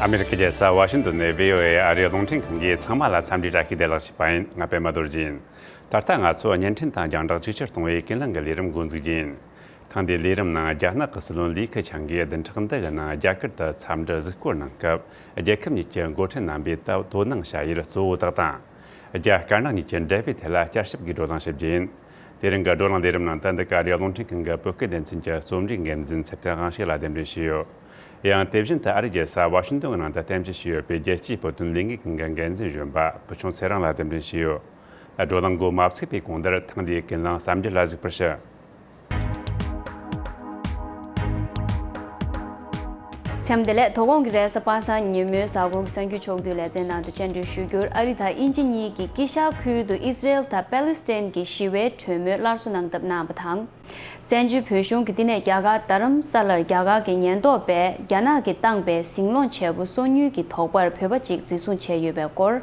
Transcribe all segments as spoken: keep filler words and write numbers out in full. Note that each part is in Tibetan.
ཨ་མེ་རི་ཀའི་རྒྱལ་ས་ཝ་ཤིང་ཏོན་ནས་བྷི་ཨོ་ཨེ་ཨ་རིའི་རླུང་འཕྲིན་ཁང་གིས་ཚང་མ་ལ་འཚམས་འདྲི་བཀྲ་ཤིས་བདེ་ལེགས་ཞུས་པ་ཡིན། ང་པད་མ་རྡོ་རྗེ་ཡིན། ད་ལྟ་ང་ཚོ་བརྙན་འཕྲིན་དང་རྒྱང་བསྒྲགས་ཆིག་ཆར་གཏོང་བའི་ཀུན་གླེང་གི་ལས་རིམ་འགོ་འཛུགས་རྒྱུ་ཡིན། ཐེངས་འདིའི་ལས་རིམ་ནང་རྒྱ་ནག་གི་སྲིད་བློན་ལི་ཁེ་ཆང་གིས་བདུན་ཕྲག་འདི་གི་ནང་རྒྱ་གར་དུ་འཚམས་འདྲི་གཟིགས་སྐོར་གནང་སྐབས། རྒྱལ་ཁབ་གཉིས་ཀྱི་འགོ་ཁྲིད་རྣམ་པས་ད་དོ་སྣང་བྱ་ཡུལ་གཙོ་བོ་དག་དང་། རྒྱ་དཀར་ནག་གཉིས་ཀྱི་འབྲེལ་བའི་ཐད་ལ་བསྐྱར་ཞིབ་ཀྱི་བགྲོ་གླེང་ཞིབ་རྒྱུ་ཡིན། དེ་རིང་གི་བགྲོ་གླེང་ལས་རིམ་ནང་དུ་འདི་ག་ཨ་རིའི་རླུང་འཕྲིན་ཁང་གི་བོད་སྐད་སྡེ་ཚན་གྱི་རྩོམ་སྒྲིག་འགན་འཛིན་ཚེ་བརྟན་དབང་ཕྱུག་ལ་གདན་འདྲེན་ཞུས་ཡོད། ཡང་དེ་བཞིན་དུ་ཨ་རིའི་རྒྱལ་ས་ཝ་ཤིང་ཏོན་གྱི་ནང་དུ་རྟེན་གཞི་བྱས་ཡོད་པའི་རྒྱལ་སྤྱིའི་བོད་དོན་ལས་འགུལ་ཁང་གི་འགན་འཛིན་གཞོན་པ་བུ་ཆུང་ཚེ་རིང་ལ་གདན་འདྲེན་ཞུས་ཡོད། བགྲོ་གླེང་འགོ་མ་ཚུགས་པའི་གོང་དུ་ཐེངས་འདིའི་ཀུན་གླེང་གསར་འགྱུར་ལ་གཟིགས་པར་ཞུ། འཚམས་བདེ་ལེགས། དོ་དགོང་གི་རེས་གཟའ་པ་སངས་ཉིན་མོའི་གཟའ་འཁོར་གྱི་གསར་འགྱུར་ཕྱོགས་བསྡུས་ལེ་ཚན་ནང་དུ་སྤྱན་འབུལ་ཞུ་རྒྱུར། ཨ་རི་དང་དབྱིན་ཇི་གཉིས་ཀྱིས་དཀྱིལ་ཤར་ཁུལ་དུ་ཨི་སི་རེལ་དང་པེ་ལི་སི་ཐན་གྱི་ཞི་བའི་གྲོས་མོལ་སླར་གསོ་གནང་ཐབས་གནང་བ་དང་། བཙན་བྱོལ་བོད་གཞུང་གི་བསྟི་གནས་རྒྱ་གར་རྡ་རམ་ས་ལར་རྒྱ་གར་གྱི་ཉེན་རྟོག་པས་རྒྱ་ནག་གིས་བཏང་པའི་ཟིང་སློང་བྱས་པོ་སོ་ཉུལ་གྱི་དོགས་པར་བོད་པ་གཅིག་འཛིན་བཟུང་བྱས་ཡོད་པའི་སྐོར།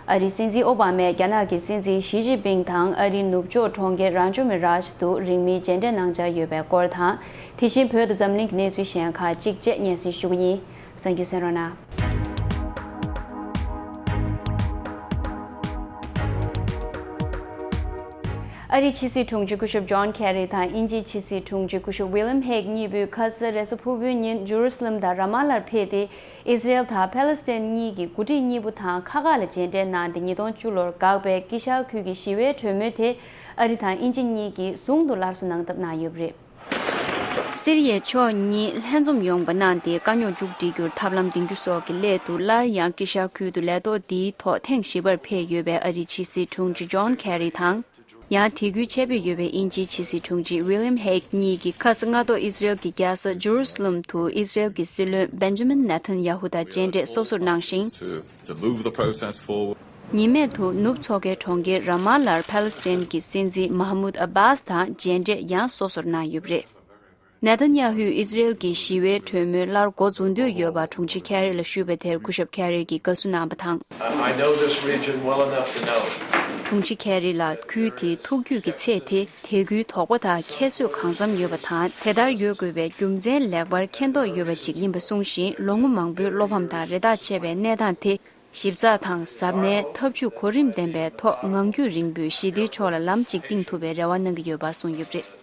ཨ་རིའི་སྲིད་འཛིན་ཨོ་བྷ་མས་རྒྱ་ནག་གི་སྲིད་འཛིན་ཞི་ཅིན་ཕིང་དང་ཨ་རིའི་ནུབ་ཕྱོགས་གྲོང་ཁྱེར་རང་ཇོ་མི་རཱཇ་དུ་རིང་མིན་མཇལ་འཕྲད་གནང་འཆར་ཡོད་པའི་སྐོར་དང་། དེ་བཞིན་བོད་དང་འཛམ་གླིང་གི་གནས་ཚུལ་གཞན་ཁག་གཅིག་བཅས་སྙན་སེང་ཞུ་གི་ཡིན། གསན་རྒྱུ་གསན་རོགས་གནང་། ཨ་རིའི་ཕྱི་སྲིད་དྲུང་ཆེ་སྐུ་ཞབས་ཇོན་ཁེ་རི་དང་དབྱིན་ཇིའི་ཕྱི་སྲིད་དྲུང་ཆེ་སྐུ་ཞབས་ཝི་ལིམ་ཧེག་གཉིས་པོས་ཁ་ས་རེས་གཟའ་ཕུར་བུའི་ཉིན་ཇུ་རུ་སི་ལམ་དང་ར་མ་ལར་ཕེབས་ཏེ། ཨི་སི་རེལ་དང་ཕ་ལེ་སི་ཐན་གཉིས་ཀྱི་འགོ་ཁྲིད་གཉིས་པོ་དང་ཁ་ཁ་ལ་མཇལ་འཕྲད་གནང་སྟེ། ཉིས་སྟོང་བཅུ་ལོར་འགག་པའི་དཀྱིལ་ཤར་ཁུལ་གྱི་ཞི་བའི་གྲོས་མོལ་དེ་ཨ་རི་དང་དབྱིན་ཇི་གཉིས་ཀྱིས་ཟུང་དུ་སླར་གསོ་གནང་ཐབས་གནང་ཡོད་པ་རེད། སི་རི་ཡའི་ཕྱོགས་གཉིས་ལྷན་འཛོམས་ཡོང་བ་གནང་སྟེ། དཀའ་རྙོག་མཇུག་སྒྲིལ་རྒྱུར་ཐབས་ལམ་འདིང་རྒྱུ་སོགས་ཀྱི་སླད་དུ། སླར་ཡང་དཀྱིལ་ཤར་ཁུལ་དུ་ལས་ཐོག་འདིའི་ཐོག་ཐེངས་བཞི་པར་ཕེབས་ཡོད་པའི་ཨ་རིའི་ཕྱི་སྲིད་དྲུང་ཆེ་ཇོན་ཁེ་རི་དང་། ཡང་དེ་ཁུལ་ཆེད་ཕེབས་ཡོད་པའི་དབྱིན་ཇིའི་ཕྱི་སྲིད་དྲུང་ཆེ་ཝི་ལིམ་ཧེག་གཉིས་ཀྱིས་ཁ་ས་སྔ་ཐོག་ཨི་སི་རེལ་གྱི་རྒྱལ་ས་ཇུ་རུ་སི་ལམ་དུ་ཨི་སི་རེལ་གྱི་སྲིད་བློན་བེན་ཇ་མིན་ནེ་ཐན་ཡ་ཧུ་དང་མཇལ་འཕྲད་སོ་སོར་གནང་ཞིང་། To, to move the process forward. ཉི་མའི་ཐོག་ནུབ་མཚོ་ཁའི་གྲོང་ཁྱེར་ར་མ་ལར་ཕ་ལེ་སི་ཐན་གྱི་སྲིད་འཛིན་མ་ཧ་མུད་ཨ་བྷཱས་དང་མཇལ་འཕྲད་ཡང་སོ་སོར་གནང་ཡོད་པ་རེད། ནེ་ཐན་ཡ་ཧུས་ཨི་སི་རེལ་གྱི་ཞི་བའི་གྲོས་མོལ་སླར་འགོ་འཛུགས་འདོད་ཡོད་པ་དྲུང་ཆེ་ཁེ་རི་ལ་ཞུས་པའི་དེར་སྐུ་ཞབས་ཁེ་རི་གིས་དགའ་བསུ་གནང་བ་དང་། I know this region well enough to know. དྲུང་ཆེ་ཁེ་རི་ལ་ཁུལ་དེའི་ཐུགས་རྒྱུས་ཀྱི་ཚད་དེ། དེ་ཁུལ་དོགས་པ་དང་ཁྱད་གསོད་གང་འཚམ་ཡོད་པ་དང་། དེ་ལྟར་ཡོད་དགོས་པའི་རྒྱུ་མཚན་ལེགས་པར་མཁྱེན་རྟོགས་ཡོད་པ་ཅིག་ཡིན་པ་གསུངས་ཤིང་། ལོ་ངོ་མང་པོའི་བློ་ཕམ་དང་རེ་ཐག་ཆད་པའི་གནས་སྟངས་དེ། ཞིབ་ཚགས་དང་གཟབ་ནན། ཐབས་ཇུས་གོ་རིམ་ལྡན་པའི་ཐོག་ངང་རྒྱུད་རིང་པོས་ཞི་བདེའི་ཕྱོགས་ལ་ལམ་གཅིག་བཏིང་ཐུབ་པའི་རེ་བ་གནང་གི་ཡོད་པ་གསུངས་ཡོད་པ་རེད།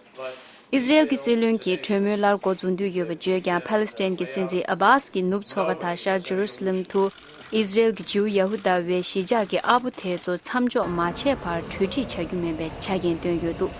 ཨི་སི་རེལ་གྱི་སྲིད་བློན་གྱིས་གྲོས་མོལ་སླར་འགོ་འཛུགས་འདོད་ཡོད་པ་བརྗོད་ཀྱང་། ཕ་ལེ་སི་ཐན་གྱི་སྲིད་འཛིན་ཨ་བྷཱས་ཀྱིས་ནུབ་མཚོ་ཁ་དང་ཤར་ཇུ་རུ་སི་ལམ་དུ་ཨི་སི་རེལ་གྱི་ཇིའུ་ཡ་ཧུ་དཱ་བའི་གཞིས་ཆགས་ཀྱི་ཨ་བོ་དེ་ཚོ་མཚམས་འཇོག་མ་བྱས་བར་གྲོས་འགྲིག་བྱ་རྒྱུ་མིན་པའི་ཆ་རྐྱེན་བཏོན་ཡོད་འདུག་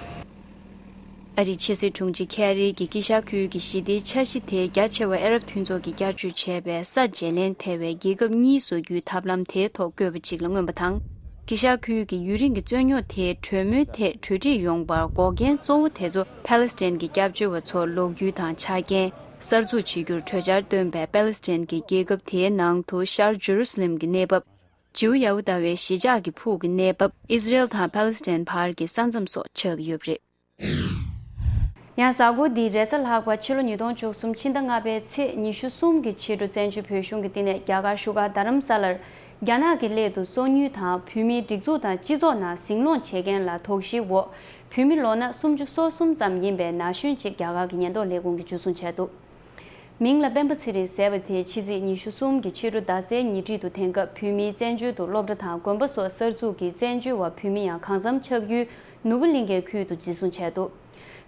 ཨ་རིའི་ཕྱི་སྲིད་དྲུང་ཆེ་ཁེ་རི་གིས་དཀྱིལ་ཤར་ཁུལ་གྱི་ཞི་བདེའི་འཆར་གཞི་དེ་རྒྱ་ཆེ་བ་ཨ་རབ་མཐུན་ཚོགས་ཀྱིས་བསྐྱར་བཅོས་བྱས་པའི་ས་བརྗེ་ལེན་ཐེ་བའི་རྒྱལ་ཁབ་གཉིས་བཟོ་རྒྱུའི་ཐབས་ལམ་དེའི་ཐོག་བཀོད་པ་ཅིག་ལ་མངོན་པ་དང་། དཀྱིལ་ཤར་ཁུལ་གྱི་ཡུན་རིང་གི་རྩོད་རྙོག་དེ་གྲོས་མོལ་ཐད་གྲོས་འགྲིག་ཡོང་བར་འགོག་རྐྱེན་གཙོ་བོ་དེ་ཚོ་ཕ་ལེ་སི་ཐན་གྱི་སྐྱབས་བཅོལ་བ་ཚོར་ལོག་རྒྱུའི་དང་ཆ་རྐྱེན། གསར་འཛུགས་བྱེད་རྒྱུར་གྲོས་འཆར་བཏོན་པའི་ཕ་ལེ་སི་ཐན་གྱི་རྒྱལ་ཁབ་དེའི་ནང་དུ་ཤར་ཇུ་རུ་སི་ལེམ་གྱི་གནས་བབ། ཇིའུ་ཡ་ཧུ་དཱ་བའི་གཞིས་ཆགས་ཀྱི་ཕུག་གི་གནས་བབ། ཨི་སི་རེལ་དང་ཕ་ལེ་སི་ཐན་བར་གྱི་ས་མཚམས་སོགས་ཆགས་ཀྱི་ཡོད་པ་རེད། ཡང་གཟའ་འཁོར་འདིའི་རེས་གཟའ་ལྷག་པ་ཕྱི་ལོ་ཉིས་སྟོང་བཅུ་གསུམ་ཕྱི་ཟླ་ལྔ་པའི་ཚེས་ཉི་ཤུ་གསུམ་གྱི་ཕྱི་དྲོ། བཙན་བྱོལ་བོད་གཞུང་གི་བསྟི་གནས་རྒྱ་གར་བཞུགས་སྒར་རྡ་རམ་ས་ལར། རྒྱ་ནག་གི་སླད་དུ་སོ་ཉུལ་དང་བོད་མིའི་སྒྲིག་འཛུགས་དང་སྤྱི་ཚོགས་ནང་ཟིང་སློང་བྱེད་མཁན་ལ་དོགས་གཞིའི་འོག་བོད་མི་ལོ་ན་སུམ་ཅུ་སོ་གསུམ་ཙམ་ཡིན་པའི་ན་གཞོན་ཅིག་རྒྱ་གར་གྱི་ཉེན་རྟོག་ལས་ཁུངས་ཀྱིས་འཇུ་བཟུང་བྱས་འདུག་མིང་ལ་སྤེན་པ་ཚེ་རིང་ཟེར་བ་དེ་ཕྱི་ཚེས་ཉི་ཤུ་གསུམ་གྱི་ཕྱི་དྲོ་རྡ་སའི་ཉེ་འཁྲིས་དུ་དེང་སྐབས་བོད་མིའི་བཙན་བྱོལ་དུ་སློབ་གྲྭ་དང་དགོན་པ་སོགས་གསར་འཛུགས་ཀྱིས་བཙན་བྱོལ་བ་བོད་མི་ཡང་གང་འཚམ་ཆགས་ཡུལ་ནོར་བུ་གླིང་ཁའི་ཁུལ་དུ་འཛིན་བཟུང་བྱས་འདུག་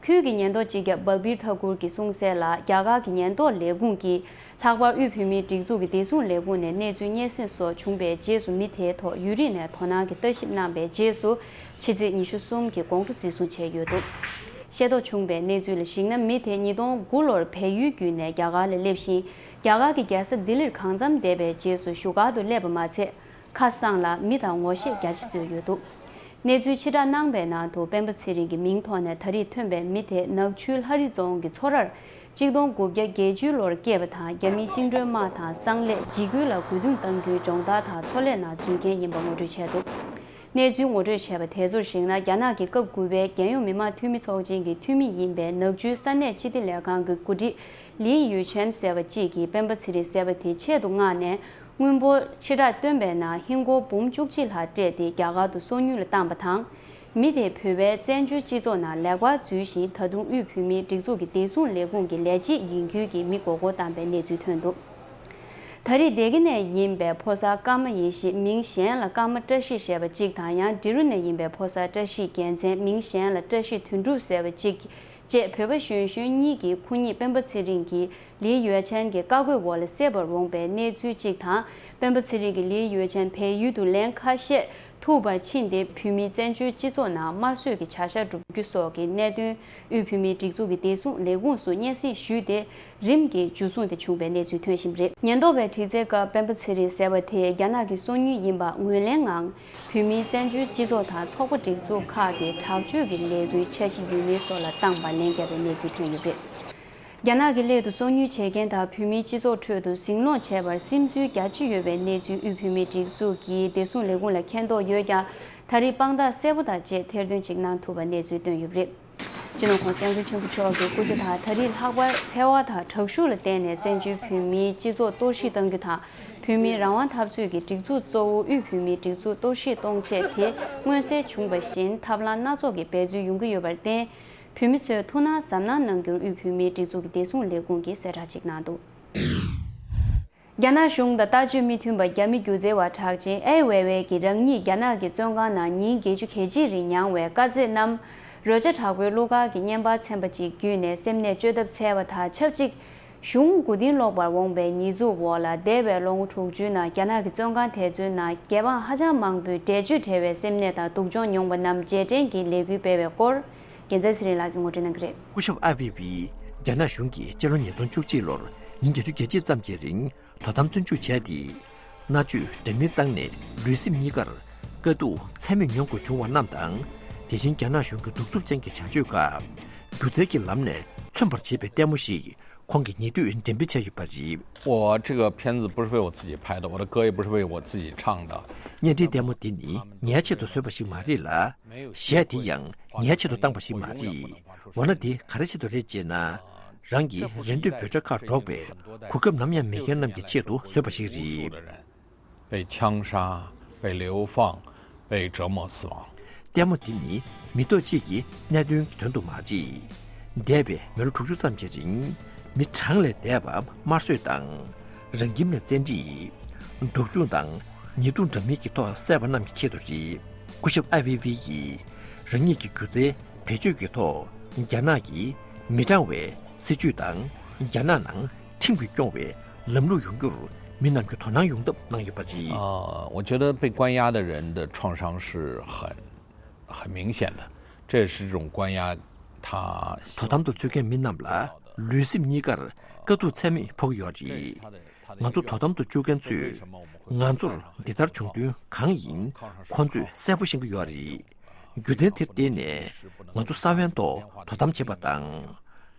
ཁུལ་གྱི་ཉེན་རྟོག་སྤྱི་ཁྱབ་བལ་བིར་ཐ་གུར་གྱིས་གསུངས་གསལ་ལ། རྒྱ་གར་གྱི་ཉེན་རྟོག་ལས་ཁུངས་ཀྱིས་ལྷག་པར་དབུས་བོད་མིའི་སྒྲིག་འཛུགས་ཀྱི་བདེ་སྲུང་ལས་ཁུངས་ནས་གནས་ཚུལ་སྙན་སེང་སོགས་བྱུང་བའི་རྗེས་སུ་མི་དེའི་ཐོག་ཡུན་རིང་ནས་དོ་སྣང་གིས་ལྟ་ཞིབ་གནང་བའི་རྗེས་སུ། ཕྱི་ཚེས་ཉི་ཤུ་གསུམ་གྱི་དགོང་དྲོ་འཛིན་བཟུང་བྱས་ཡོད་འདུག་ཤེས་རྟོགས་བྱུང་བའི་གནས་ཚུལ་ལ་གཞིགས་ན། མི་དེ་ཉིས་སྟོང་དགུ་ལོར་བལ་ཡུལ་བརྒྱུད་ནས་རྒྱ་གར་ལ་སླེབས་ཤིང་། རྒྱ་གར་གྱི་རྒྱལ་ས་ལྡི་ལིར་གང་འཚམ་བསྡད་པའི་རྗེས་སུ་བཞུགས་སྒར་དུ་སླེབས་པ་མ་ཚད། ཁ་གསང་ལ་མི་དང་ངོ་ཤེས་རྒྱ་ཆེ་བཟོས་ཡོད་འདུག་གནས་ཚུལ་ཕྱིར་བསྒྲགས་གནང་པའི་ནང་དུ། སྤེན་པ་ཚེ་རིང་གི་མིང་ཐོག་ནས་ད་རེས་ཐོན་པའི་མི་དེ་ནག་ཆུའི་ལྷ་རི་རྫོང་གི་ཚོ་རར་གཅིག་སྟོང་དགུ་བརྒྱ་བརྒྱད་ཅུ་ལོར་སྐྱེས་པ་དང་། རྒྱ་མིའི་བཅིངས་འགྲོལ་དམག་དང་གསང་ལས་འཇིགས་སྐུལ་ལ་རྒོལ་རྡུང་གཏང་རྒྱུའི་སྦྱོང་བརྡར་དང་ཚོང་ལས་ནང་འཛུལ་མཁན་ཡིན་པ་ངོ་སྤྲོད་བྱས་འདུག་གནས་ཚུལ་ངོ་སྤྲོད་བྱས་པ་དེ་ཚོར་གཞིགས་ན། རྒྱ་ནག་གི་སྐབས་དགུ་པའི་རྒྱལ་ཡོངས་མི་དམངས་འཐུས་མི་ཚོགས་ཆེན་གྱི་འཐུས་མི་ཡིན་པའི་ནག་ཆུའི་ས་གནས་སྤྱི་བདེ་ལས་ཁང་གི་འགོ་ཁྲིད་ལི་ཡུས་ཆན་ཟེར་བ་གཅིག་གིས་སྤེན་པ་ཚེ་རིང་ཟེར་བ་དེ་ཆེད་དུ་མངགས་ནས། དངུལ་འབོར་ཕྱིར་བསྒྲགས་བཏོན་པའི་ནང་། ཧིན་སྒོར་འབུམ་བཅུ་གཅིག་ལྷག་སྤྲད་དེ་རྒྱ་གར་དུ་སོ་ཉུལ་ལ་བཏང་པ་དང་། མི་དེ་བོད་པའི་བཙན་བྱོལ་སྤྱི་ཚོགས་ནང་ལེགས་པར་འཛུལ་ཞིང་། ད་དུང་དབུས་བོད་མིའི་སྒྲིག་འཛུགས་ཀྱི་བདེ་སྲུང་ལས་ཁུངས་ཀྱི་ལས་བྱེད་ཡིན་ཁུལ་གྱིས་མི་མགོ་སྐོར་བཏང་པའི་གནས་ཚུལ་ཐོན་འདུག་ད་རེས་སྡེ་དགེ་ནས་ཡིན་པའི་ཕོ་གསར་ཀརྨ་ཡེ་ཤེས། མིང་གཞན་ལ་ཀརྨ་བཀྲ་ཤིས་ཞེས་པ་གཅིག་དང་། ཡང་འབྲི་རུ་ནས་ཡིན་པའི་ཕོ་གསར་བཀྲ་ཤིས་རྒྱལ་མཚན། མིང་གཞན་ལ་བཀྲ་ཤིས་དོན་གྲུབ་ཟེར་བ་གཅིག་བཅས། བོད་པ་གཞོན་གཞོན་གཉིས་ཀྱིས་ཁོ་གཉིས་སྤེན་པ་ཚེ་རིང་གིས་ལི་ཡོ་ཆན་གྱི་བཀའ་བཀོད་འོག་ལ་བསད་པར་འོངས་པའི་གནས་ཚུལ་གཅིག་དང་། སྤེན་པ་ཚེ་རིང་གིས་ལི་ཡོ་ཆན་བལ་ཡུལ་དུ་ལན་ཁ་ཤས་ཐུག་པར་ཕྱིན་ཏེ། བོད་མིའི་བཙན་བྱོལ་སྤྱི་ཚོགས་ནང་དམར་གསོད་ཀྱི་བྱ་གཞག་བསྒྲུབ་རྒྱུ་སོགས་ཀྱི་གནད་དོན་དབུས་བོད་མིའི་སྒྲིག་འཛུགས་ཀྱི་བདེ་སྲུང་ལས་ཁུངས་སུ་སྙན་སེང་ཞུས་ཏེ། རིམ་གྱིས་འཇུ་བཟུང་དེ་བྱུང་བའི་གནས་ཚུལ་ཐོན་བཞིན་པ་རེད། ཉེན་རྟོག་པས་དྲི་རྩད་སྐབས་སྤེན་པ་ཚེ་རིང་ཟེར་བ་དེ་རྒྱ་ནག་གི་སོ་ཉུལ་ཡིན་པ་ངོས་ལེན་ངང་། བོད་མིའི་བཙན་བྱོལ་སྤྱི་ཚོགས་དང་ཚོགས་པ་སྒྲིག་འཛུགས་ཁག་གི་དྲག་སྤྱོད་ཀྱི་ལས་འགུལ་འཆར་གཞི་ཡོད་མིན་སོགས་ལ་བཏང་བར་ལན་བརྒྱབ་པའི་གནས་ཚུལ་ཐོན་ཡོད་པ་རེད། རྒྱ་ནག་གི་སླད་དུ་སོ་ཉུལ་བྱེད་མཁན་དང་བོད་མིའི་སྤྱི་ཚོགས་ཁྲོད་དུ་ཟིང་སློང་བྱས་པར་སིམ་འཛུལ་རྒྱ་ཆེ་ཡོད་པའི་གནས་ཚུལ་དབུས་བོད་མིའི་སྒྲིག་འཛུགས་ཀྱི་བདེ་སྲུང་ལས་ཁུངས་ལ་མཁྱེན་རྟོགས་ཡོད་ཀྱང་། ད་རེས་དཔང་རྟགས་གསལ་པོ་དང་བཅས་ཐེར་འདོན་ཅིག་གནང་ཐུབ་པ་གནས་ཚུལ་བཏོན་ཡོད་པ་རེད། སྤྱི་ནོར་༸གོང་ས་༸སྐྱབས་མགོན་ཆེན་པོ་མཆོག་གི་སྐུ་ཕྱྭ་དང་། ད་རེས་ལྷག་པར་འཚེ་བ་དང་དྲག་ཤུགས་ལ་བརྟེན་ནས་བཙན་བྱོལ་བོད་མིའི་སྤྱི་ཚོགས་གཏོར་བཤིག་གཏང་རྒྱུ་དང་། བོད་མིའི་རང་དབང་འཐབ་རྩོད་ཀྱི་སྒྲིག་འཛུགས་གཙོ་བོ་དབུས་བོད་མིའི་སྒྲིག་འཛུགས་གཏོར་བཤིག་གཏོང་ཆེད་དེ་མངོན་གསལ་བྱུང་བ་བཞིན། ཐབས་ལམ་སྣ་ཚོགས་ཀྱི་འབད་རྩོལ་ཡོང་གི་ཡོད་པར་བརྟེན། བོད་མི་ཚོས་ཐུགས་སྣང་གཟབ་གནང་གནང་རྒྱུར་དབུས་བོད་མིའི་སྒྲིག་འཛུགས་ཀྱི་བདེ་སྲུང་ལས་ཁུངས་ཀྱིས་གསལ་བསྒྲགས་ཤིག་གནང་འདུག། རྒྱ་ནག་གཞུང་དང་ལྟ་སྤྱོད་མི་མཐུན་པ་རྒྱ་མི་སྒྱུ་རྩལ་བ་གྲགས་ཅན་ཨའེ་ཝེ་ཝེ་གིས་རང་ཉིད་རྒྱ་ནག་གི་བཙོན་ཁང་ནང་ཉིན་བརྒྱད་ཅུ་གྱ་གཅིག་རིང་མྱངས་བའི་དཀའ་ཚེགས་རྣམས། རོལ་ཆ་དྲག་པོའི་གླུ་གར་གྱི་བརྙན་པར་ཚན་པ་ཅིག་བརྒྱུད་ནས་སེམས་ནད་བཅོས་ཐབས་འཚོལ་བ་དང་ཆབས་ཅིག། གཞུང་མགོ་རྟིང་སློག་པར་འོངས་པའི་ཉེས་འཛུགས་འོག་ལ། འདས་པའི་ལོ་ངོ་དྲུག་ཅུའི་ནང་རྒྱ་ནག་གི་བཙོན་ཁང་དེ་ཚོའི་ནང་རྒྱལ་འབངས་ཧ་ཅང་མང་པོས་འགྲེལ་བརྗོད་བྲལ་བའི་སེམས་ནད་དང་སྡུག་སྦྱོང་མྱོང་བ་རྣམས་རྗེས་དྲན་གྱི་ལས་འགུལ་སྤེལ་བའི་སྐོར། རྒྱལ་མཚན་ཚེ་རིང་ལགས་ཀྱིས་ངོ་སྤྲོད་གནང་གི་རེད། སྐུ་ཞབས་ཨ་བྷི་བྷིས་རྒྱ་ནག་གཞུང་གིས་སྤྱི་ལོ་ཉིས་སྟོང་བཅུ་གཅིག་ལོར་ཉིན་བརྒྱད་ཅུ་གྱ་གཅིག་ཙམ་གྱི་རིང་དོ་དམ་བཙོན་འཇུག་བྱས་ཏེ། མནར་གཅོད་འདྲ་མིན་བཏང་ནས་ལུས་སེམས་གཉིས་ཀར་དཀའ་སྡུག་ཚད་མེད་མྱོང་དགོས་བྱུང་བ་རྣམས་དང་། དེ་བཞིན་རྒྱ་ནག་གཞུང་གི་གདུག་རྩུབ་ཅན་གྱི་བྱ་སྤྱོད་ཁག་སྒྱུ་རྩལ་གྱི་ལམ་ནས་མཚོན་པར་བྱེད་པའི་ལྟད་མོ་ཞིག་ཁོང་གིས་ཉེ་དུས་འགྲེམས་སྤེལ་བྱས་ཡོད་པ་རེད། 我这个片子不是为我自己拍的，我的歌也不是为我自己唱的。 བརྙན་འཕྲིན་ལྟད་མོ་འདི་ནི་ངའི་ཆེད་དུ་བཟོས་པ་ཞིག་མ་རེད་ལ། གཞས་དེ་ཡང་ངའི་ཆེད་དུ་བཏང་པ་ཞིག་མ་རེད། འོ་ན་དེ་ག་རེ་ཆེད་དུ་རེད་ཅེ་ན། རང་གི་རེ་འདོད་འབོད་སྒྲ་ཁག་སྒྲོག་པའི་གོ་སྐབས་ནམ་ཡང་མེད་མཁན་རྣམས་ཀྱི་ཆེད་དུ་བཟོས་པ་ཞིག་རེད། 被枪杀、被流放、被折磨死亡。 ལྟད་མོ་འདི་ནི་མི་ཐོག་གཅིག་གི་གནད་དོན་གྱི་དོན་དུ་མ་རེད། འདས་པའི་མི་ལོ་དྲུག་ཅུ་ཙམ་གྱི་རིང་མི་གྲངས་ལས་འདས་པ་དམར་གསོད་དང་། རང་ཁྱིམ་ནས་བཙན་ཁྲིད། སྡུག་སྦྱོང་དང་ཉེས་རྡུང་འདྲ་མིན་གྱི་ཐོག་བསད་པ་རྣམས་ཀྱི་ཆེད་དུ་རེད། སྐུ་ཞབས་ཨ་བྷི་བྷི་ཡིས་རང་ཉིད་ཀྱི་སྒྱུ་རྩལ་བེད་སྤྱོད་ཀྱི་ཐོག་རྒྱ་ནག་གི་མི་དྲང་བའི་སྲིད་ཇུས་དང་རྒྱ་ནག་ནང་ཁྲིམས་ཀྱིས་སྐྱོང་བའི་ལམ་ལུགས་ཡོང་རྒྱུར་མི་རྣམས་ཀྱིས་དོ་སྣང་ཡོང་ཐབས་གནང་ཡོད་པ་རེད། 呃，我觉得被关押的人的创伤是很很明显的，这也是一种关押，他 དོ་དམ་དུ་ཚུད་མཁན་མི་རྣམས་ལ་ལུས་སེམས་གཉིས་ཀར་དཀའ་སྡུག་ཚད་མེད་ཕོག་གི་ཡོད་རེད། ང་ཚོ་དོ་དམ་དུ་བཅུག་མཁན་ཚོས་ང་ཚོར་འདི་ལྟར་བྱུང་དོན་གང་ཡིན་ཁོང་ཚོས་གསལ་པོ་ཤེས་ཀྱི་ཡོད་རེད། རྒྱུ་མཚན་དེར་བརྟེན་ནས་ང་ཚོ་ས་བོན་ཐོག་དོ་དམ་བྱེད་པ་དང་།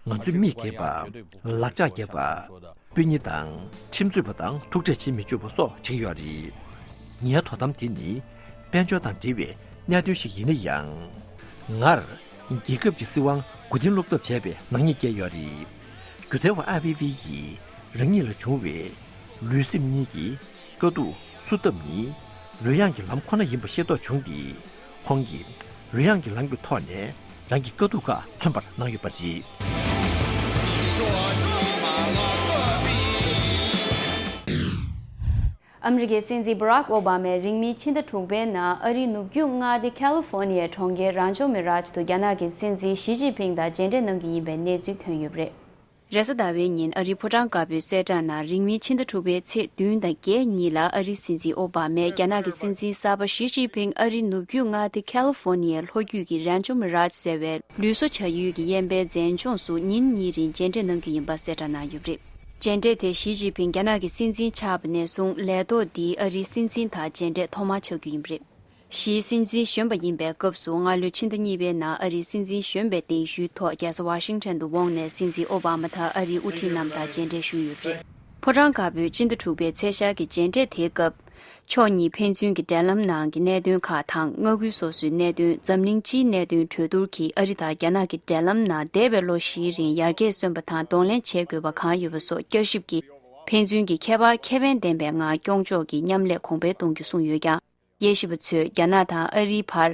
ང་ཚོའི་མིག་འགེབས་པ། ལག་ལྕགས་འགེབས་པ། སྤུན་ཉེ་དང་ཁྲིམས་རྩོད་པ་དང་ཐུག་འཕྲད་བྱེད་མི་བཅུག་པ་སོགས་བྱེད་ཀྱི་ཡོད་རེད། ངའི་དོ་དམ་དེ་ནི་དཔལ་འབྱོར་དང་འབྲེལ་བའི་གནད་དོན་ཞིག་ཡིན་ན་ཡང་། ངར་རྒྱལ་ཁབ་ཀྱི་སྲིད་དབང་མགོ་རྟིང་སློག་ཐབས་བྱས་པའི་ནག་ཉེས་བཀལ་ཡོད་རེད། སྒྱུ་རྩལ་བ་ཨ་བྷི་བྷི་ཡིས་རང་ཉིད་ལ་བྱུང་བའི་ལུས་སེམས་གཉིས་ཀྱི་དཀའ་སྡུག་བསུབ་ཐབས་ནི་རོལ་དབྱངས་ཀྱི་ལམ་ཁོ་ན་ཡིན་པ་ཤེས་རྟོགས་བྱུང་སྟེ། ཁོང་གིས་རོལ་དབྱངས་ཀྱི་ལམ་གྱི་ཐོག་ནས་རང་གི་དཀའ་སྡུག་ཁག་མཚོན་པར་གནང་ཡོད་པ་རེད། ཨ་མི་རི་ཀའི་སྲིད་འཛིན་བྷ་རག་ཨོ་བྷ་མས་རིང་མིན་ཕྱི་ཟླ་དྲུག་པའི་ནང་ཨ་རིའི་ནུབ་རྒྱུད་མངའ་སྡེ་ཁ་ལི་ཧྥོ་ནི་ཡའི་གྲོང་ཁྱེར་རན་ཆོ་མི་རཱཇ་དུ་རྒྱ་ནག་གི་སྲིད་འཛིན་ཞི་ཅིན་ཕིང་དང་མཇལ་འཕྲད་གནང་རྒྱུ་ཡིན་པའི་གནས་ཚུལ་ཐོན་ཡོད་པ་རེད། རེས་གཟའ་ཟླ་བའི་ཉིན་ཨ་རིའི་ཕོ་བྲང་དཀར་པོའི་གསལ་བསྒྲགས་ནང་རིང་མིན་ཕྱི་ཟླ་དྲུག་པའི་ཚེས་བདུན་དང་བརྒྱད་གཉིས་ལ་ཨ་རིའི་སྲིད་འཛིན་ཨོ་བྷ་མས་རྒྱ་ནག་གི་སྲིད་འཛིན་གསར་པ་ཞི་ཅིན་ཕིང་ཨ་རིའི་ནུབ་རྒྱུད་མངའ་སྡེ་ཁ་ལི་ཧྥོ་ནི་ཡའི་ལྷོ་རྒྱུད་ཀྱི་རན་ཆོ་མི་རཱཇ་ཟེར་བའི་ལུས་གསོ་བྱ་ཡུལ་གྱི་དབེན་པའི་མཛེས་ལྗོངས་སུ་ཉིན་གཉིས་རིང་མཇལ་འཕྲད་གནང་རྒྱུ་ཡིན་པ་གསལ་བསྒྲགས་གནང་ཡོད་པ་རེད། མཇལ་འཕྲད་དེ་ཞི་ཅིན་ཕིང་རྒྱ་ནག་གི་སྲིད་འཛིན་ཆགས་པ་ནས་བཟུང་ལས་ཐོག་འདིའི་ཨ་རིའི་སྲིད་འཛིན་དང་མཇལ་འཕྲད་ཐོག་མར་ཆགས་རྒྱུ་ཡིན་པ་རེད། ཞིའི་སྲིད་འཛིན་གཞོན་པ་ཡིན་པའི་སྐབས་སུ་སྔ་ལོའི་ཕྱི་ཟླ་གཉིས་པའི་ནང་ཨ་རིའི་སྲིད་འཛིན་གཞོན་པའི་གདན་ཞུའི་ཐོག་རྒྱལ་ས་ཝ་ཤིང་ཊོན་དུ་འོངས་ནས་སྲིད་འཛིན་ཨོ་བྷ་མ་དང་ཨ་རིའི་དབུ་ཁྲིད་རྣམས་དང་མཇལ་འཕྲད་ཞུས་ཡོད་པ་རེད། ཕོ་བྲང་དཀར་པོའི་སྤྱི་ཟླ་དྲུག་པའི་ཚེས་ཤར་གྱི་མཇལ་འཕྲད་དེའི་སྐབས། ཕྱོགས་གཉིས་ཕན་ཚུན་གྱི་འབྲེལ་ལམ་ནང་གི་གནད་དོན་ཁག་དང་མངའ་ཁུལ་སོ་སོའི་གནད་དོན། འཛམ་གླིང་སྤྱིའི་གནད་དོན་གྲོས་བསྡུར་གྱིས་ཨ་རི་དང་རྒྱ་ནག་གི་འབྲེལ་ལམ་ནང་འདས་པའི་ལོ་བཞིའི་རིང་ཡར་རྒྱས་སོན་པ་དང་གདོང་ལེན་བྱེད་དགོས་པ་གང་ཡོད་པ་སོགས་བསྐྱར་ཞིབ་ཀྱིས་ཕན་ཚུན་གྱི་ཁྱད་པར་ཁེ་ཕན་ལྡན་པའི་ངང་སྐྱོང་ཕྱོགས་ཀྱི་མཉམ་ལས་གོང་འཕེལ་གཏོང་རྒྱུ་གསུངས་ཡོད་ཀྱང་། དབྱེ་ཞིབ་པ་ཚོས་རྒྱ་ནག་དང་ཨ་རིའི་བར།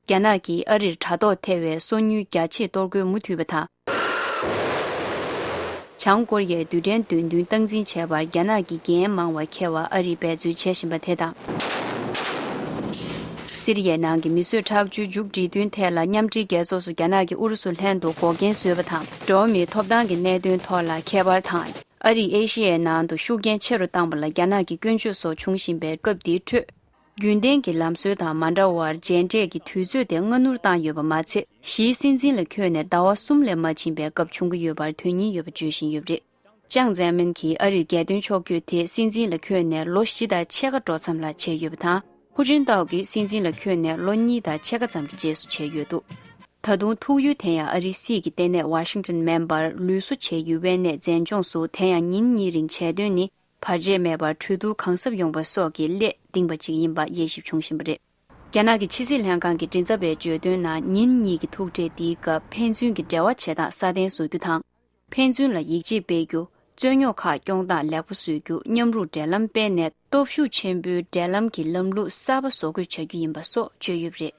རྒྱ་ནག་གིས་ཨ་རིར་དྲ་ཐོག་ཐེ་བའི་སོ་ཉུལ་རྒྱ་ཆེ་གཏོར་རྒོལ་མུ་མཐུད་པ་དང་ བྱང་ཀོ་རི་ཡའི་རྡུལ་ཕྲན་བདུན་བདུན་སྟངས་འཛིན་བྱས་པར་རྒྱ་ནག་གིས་འགན་མང་བ་འཁྱེར་བར་ཨ་རིས་འབད་རྩོལ་བྱེད་བཞིན་པ་དེ་དང་། སི་རི་ཡའི་ནང་གི་མི་གསོད་ཁྲག་སྦྱོར་མཇུག་སྒྲིལ་དོན་ཐད་ལ་མཉམ་འབྲེལ་རྒྱལ་ཚོགས་སུ་རྒྱ་ནག་གིས་ཨུ་རུ་སུ་ལྷན་དུ་འགོག་རྐྱེན་བཟོས་པ་དང་། འགྲོ་བ་མིའི་ཐོབ་ཐང་གི་གནད་དོན་ཐོག་ལ་ཁྱད་པར་དང་། ཨ་རིས་ཨེ་ཤི་ཡའི་ནང་དུ་ཤུགས་རྐྱེན་ཆེ་རུ་བཏང་བ་ལ་རྒྱ་ནག་གི་སྐྱོན་བརྗོད་སོགས་བྱུང་བཞིན་པའི་སྐབས་འདིའི་ཁྲོད། རྒྱུན་ལྡན་གྱི་ལམ་སྲོལ་དང་མ་འདྲ་བར་མཇལ་འཕྲད་ཀྱི་དུས་ཚོད་དེ་སྔ་སྣུར་བཏང་ཡོད་པ་མ་ཚད། ཞིའི་སྲིད་འཛིན་ལ་འཁོད་ནས་ཟླ་བ་གསུམ་ལས་མ་ཕྱིན་པའི་སྐབས་བྱུང་གི་ཡོད་པར་དོན་སྙིང་ཡོད་པ་བརྗོད་བཞིན་ཡོད་པ་རེད། ཅང་ཙེ་མིན་གྱིས་ཨ་རིར་རྒྱལ་དོན་ཕྱོགས་བསྐྱོད་དེ་སྲིད་འཛིན་ལ་འཁོད་ནས་ལོ་བཞི་དང་ཕྱེད་ཀ་འགྲོ་མཚམས་ལ་བྱས་ཡོད་པ་དང་། ཧུ་ཅིན་ཏའོ་གིས་སྲིད་འཛིན་ལ་འཁོད་ནས་ལོ་གཉིས་དང་ཕྱེད་ཀ་ཙམ་གྱི་རྗེས་སུ་བྱས་ཡོད་འདུག་ད་དུང་ཐུག་ཡུལ་དེ་ཡང་ཨ་རིའི་སྲིད་ཀྱི་ལྟེ་གནས་ཝ་ཤིང་ཏོན་མིན་པར་ལུས་གསོ་བྱེད་ཡུལ་ཝེན་ནས་མཛེས་ལྗོངས་སུ། དེ་ཡང་ཉིན་གཉིས་རིང་བྱས་དོན་ནི། བར་ཆད་མེད་པར་གྲོས་བསྡུར་གང་ཟབ་ཡོང་བ་སོགས་ཀྱི་སླད་བཏིང་པ་ཅིག་ཡིན་པ་དབྱེ་ཞིབ་བྱུང་བཞིན་པ་རེད། རྒྱ་ནག་གི་ཕྱི་སྲིད་ལྷན་ཁང་གི་མགྲིན་ཚབ་པས་བརྗོད་དོན་ནང་། ཉིན་གཉིས་ཀྱི་ཐུག་འཕྲད་འདིའི་སྐབས་ཕན་ཚུན་གྱི་འབྲེལ་བ་བྱེད་སྟངས་སྲ་བརྟན་བཟོ་རྒྱུ་དང་། ཕན་ཚུན་ལ་ཡིད་ཆེས་སྤེལ་རྒྱུ། རྩོད་རྙོག་ཁག་སྐྱོང་སྟངས་ལེགས་པོ་བཟོ་རྒྱུ། མཉམ་རུབ་འབྲེལ་ལམ་སྤེལ་ནས་སྟོབས་ཤུགས་ཆེན་པོའི་འབྲེལ་ལམ་གྱི་ལམ་ལུགས་གསར་པ་བཟོ་འགོད་བྱ་རྒྱུ་ཡིན་པ་སོགས་བརྗོད་ཡོད་པ་རེད།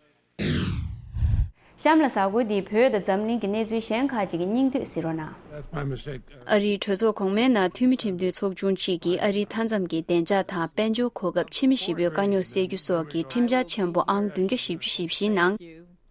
གཤམ་ལ་གཟའ་འཁོར་འདིའི་བོད་དང་འཛམ་གླིང་གི་གནས་ཚུལ་གཞན་ཁག་ཅིག་གི་སྙིང་བསྡུས་གཟིགས་རོགས་གནང་། That's my mistake. ཨ་རིའི་གྲོས་ཚོགས་གོང་མའི་ནང་འཐུས་མི་ཁྲིམས་དོན་ཚོགས་ཆུང་གཅིག་གིས་ཨ་རིའི་མཐའ་མཚམས་ཀྱི་བདེ་འཇགས་དང་དཔལ་འབྱོར་གོ་སྐབས་ཕྱི་མི་བཞི་པོའི་དཀའ་རྙོག་སེལ་རྒྱུ་སོགས་ཀྱི་ཁྲིམས་འཆར་ཆེན་པོ་ཨང་བདུན་བརྒྱ་བཞི་བཅུ་ཞེ་བཞིའི་ནང་།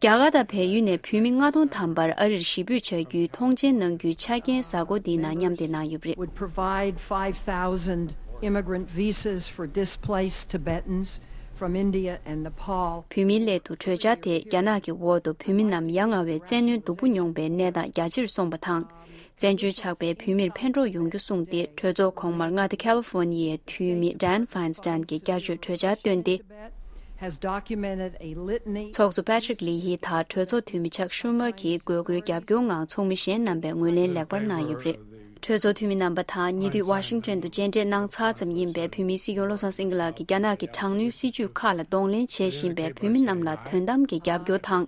རྒྱ་གར་དང་བལ་ཡུལ་ནས་བོད་མི་ལྔ་སྟོང་ཐམ་པར་ཨ་རིར་གཞིས་སྤོས་བྱ་རྒྱུའི་མཐོང་མཆན་གནང་རྒྱུའི་ཆ་རྐྱེན་གཟའ་འཁོར་འདིའི་ནང་མཉམ་འདེགས་གནང་ཡོད་པ་རེད། Would provide five thousand immigrant visas for displaced Tibetans from India and Nepal. བོད་མིའི་སླད་དུ་གྲོས་འཆར་དེས་རྒྱ་ནག་གི་འོག་ཏུ་བོད་མི་རྣམས་ཡ་ང་བའི་བཙན་གནོན་སྡུག་པོ་མྱོང་པའི་གནས་སྟངས་རྒྱ་ཆེར་སོང་བ་དང་། བཙན་བྱོལ་ཆགས་པའི་བོད་མིར་ཕན་གྲོགས་ཡོང་རྒྱུ་གསུངས་ཏེ། གྲོས་ཚོགས་གོང་མར་མངའ་སྡེ་ཁ་ལི་ཧྥོར་ནི་ཡའི་འཐུས་མི་Dianne Feinstein་གྱིས་བསྐྱར་བཅོས་གྲོས་འཆར་བཏོན་ཏེ། Has documented a litany. ཚོགས་གཙོ་Patrick Leahy་དང་གྲོས་ཚོགས་འཐུས་མི་Chuck Schumer་གྱིས་དགོས་མཁོའི་རྒྱབ་སྐྱོར་ངང་ཚོགས་མི་གཞན་རྣམ་པས་ངོས་ལེན་ལེགས་པར་གནང་ཡོད་པ་རེད། གྲོས་ཚོགས་འཐུས་མི་རྣམ་པ་དང་ཉེ་དུས་ཝ་ཤིང་ཊོན་དུ་མཇལ་འཕྲད་གནང་ཚར་ཙམ་ཡིན་པའི་བོད་མིའི་སྲིད་སྐྱོང་བློ་བཟང་སེང་གེ་ལགས་ཀྱིས་རྒྱ་ནག་གི་དྲག་གནོན་སྲིད་བྱུས་ཁག་ལ་གདོང་ལེན་བྱེད་བཞིན་པའི་བོད་མི་རྣམས་ལ་དོན་དམ་གྱི་རྒྱབ་སྐྱོར་དང་།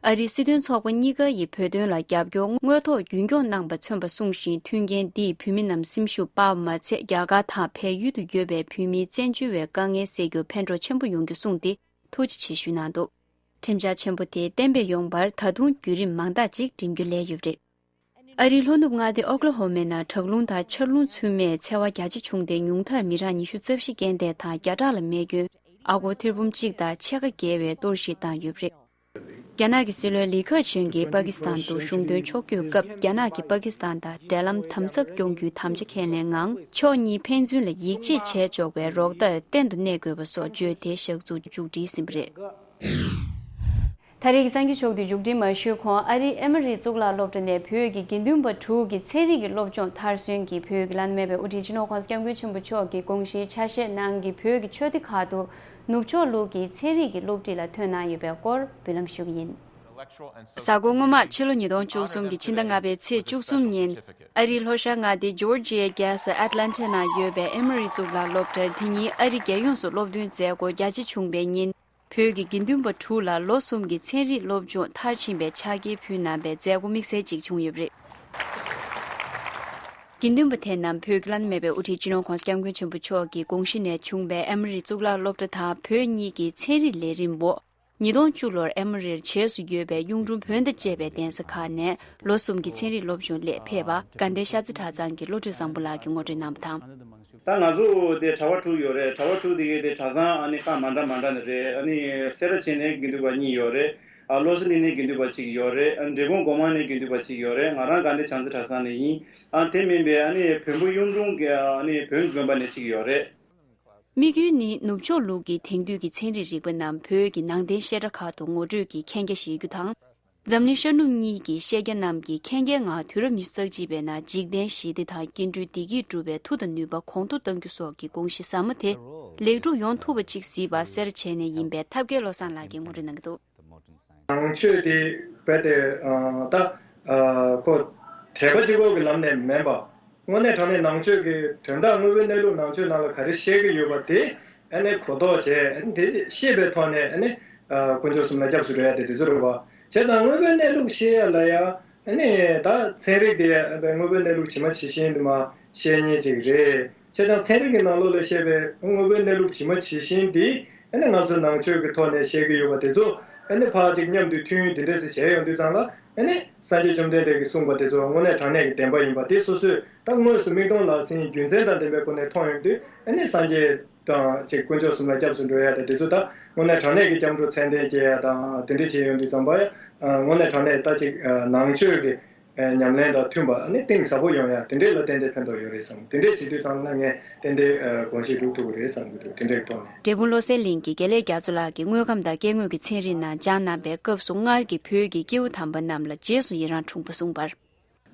ཨ་རིའི་སྲིད་དོན་ཚོགས་པ་གཉིས་ཀ་ཡིས་བོད་དོན་ལ་རྒྱབ་སྐྱོར་དངོས་ཐོག་རྒྱུན་འཁྱོངས་གནང་པ་མཚོན་པ་གསུངས་ཤིང་། མཐུན་རྐྱེན་འདིས་བོད་མི་རྣམས་སེམས་ཤུགས་སྤར་བ་མ་ཚད། རྒྱ་གར་དང་བལ་ཡུལ་དུ་ཡོད་པའི་བོད་མིའི་བཙན་བྱོལ་བའི་དཀའ་ངལ་སེལ་རྒྱུར་ཕན་གྲོགས་ཆེན་པོ་ཡོང་རྒྱུ་གསུངས་ཏེ་ཐུགས་རྗེ་ཆེ་ཞུས་གནང་འདུག་ཁྲིམས་འཆར་ཆེན་པོ་དེ་གཏན་འབེབས་ཡོང་བར་ད་དུང་བརྒྱུད་རིམ་མང་དག་ཅིག་འགྲིམ་རྒྱུ་ལས་ཡོད་པ་རེད། ཨ་རིའི་ལྷོ་ནུབ་མངའ་སྡེ་ཨོ་ཀླ་ཧོ་མའི་ནང་དྲག་རླུང་དང་ཆར་རླུང་ཚུན་མས་འཚེ་བ་རྒྱ་ཆེ་བྱུང་སྟེ། ཉུང་མཐར་མི་གྲངས་ཉི་ཤུ་རྩ་བཞི་རྐྱེན་འདས་དང་། བརྒྱ་ཕྲག་ལ་རྨས་སྐྱོན། ཨ་སྒོར་ཐེར་འབུམ་གཅིག་དང་ཕྱེད་ཀ་བརྒལ་བའི་གཏོར་བཤིག་བཏང་ཡོད་པ་རེད། རྒྱ་ནག་གི་སྲིད་བློན་ལི་ཁེ་ཆང་གིས་པ་ཀི་སི་ཐན་དུ་གཞུང་དོན་ཕྱོགས་བསྐྱོད་སྐབས། རྒྱ་ནག་གིས་པ་ཀི་སི་ཐན་དང་འབྲེལ་ལམ་དམ་ཟབ་སྐྱོང་རྒྱུའི་དམ་བཅའ་ཁས་ལེན་ངང་། ཕྱོགས་གཉིས་ཕན་ཚུན་ལ་ཡིད་ཆེས་བྱས་ཆོག་པའི་རོགས་ཟླར་གཏན་དུ་གནས་དགོས་པ་སོགས་བརྗོད་དེ་ཞག་ཚུགས་མཇུག་སྒྲིལ་ཟིན་པ་རེད། ད་རེས་ཀྱི་གསར་འགྱུར་ཕྱོགས་བསྡུས་མཇུག་སྒྲིལ་མ་ཞུས་གོང་། ཨ་རིའི་ཨེ་མོ་རི་གཙུག་ལག་སློབ་གྲྭ་ནས་བོད་ཀྱི་དགེ་འདུན་པ་དྲུག་གི་ཚན་རིག་གི་སློབ་སྦྱོང་མཐར་སོན་གྱིས། བོད་ཀྱི་བླ་ན་མེད་པའི་དབུ་ཁྲིད་སྤྱི་ནོར་༸གོང་ས་༸སྐྱབས་མགོན་ཆེན་པོ་མཆོག་གི་དགོངས་གཞིའི་ཆ་ཤས་ནང་གི་བོད་ཀྱི་ཆོས་སྡེ་ཁག་ཏུ་ནུབ་ཕྱོགས་ལུགས་ཀྱི་ཚན་རིག་གི་སློབ་ཁྲིད་ལ་ཐོན་གནང་ཡོད་པའི་སྐོར་འབུལ་ལམ་ཞུ་གི་ཡིན། གཟའ་འཁོར་སྔོན་མ་ཕྱི་ལོ་ཉིས་སྟོང་བཅུ་གསུམ་གྱི་ཕྱི་ཟླ་ལྔ་པའི་ཚེས་བཅུ་གསུམ་ཉིན། ཨ་རིའི་ལྷོ་ཤར་མངའ་སྡེ་ཇོར་ཇི་ཡའི་རྒྱལ་ས་ཨེཊ་ལན་ཊ་ནང་ཡོད་པའི་ཨེ་མོ་རི་གཙུག་ལག་སློབ་གྲྭར། དེ་ཉིད་ཨ་རི་རྒྱལ་ཡོངས་སུ་སློབ་ཐོན་མཛད་སྒོ་རྒྱ་ཆེ་བྱུང་བའི་ཉིན། བོད་ཀྱི་དགེ་འདུན་པ་དྲུག་ལ་ལོ་གསུམ་གྱི་ཚན་རིག་སློབ་སྦྱོང་མཐར་ཕྱིན་པའི་ཕྱག་འཁྱེར་ཕུལ་གནང་བའི་མཛད་སྒོ་དམིགས་བསལ་ཅིག་བྱུང་ཡོད་པ་རེད། དགེ་འདུན་པ་དེ་རྣམས་བོད་ཀྱི་བླ་ན་མེད་པའི་དབུ་ཁྲིད་སྤྱི་ནོར་༸གོང་ས་༸སྐྱབས་མགོན་ཆེན་པོ་མཆོག་གི་དགོངས་གཞི་ནས་བྱུང་བའི་ཨེ་མོ་རི་གཙུག་ལག་སློབ་གྲྭ་དང་བོད་གཉིས་ཀྱི་ཚན་རིག་ལས་རིམ་འོག་ཉིས་སྟོང་བཅུ་ལོར་ཨེ་མོ་རིར་བྱེས་སུ་ཡོད་པའི་གཡུང་དྲུང་བོན་དང་བཅས་པའི་གདན་ས་ཁག་ནས་ལོ་གསུམ་གྱི་ཚན་རིག་སློབ་སྦྱོང་སླད་ཕེབས་པ་དགའ་ལྡན་ཤར་རྩེ་གྲྭ་ཚང་གི་བློ་གྲོས་བཟང་པོ་ལགས་ཀྱིས་ངོ་སྤྲོད་གནང་བ་དང་། ད་ང་ཚོ་དེ་གྲྭ་པ་དྲུག་ཡོད་རེད། གྲྭ་པ་དྲུག་དེ་གའི་དེ་གྲྭ་ཚང་ཨ་ནི་ཁག་མ་འདྲ་མ་འདྲ་ནས་རེད། ཨ་ནི་སེ་ར་བྱེས་ནས་དགེ་འདུན་པ་གཉིས་ཡོད་རེད། ཨ་བློ་གསལ་གླིང་ནས་དགེ་འདུན་པ་གཅིག་ཡོད་རེད། ཨ་འབྲས་སྤུངས་སྒོ་མང་ནས་དགེ་འདུན་པ་གཅིག་ཡོད་རེད། ང་རང་དགའ་ལྡན་བྱང་རྩེ་གྲྭ་ཚང་ནས་ཡིན། ཨ་དེ་མིན་པའི་ཨ་ནི་བོན་པོ་གཡུང་དྲུང་གི་ཨ་ནི་བོན་དགོན་པ་ནས་གཅིག་ཡོད་རེད། དམིགས་ཡུལ་ནི་ནུབ་ཕྱོགས་ལུགས་ཀྱི་དེང་དུས་ཀྱི་ཚན་རིག་རིག་པ་རྣམས་བོད་ཀྱི་ནང་བསྟན་བཤད་གྲྭ་ཁག་ཏུ་ངོ་སྤྲོད་ཀྱིས་མཁྱེན་རྒྱ་ཞེད་རྒྱུ་དང་། འཛམ་གླིང་ཤར་ནུབ་གཉིས་ཀྱི་ཤེས་བྱ་རྣམས་ཀྱིས་མཁྱེན་རྒྱའི་ངང་དུས་རབས་ཉི་ཤུ་རྩ་གཅིག་པའི་ནང་འཇིག་རྟེན་ཞི་བདེ་དང་སྐྱེ་འགྲོའི་བདེ་སྐྱིད་སྒྲུབ་པའི་མཐུ་དང་ནུས་པ་གོང་མཐོར་གཏང་རྒྱུ་སོགས་ཀྱི་དགོངས་གཞི་ཟབ་མོ་དེ་ལེགས་གྲུབ་ཡོང་ཐུབ་པ་ཅིག་གཟིགས་པར་སེ་ར་བྱེས་ནས་ཡིན་པའི་ཐབས་མཁས་བློ་བཟང་ལགས་ཀྱིས་ངོ་སྤྲོད་གནང་གི་འདུག་ནང་ཆོས་དེ་རྦད་དེ་ད་ཁོ་དད་པ་གཅིག་པོ་གི་ལམ་ནས་མིན་པ། དངོས་གནས་དྲང་གནས་ནང་ཆོས་ཀྱི་དོན་དག་དངོས་པོའི་གནས་ལུགས་ནང་ཆོས་ནང་ལ་ག་རེ་བཤད་ཀྱི་ཡོད་པ་དེ་ཨ་ནི་གོ་རྟོགས་བྱས། ཨ་ནི་དེ་ཤེས་པའི་ཐོག་ནས་ཨ་ནི་དཀོན་མཆོག་གསུམ་ལ་སྐྱབས་སུ་འགྲོ་ཡ་དེ་དེ་ཚོ་རེད་བ། བྱས་ཙང་དངོས་པོའི་གནས་ལུགས་ཤེས་ཡ་ལ་ཡ་ཨ་ནི་ད་ཚན་རིག་དེ་ཡ་དངོས་པོའི་གནས་ལུགས་ཇི་མ་ཇི་བཞིན་དུ་མ་བཤད་མཁན་ཅིག་རེད། བྱས་ཙང་ཚན་རིག་གི་ནང་ལོགས་ལ་བཤད་པའི་དངོས་པོའི་གནས་ལུགས་ཇི་མ་ཇི་བཞིན་དེ་ཨ་ནི་ང་ཚོ་ནང་ཆོས་ཀྱི་ཐོག་ནས་བཤད་ཀྱི་ཡོད་པ་དེ་ཚོ་ ཨ་ནི་ཕར་ཅིག་མཉམ་དུ་མཐུན་དེ་འདྲས་སེ་བྱས་ཡོང་དུས་ཙང་ལ། ཨ་ནི་སངས་རྒྱས་བཅོམ་ལྡན་འདས་ཀྱིས་གསུངས་པ་དེ་ཚོ་དངོས་གནས་དྲང་གནས་ཀྱི་བདེན་པ་ཡིན་པ་དེ་སོ་སོས་ད་དངོས་སུ་མིག་མཐོང་ལག་ཟིན་རྒྱུ་མཚན་དང་ལྡན་པའི་སྒོ་ནས་མཐོང་ཡོང་དུས། ཨ་ནི་སངས་རྒྱས་དང་ཅིག་དཀོན་མཆོག་གསུམ་ལ་སྐྱབས་སུ་འགྲོ་ཡ་དང་དེ་ཚོ་ད་དངོས་གནས་དྲང་གནས་ཀྱི་སྐྱབས་འགྲོ་མཚན་ལྡན་སྐྱེ་ཡ་དང་དེ་འདྲས་བྱས་ཡོང་དུས་ཙམ་པ། ཨ་དངོས་གནས་དྲང་གནས་ད་ཅིག་ཨ་ནང་ཆོས་ཀྱི་ཨ་ཉམས་ལེན་དང་མཐུན་པ། ཨ་ནི་གཏིང་ཟབ་པོ་ཡོང་ཡ་དེ་འདྲས་ལ་ཏན་ཏན་ཕན་ཐོགས་ཡོད་རེད་བསམ། དེ་འདྲས་བྱེད་དུས་ཙམ་ན་ངས་ཏན་ཏན་ཨ་དགོངས་བཞེས་སྒྲུབ་ཐུབ་ཀྱི་རེད་བསམ་གྱི་འདུག་དེ་འདྲས་ཐོག་ནས། འབྲས་སྤུངས་བློ་གསལ་གླིང་གི་དགེ་ལེགས་རྒྱ་མཚོ་ལགས་ཀྱིས་དངོས་ཁམས་དང་སྐྱེ་དངོས་ཀྱི་ཚན་རིག་ནང་སྦྱངས་གནང་བའི་སྐབས་སུ་སྔར་གྱི་བོད་ཀྱི་སྐྱེས་བུ་དམ་པ་རྣམས་ལ་རྗེས་སུ་ཡི་རང་འཁྲུངས་པ་གསུངས་པར།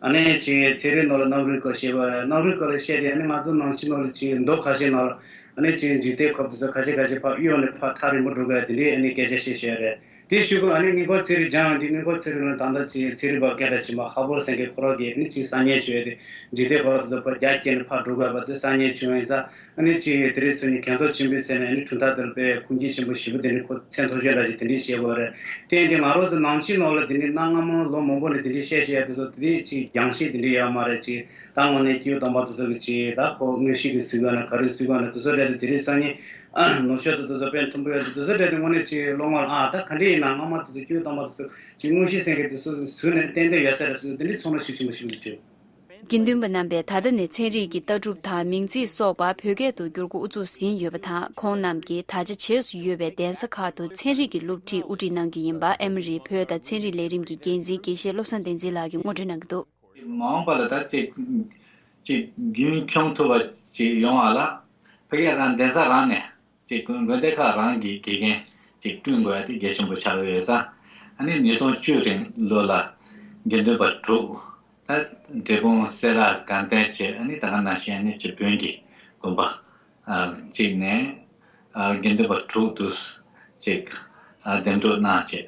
ཨ་ནི་ཅིག་ཚན་རིག་ནང་ལ་གནམ་རུད་སྐོར་བཤད་པ་རེད། གནམ་རུད་སྐོར་ལ་བཤད་དེ། ཨ་ནི་ང་ཚོ་ནང་ཆོས་ནང་ལ་ཅིག་མདོ་ཁ་ཤས་ནང་ལ་ཨ་ནི་ཅིག་འཇིག་རྟེན་ཁབ་དེ་ཚོ་ཁ་ཤས་ཁ་ཤས་ཕར་གཡོལ་ནས་ཕར་ཐག་རིང་པོ་འགྲོ་དགོས་དེ་འདྲའི་ཨ་ནི་སྐད་ཆ་བཤད་བཤད་རེད། དེའི་གཞུག་གུ་ཨ་ནི་དངུལ་ཕོགས་ཚན་རིག་སྦྱངས་ཡོང་དུས། དངུལ་ཕོགས་ཚན་རིག་ལ་ད་ལྟ་ཅིག་ཚན་རིག་པ་སྐད་གྲགས་ཆེན་པོ་ཧ་བོར་སེང་གེ་ཁོ་རང་གིས་ཨ་ནི་ཅིག་གསར་རྙེད་བྱུང་ཡོད་དེ། འཇིག་རྟེན་ཁབ་དེ་ཚོ་ཕར་རྒྱ་བསྐྱེད་ནས་ཕར་འགྲོ་དགོས་པ་དེ་གསར་རྙེད་བྱུང་ཡིན་ཙང་། ཨ་ནི་ཅིག་དེ་རིང་སང་ཉིན་གན་ཐོག་ཆེན་པོའི་ཟེར་ནས་ཨ་ནི་གྲུབ་མཐའ་དེར་དཔེ་ཁུངས་སྐྱེལ་ཆེན་པོ་ཞེ་པོ་དེ་འདྲ་ཁོ་མཚན་ཐོགས་ཤོས་འདྲ་ཞིག་དེ་འདྲས་བཤད་དགོས་རེད། དེ་ཡིན་དུས་ང་རང་ཚོ་ནང་ཆོས་ནང་ལ་དེ་འདྲས་གནའ་སྔ་མོ་ལོ་མང་པོ་ནས་དེ་འདྲས་བཤད་བཤད་དེ་ཚོ་དེ་འདྲས་ཅིག་རྒྱང་ཤེལ་དེ་འདྲས་ཡོད་མ་རེད། ཅིག་ད་དངོས་གནས་སྐྱེས་བུ་དམ་པ་དེ་ཚོ་གི་ཅིག་ད་ཁོ་མངོན་ཤེས་ཀྱིས་གཟིགས་པ་ན་ག་རེ་གཟིགས་པ་ན་དེ་ཚོ་རེད་དེ། དེ་རིང་སང་ཉིན་ནུབ་ཕྱོགས་དུ་དེ་ཚོ་དཔེ་མཐོན་པོ་ཡོད་དེ། དེ་ཚོ་རེད་དེ་དངོས་གནས་ཅིག་བློ་ངོར་ཨ་ད་ག་འདྲས་ཡིན་ན། སྔ་མ་དེ་ཚོ་སྐྱེས་བུ་དམ་པ་དེ་ཚོ་ཅིག་མངོན་ཤེས་སེང་གེ་དེ་ཚོ་གཟིགས་ནས་ཏན་ཏན་ཡོད་ས་རེད་ཟེར་དེ་འདྲས་ཚོར་སྣང་ཤུགས་ཆེན་པོ་ཞིག་འདུག་ཅོ། དགེ་འདུན་པ་རྣམ་པས་ད་ལྟ་ནས་ཚན་རིག་གི་ལྟ་གྲུབ་དང་མིང་ཚིག་སོགས་པ་བོད་སྐད་དུ་བསྒྱུར་འགོ་ཨུ་ཚུགས་ཟིན་ཡོད་པ་དང་། ཁོང་རྣམས་ཀྱིས་ད་ཆ་བྱེས་སུ་ཡོད་པའི་གདན་ས་ཁག་ཏུ་ཚན་རིག་གི་སློབ་ཁྲིད་དབུ་ཁྲིད་གནང་རྒྱུ་ཡིན་པ། ཨེ་མོ་རིའི་བོད་དང་ཚན་རིག་ལས་རིམ་གྱི་འགན་འཛིན་དགེ་བཤེས་བློ་བཟང་བསྟན་འཛིན་ལགས་ཀྱིས་ངོ་སྤྲོད་གནང་གི་འདུག་མ་འོངས་པ་ལ་ད་ཅིག་ཅིག་རྒྱུན་འཁྱོངས་ཐུབ་པ་ཅིག་ཡོང་བ་ལ་ཕ་གིར་རང་གདན་ས་རང་ནས། ཅིག་དགོན་དགོན་སྡེ་ཁག་རང་གི་དགེ་རྒན་ཅིག་བསྐྲུན་དགོས་ཡ་དེ་གལ་ཆེན་པོ་ཆགས་ཡོད་ཙང་། ཨ་ནི་ཉིས་སྟོང་བཅུ་རིང་ལོ་ལ་དགེ་འདུན་པ་དྲུག་ད་འབྲས་སྤུངས་སེ་ར་དགའ་ལྡན་བཅས། ཨ་ནི་ད་ག་ནང་བཞིན་ཨ་ནི་ཅིག་བོན་གྱི་དགོན་པ་ཨ་གཅིག་ནས་ཨ་དགེ་འདུན་པ་དྲུག་དུ་ཅིག་ཨ་འདེམས་སྒྲུག་གནང་བྱས།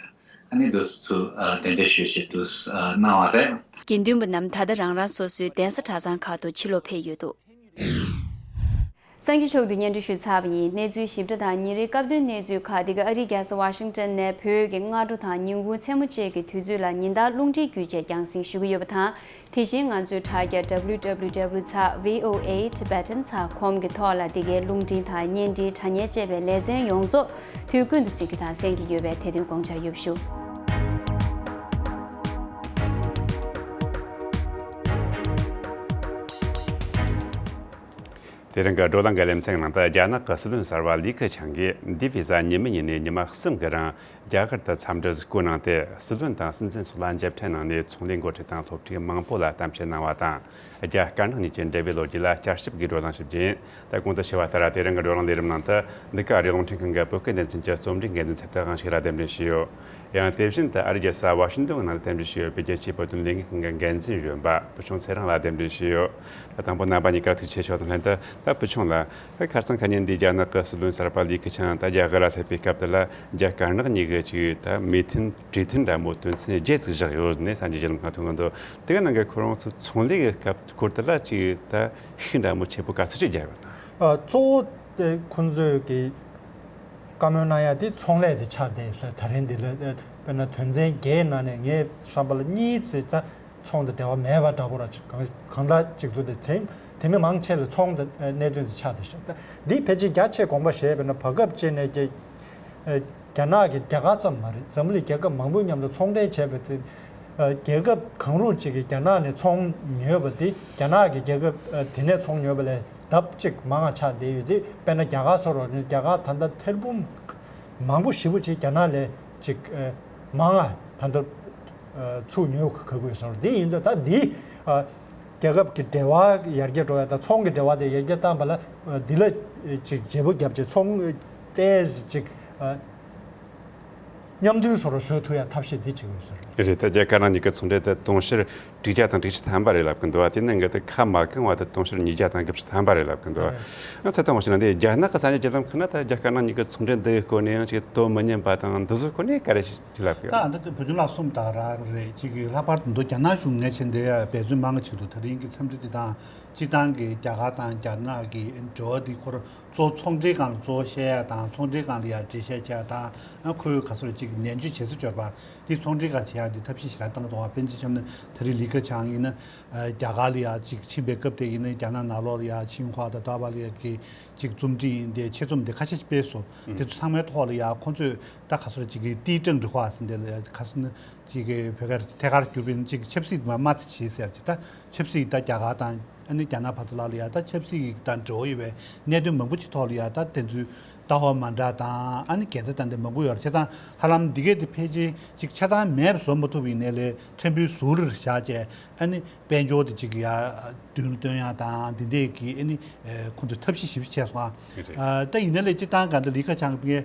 ཨ་ནི་དུ་ཚུ་ཨ་གདན་འདྲེན་ཞུས་བྱས་དུ་ཨ་གནང་བ་རེད། དགེ་འདུན་པ་རྣམས་ད་ལྟ་རང་རང་སོ་སོའི་གདན་ས་གྲྭ་ཚང་ཁག་ཏུ་ཕྱིར་ལོག་ཕེབས་ཡོད་འདུག་གསར་འགྱུར་ཕྱོགས་བསྡུས་སྙན་སྒྲོན་ཞུས་ཚར་བ་ཡིན། གནས་ཚུལ་ཞིབ་ཕྲ་དང་ཉིན་རེའི་སྐབས་བསྟུན་གནས་ཚུལ་ཁག་འདི་ག་ཨ་རིའི་རྒྱལ་ས་ཝ་ཤིང་ཏོན་ནས་བོད་ཀྱི་སྔ་དྲོ་དང་ཉིན་གུང་མཚན་མོ་བཅས་ཀྱི་དུས་ཚོད་ལ་ཉིན་ལྟར་རླུང་འཕྲིན་བརྒྱུད་བཅས་རྒྱང་སྲིང་ཞུ་གི་ཡོད་པ་དང་། དེ་བཞིན་ང་ཚོའི་དྲ་རྒྱ་W W W ཚེག་V O A Tibetan ཚེག་com གི་ཐོག་ལ་འདི་གའི་རླུང་འཕྲིན་དང་བརྙན་འཕྲིན་དྲ་བརྙན་བཅས་པའི་ལེ་ཚན་ཡོངས་རྫོགས་དུས་ཀུན་ཏུ་གཟིགས་རྒྱུ་དང་གསན་རྒྱུ་ཡོད་པའི་དེ་དོན་དགོངས་འཇགས་ཡོད་པ་ཞུ། དེ་རིང་གི་བགྲོ་གླེང་གི་ལེ་ཚན་ནང་དུ། རྒྱ་ནག་གི་སྲིད་བློན་གསར་པ་ལི་ཁེ་ཆང་གིས་འདི་བྷི་ཟ་ཉི་མ་ཉིན་ནས་ཉི་མ་གསུམ་གྱི་རིང་རྒྱ་གར་དུ་འཚམས་འདྲིར་གཟིགས་སྐོར་གནང་སྟེ། སྲིད་བློན་དང་སྲིད་འཛིན་སོགས་ལ་མཇལ་འཕྲད་གནང་ནས། ཚོང་ལས་འགོ་ཁྲིད་དང་སློབ་ཕྲུག་མང་པོ་ལ་གཏམ་བཤད་གནང་བ་དང་། རྒྱ་དཀར་ནག་གཉིས་ཀྱི་འབྲེལ་བའི་ལོ་རྒྱུས་ལ་བསྐྱར་ཞིབ་ཀྱི་བགྲོ་གླེང་ཞིག་བྱས། ད་གོང་དུ་ཞུས་པ་ལྟར། དེ་རིང་གི་བགྲོ་གླེང་ལས་རིམ་ནང་དུ་འདི་ག་ཨ་རིའི་རླུང་འཕྲིན་ཁང་གི་བོད་སྐད་སྡེ་ཚན་གྱི་རྩོམ་སྒྲིག་འགན་འཛིན་ཚེ་བརྟན་དབང་ཕྱུག་ལ་གདན་འདྲེན་ཞུས་ཡོད། ཡང་དེ་བཞིན་དུ་ཨ་རིའི་རྒྱལ་ས་ཝ་ཤིང་ཏོན་ནང་དུ་གདན་འདྲེན་ཞུས་ཡོད་པའི་རྒྱལ་སྤྱིའི་བོད་དོན་ལས་འགུལ་ཁང་གི་འགན་འཛིན་གཞོན་པ་བུ་ཆུང་ཚེ་རིང་ལ་གདན་འདྲེན་ཞུས་ཡོད། ད་དང་པོ་རྣམ་པ་གཉིས་ཀར་ཐུགས་རྗེ་ཆེ་ཞུ་དང་ལྷན་དུ། ད་བུ་ཆུང་ལགས། ད་ཁ་སང་ཁ་ཉིན་འདི་རྒྱ་ནག་གི་སྲིད་བློན་གསར་པ་ལི་ཁེ་ཆང་ད་རྒྱ་གར་ལ་སླེབས་པའི་སྐབས་དེ་ལ། རྒྱ་དཀར་ནག་གཉིས་ཀྱི་ཅིག་ད་མོས་མཐུན་གྲོས་མཐུན་འདྲ་མོ་དོན་ཚན་བརྒྱད་ཅིག་བཞག་ཡོད་ནས་གསར་འགྱུར་བརྒྱུད་ལམ་ཁག་ཐོན་གྱི་འདུག་དེ་ག་ནང་གི་ཁོ་རང་ཚོ་ཚོང་ལས་ཀྱི་སྐབས་སྐོར་དེ་ལ་ཅིག་ད་ཤུགས་འདྲ་མོ་ཆེ་པོ་ག་ཚོད་ཅིག་བརྒྱབ་ཡོད་དམ། ཨ། གཙོ་བོ་དེ་ཁོང་ཚོས་ཀྱི་བཀའ་མོལ་གནང་ཡ་དེ་ཚོང་ལས་དེ་ཆགས་བསྡད་ཡོད་ས་རེད། ད་རིང་འདི་ལ་དཔེར་ན་དོན་ཚན་བརྒྱད་ནང་ནས་ངས་བསམ་པ་ལ་གཉིས་ཙམ་ད་ཚོང་དང་འབྲེལ་བ་མེད་པ་འདྲ་པོ་ར་ཅིག་གང་གང་ལྟར་ཅིག་འདུག་དེ་དེ་མི་མང་ཆེ་ལ་ཚོང་དང་གནད་དོན་དེ་ཆགས་བསྡད་ཤག་ད་འདི་ཕལ་ཆེར་རྒྱ་ཆེ་དགོངས་པ་བཞེས་པས་ན། བར་སྐབས་ཅིག་ནས་ཀྱི་རྒྱ་ནག་གིས་རྒྱ་གར་ཙམ་མ་རེད། འཛམ་བུ་གླིང་རྒྱལ་ཁབ་མང་པོའི་མཉམ་དུ་ཚོང་འབྲེལ་བྱས་པ་དེ། རྒྱལ་ཁབ་གང་རུང་གཅིག་གིས་རྒྱ་ནག་ནས་ཚོང་ཉོས་པ་དེ། རྒྱ་ནག་གིས་རྒྱལ་ཁབ་དེ་ནས་ཚོང་ཉོས་པ་ལས་ལྡབ་གཅིག་མང་བ་ཆགས་བསྡད་ཡོད་དེ། དཔེར་ན་རྒྱ་གར་སོགས་རོགས་ནས་རྒྱ་གར་ད་ལྟ་ཐེར་འབུམ་མང་པོ་ཞེ་པོ་ཅིག་རྒྱ་ནག་ལས་ཅིག་མང་བ་ད་ལྟ་ཚུར་ཉོས་ག་དགོས་སོང་། དེ་ཡིན་དུས་ད་འདི་རྒྱལ་ཁབ་ཀྱི་འབྲེལ་བ་ཡར་རྒྱས་འགྲོ་ཡ་དང་། ཚོང་གི་འབྲེལ་བ་དེ་ཡར་རྒྱས་བཏང་པ་ལ་འདི་ལ་ཅིག་བརྗེ་པོ་བརྒྱབ་བྱས་ཚོང་ཏོག་ཙམ་ཅིག་མཉམ་མཐུན་བཟོ་རུ་བཟོ་ཐུབ་ཡ་ཐབས་ཤེས་འདི་བྱེད་དགོས་ཟེར། རེད། ད་རྒྱ་དཀར་ནག་གཉིས་ཀྱི་ཚོང་འབྲེལ་དེ་དུང་ཕྱུར་དྲུག་བརྒྱ་དང་དྲུག་ཅུ་ཐམ་པ་རེད་ལབ་ཀྱི་འདུག་བ། དེ་ནང་གི་དེ་ཁ་མ་གང་བ་དེ་དུང་ཕྱུར་ཉིས་བརྒྱ་དང་དགུ་བཅུ་ཐམ་པ་རེད་ལབ་ཀྱི་འདུག་བ། ང་ཚོ་ད་མ་ཤེས་ན་འདི་རྒྱ་ནག་གི་གསར་འགྱུར་བརྒྱུད་ལམ་ཁག་ན་ད་རྒྱ་དཀར་ནག་གཉིས་ཀྱི་ཚོང་འབྲེལ་འདི་གི་སྐོར་ནས་ཡང་ཅིག་དོ་མི་མཉམ་པ་དང་འདི་ཚོའི་སྐོར་ནས་ག་རེ་ཞིག་ལབ་ཀྱི། ད་ཨ་འདི་བུ་ཆུང་ལགས་གསུངས་དང་རང་རེད། ཅིག་གི་ལྷག་པར་དུ་རྒྱ་ནག་གཞུང་ངས་བྱས་འདི་འབད་བརྩོན་མང་ང་བྱེད་ཀྱི་འདུག་ད་རིང་གི་འཚམས་འདྲི་འདི་དང་སྤྱིར་བཏང་གི་རྒྱ་གར་དང་རྒྱ་ནག་གི་འབྲེལ་བ་འདི་ཁོར་གཙོ་བོ་ཚོང་འབྲེལ་སྒང་ལ་གཙོ་བོ་བཤད་ཡ་དང་། ཚོང་འབྲེལ་སྒང་ལ་ཡར་འགྲེལ་བཤད་བྱེད་ཡ་དང་། ཁོའི་ག་ཚོད་ཅིག་ནན་བརྗོད་བྱེད་ས་འབྱོར་པ་འདི་ཚོང་འབྲེལ་སྒང་བྱེད་ཡ་འདི་ཐབས་ཤེས་ཞེ་དྲག་བཏང་གི་འདུག་བ། དཔེར་ན་ཆ་བཞག་ན་ད་རེས་ལི་ ཁ་བྱང་ཡིན་ན་རྒྱ་གར་ལ་ཡ་ཅིག་ཕྱིན་པའི་སྐབས་དེ་ཡིན་ན་རྒྱ་ནག་ནང་ལོགས་ལ་ཡ་ཆིང་ཧྭ་དང་ཏཱ་བ་ལ་ཡ་གི་ཅིག་རྩོམ་སྒྲིག་ཡིན་ཏེ་ཆེད་རྩོམ་དེ་ཁ་ཤས་ཤིག་སྤེལ་སོང་། དེ་ཚོ་ཚང་མའི་ཐོག་ལ་ཡ་ཁོང་ཚོས་ད་ག་སོ་ཅིག་གི་ཏི་ཀྲང་ཀྲི་ཧྭ་ཟེར་འདི་ལ་ཡ་ག་སོ་ན་ཅིག་གི་བོད་སྐད་ཐད་ཀར་བསྒྱུར་བ་ཡིན་ན་ཅིག་ཆབ་སྲིད་མ་མ་ཚི་བྱེད་ཟེར་ཅིག་ད་ཆབ་སྲིད་ད་རྒྱ་གར་དང་། ཨ་ནི་རྒྱ་ནག་བར་དུ་ལ་ལ་ཡ་ད་ཆབ་སྲིད་དང་འབྲེལ་བ་ཡོད་པའི་གནད་དོན་མང་པོ་ཅིག་ཐོག་ལ་ཡ་ད་དེ་ཚོའི་ལྟ་བ་མ་འདྲ་དང་ཨ་ནི་འགལ་ཟླ་དང་དེ་མང་པོ་ཡོད་རེད། བྱས་ཙང་ཧ་ལམ་འདི་གས་དེ་ཕལ་ཆེར་ཅིག་ཆ་ཚང་མེད་པ་བཟོ་མ་ཐུབ་པའི་ནས་ལས་ཕྲན་བུའི་ཟུར་རེར་བཞག་བྱས་ཨ་ནི་དཔལ་འབྱོར་དེ་ཅིག་ཡ་མདུན་ལ་བཏོན་ཡ་དང་དེ་འདྲས་ཀྱི་ཨ་ནི་ཁོང་ཚོས་ཐབས་ཤེས་ཞིབ་བྱས་སོང་ཨ། ད་ཡིན་ན་ལས་སྤྱིར་བཏང་ག་འདི་ལི་ཁ་ཆང་གི་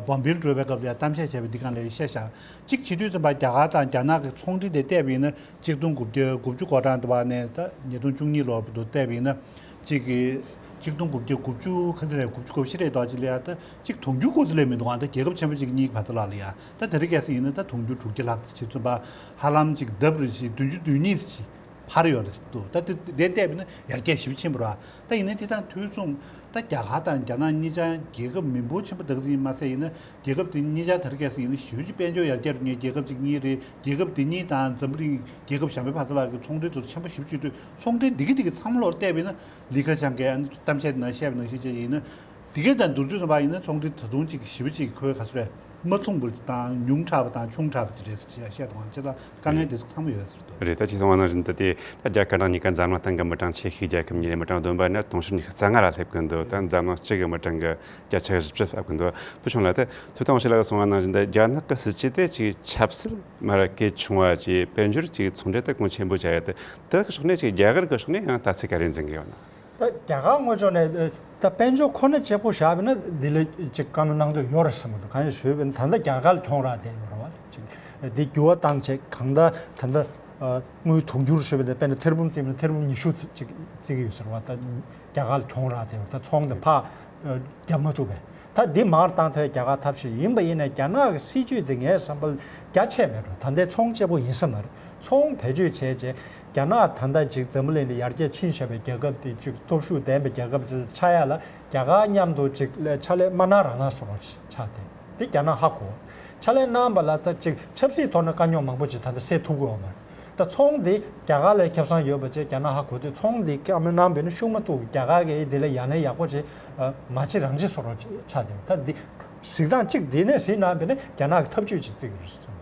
བོམ་བེ་ལ་འགྲོ་བའི་སྐབས་ལ་ཡ་གཏམ་བཤད་བྱས་པའི་འདི་གང་ལས་བཤད་བཞག་ཅིག་བྱེད་དུས་ཙམ་པ་རྒྱ་གར་དང་རྒྱ་ནག་གི་ཚོང་འབྲེལ་དེ་བལྟས་པ་ཡིན་ན། གཅིག་སྟོང་དགུ་བརྒྱ་དགུ་བཅུ་གོ་གྲངས་དུ་བ་ནས་ད་ཉིས་སྟོང་བཅུ་གཉིས་ལོར་བར་དུ་བལྟས་པ་ཡིན་ན། གཅིག་གི་གཅིག་སྟོང་དགུ་བརྒྱ་དགུ་བཅུ་ག་ཚོད་རེད། དགུ་བཅུ་གོ་བཞི་རེད་དོ་ཅི་ལ་ཡ་ད་གཅིག་དུང་ཕྱུར་གོ་ཚོད་ལས་མི་འདུག་ཨ་ད་རྒྱལ་ཁབ་ཆེན་པོ་གཅིག་གཉིས་ཀྱི་བར་དུ་ལ་ལ་ཡ་ད་དེ་རིང་ཁ་སང་ཡིན་ན་ད་དུང་ཕྱུར་དྲུག་བརྒྱ་ལྷག་ཙམ་བྱེད་ཚུན་པ་ཧ་ལམ་གཅིག་ལྡབ་རེ་བཞི་བདུན་ཅུ་དོན་གཉིས་ཙམ་འཕར་ཡོད་རེད་འདུག་ད་དེ་དེ་བལྟས་པ་ཡིན་ན་ཡར་རྒྱས་ཞེ་པོ་ཕྱིན་པ་རེད། ད་ཡིན་ན་དེ་དང་དུས་མཚུངས་ད་རྒྱ་གར་དང་རྒྱ་ནག་གཉིས་ཆ་རྒྱལ་ཁབ་མི་འབོར་ཆེན་པོ་དག་ཅིག་མ་ཟད་ཡིན་ན། རྒྱལ་ཁབ་དེ་གཉིས་ཆ་དེ་རིང་ཁ་སང་ཡིན་ན་ཞེ་པོ་ཅིག་དཔལ་འབྱོར་ཡར་རྒྱས་འགྲོ་མཁན་རྒྱལ་ཁབ་ཅིག་གཉིས་རེད། རྒྱལ་ཁབ་དེ་གཉིས་དང་འཛམ་བུ་གླིང་རྒྱལ་ཁབ་གཞན་པའི་བར་དུ་ལ་གི་ཚོང་འབྲེལ་དེ་ཚོ་ཆེན་པོ་ཞེ་པོ་ཅིག་འདུག་ཚོང་འབྲེལ་འདི་གི་འདི་གི་མཚམས་ལོག་བལྟས་པ་ཡིན་ན་ལི་ཁ་ཆང་གིས་ཨ་ནི་གཏམ་བཤད་ནང་བཤད་པ་ནང་བཞིན་བྱས་ཡིན་ན། དེ་གའི་དང་བསྡུར་དུས་ཙམ་པ་ཡིན་ན་ཚོང་འབྲེལ་ད་དུང་ཅིག་ཞེ་པོ་ཅིག་ཁོའི་ག་ཚོད་རེད། མ་མཚུངས་པ་དང་ཉུང་དྲགས་པ་དང་ཆུང་དྲགས་པ་ཅིག་རེད་ཟེར་བཤད་དང་བྱས་ཙང་དཀའ་ངལ་དེ་ཚོ་ཚང་མ་ཡོད་ཟེར་འདུག་རེད། ད་ཅི་གསུངས་པ་ནང་བཞིན་དུ་དེ་ད་རྒྱ་དཀར་ནག་གཉིས་ཀ་འཛམ་གླིང་སྟེང་གི་མི་གྲངས་ཆེ་ཤོས་རྒྱལ་ཁབ་གཉིས་རེད། མི་གྲངས་བསྡོམས་པ་ནི་དུང་ཕྱུར་ཉི་ཤུ་རྩ་ལྔ་ལ་སླེབས་ཀྱི་འདུག་ད་འཛམ་གླིང་སྤྱི་གི་མི་གྲངས་ཀྱི་བརྒྱ་ཆ་བཞི་བཅུ་ལྷག་གི་འདུག་ཕུལ་བྱུང་ལ་དེ་ཚོད་ལྟ་བྱེད་ལ་གསུངས་པ་ནང་བཞིན་དུ་རྒྱ་ནག་གི་སྲིད་ཇུས་དེ་ཅིག་ཆབ་སྲིད་མ་ར་གལ་ཆུང་བ་ཅིག་དཔལ་འབྱོར་ཅིག་ཚོང་འབྲེལ་དེ་གོང་ཆེན་པོ་བྱ་ཡ་དེ་དེ་གི་ཕྱོགས་ནས་ཅིག་རྒྱ་གར་གི་ཕྱོགས་ནས་ཡང་ལྟ་ཚུལ་ག་རེ་འཛིན་གི་ཡོད་ན། ད་རྒྱ་གར་ངོས་ཕྱོགས་ནས་ད་དཔལ་འབྱོར་ཁོ་ན་གཅིག་པོ་བཞག་པ་ན་འདི་ལ་ཅིག་བཀའ་མོལ་གནང་འདོད་ཡོད་རེད་བསམ་གི་འདུག་གང་ཡིན་ཞུས་པ་ན་ད་ལྟ་རྒྱ་གར་ལ་གྱོང་རག་བསྡད་ཡོད་རེད་བ། ཅིག་འདི་འགྱུར་བ་བཏང་བྱས་གང་ལྟར་ད་ལྟ་དངུལ་དུང་ཕྱུར་ཞུས་པ་ན་དཔེར་ན་ཐེར་འབུམ་བརྩིས་པ་ན་ཐེར་འབུམ་ཉི་ཤུ་ཅིག་བརྩི་གི་ཡོད་ཟེར་བ། ད་རྒྱ་གར་ལ་གྱོང་རག་བསྡད་ཡོད། ད་ཚོང་དེ་ཕར་རྒྱབ་མ་ཐུབ་པས། ད་འདི་མར་བཏང་ཐབས་རྒྱ་གར་ཐབས་ཤེས་ཡིན་པ་ཡིན་ན་རྒྱ་ནག་གི་སྲིད་ཇུས་དེ་ངའི་བསམ་པར་རྒྱ་ཆེ་མེད་འགྲོ། ད་ལྟའི་ཚོང་གཅིག་པོ་ཡིན་ས་མ་རེད། ཚོང་བེད་སྤྱོད་བྱས་རྗེས་རྒྱ་ནག་ད་ལྟ་ཅིག་འཛམ་བུ་གླིང་ལ་ཡར་རྒྱས་ཕྱིན་བཞག་པའི་རྒྱལ་ཁབ་དེ་ཅིག་སྟོབས་ཤུགས་ལྡན་པའི་རྒྱལ་ཁབ་ཅིག་ཆགས་ཡ་ལ་རྒྱ་གར་མཉམ་དུ་ཅིག་ཕྱག་ལས་མ་གནང་རང་གནང་བཟོ་འདྲ་ཆགས་ཏེ་འདི་རྒྱ་ནག་ཧ་གོ། ཕྱག་ལས་གནང་བ་ལ་ད་ཅིག་ཆབ་སྲིད་ཐོག་ནས་དཀའ་རྙོག་མང་པོ་ཅིག་ད་ལྟ་སེལ་ཐུབ་ཀྱི་ཡོད་མ་རེད། ད་ཚོང་འདི་རྒྱ་གར་ལ་ཁེ་བཟང་ཡོད་པ་བྱས་རྒྱ་ནག་ཧ་གོ་དུས་ཚོང་འདི་བཀའ་མོལ་གནང་བས་ན་ཤུགས་མ་ཐུག་རྒྱ་གར་གྱིས་འདི་ལ་ཡ་ལན་ཡག་པོ་བྱེད་མ་བྱེད་རང་བྱེད་བཟོ་འདྲ་ཆགས་བསྡད་ད་འདི་གཟིགས་སྟངས་གཅིག་འདི་ནས་གཟིགས་གནང་བས་ན་རྒྱ་ནག་གི་ཐབས་ཇུས་ཅིག་བརྩི་གི་རེད་བསམ།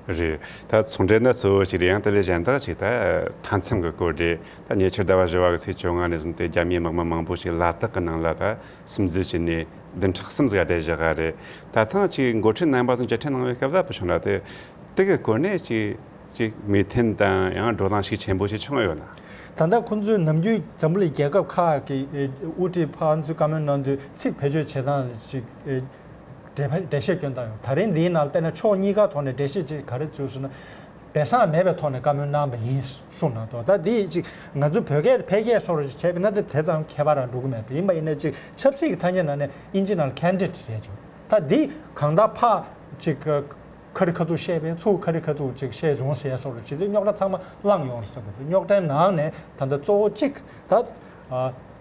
རེད། ད་ཚོང་འབྲེལ་ནི་གཙོ་བོ་ཞིག་རེད། ཡང་དེ་ལས་གཞན་དག་ཅིག་ད་མཐའ་མཚམས་ཀྱི་སྐོར་རེད། ད་ཉེ་ཆར་ཟླ་བ་བཞི་བ་གི་ཚེས་བཅོ་ལྔ་ནས་བཟུང་སྟེ་རྒྱ་མིའི་དམག་མི་མང་པོ་ཞིག་ལ་དྭགས་ཀྱི་ནང་ལ་ད་སིམ་འཛུལ་བྱས་ནས་བདུན་ཕྲག་གསུམ་ཟིག་བསྡད་བཞག་ག་རེད། ད་ཐེངས་ཅིག་འགོ་ཁྲིད་རྣམ་པ་ཚོ་མཇལ་འཕྲད་གནང་བའི་སྐབས་ལ་བུ་ཆུང་ལགས་དེ་དེ་གི་སྐོར་ནས་ཅིག་ཅིག་མོས་མཐུན་དང་ཡང་བགྲོ་གླེང་ཤུགས་ཆེན་པོ་ཞིག་བྱུང་ཡོད་ན། ད་ལྟ་ཁོང་ཚོས་ནམ་རྒྱུན་འཛམ་བུ་གླིང་རྒྱལ་ཁབ་ཁག་གི་དབུ་ཁྲིད་ཕར་ཚུར་བཀའ་མོལ་གནང་དུས་ཚིག་བེད་སྤྱོད་བྱེད་སྟངས་ཅིག་འགྲེལ་པ་འགྲེལ་བཤད་སྐྱོན་སྟངས་ཡོད། ད་རིང་འདིའི་ནང་དཔེར་ན་ཕྱོགས་གཉིས་ཀ་ཐོག་ནས་འགྲེལ་བཤད་ཅིག་ག་རེ་བྱུང་ཟེར་ན། སྦས་གསང་མེད་པའི་ཐོག་ནས་བཀའ་མོལ་གནང་བ་ཡིན་གསུངས་གནང་འདུག་ད་འདི་ཅིག་ང་ཚོ་བོད་སྐད་ཕལ་སྐད་སོགས་རེ་བྱས་པ་ན་དེ་དེ་ཙམ་ཁྱད་པར་རང་འགྲོ་གི་མེད་འགྲོ། ཡིན་པ་ཡིན་ན་ཅིག་ཆབ་སྲིད་ཀྱི་ཐ་སྙད་ནང་ནས་ཨིན་ཇི་ནང་ལ་candid་ཟེར་བྱུང་། ད་འདི་གང་ལྟར་ཕར་ཅིག་ཁ་རི་ཁ་ཐུག་བཤད་པས་ཚུར་ཁ་རི་ཁ་ཐུག་ཅིག་བཤད་བྱུང་ཟེར་སོགས་རེ་བྱེད་དུས་རྙོག་དྲ་ཚང་མ་ལངས་ཡོང་རེད་བསམ་གི་འདུག་རྙོག་དྲའི་ནང་ནས་ད་ལྟ་གཙོ་བོ་གཅིག་ད་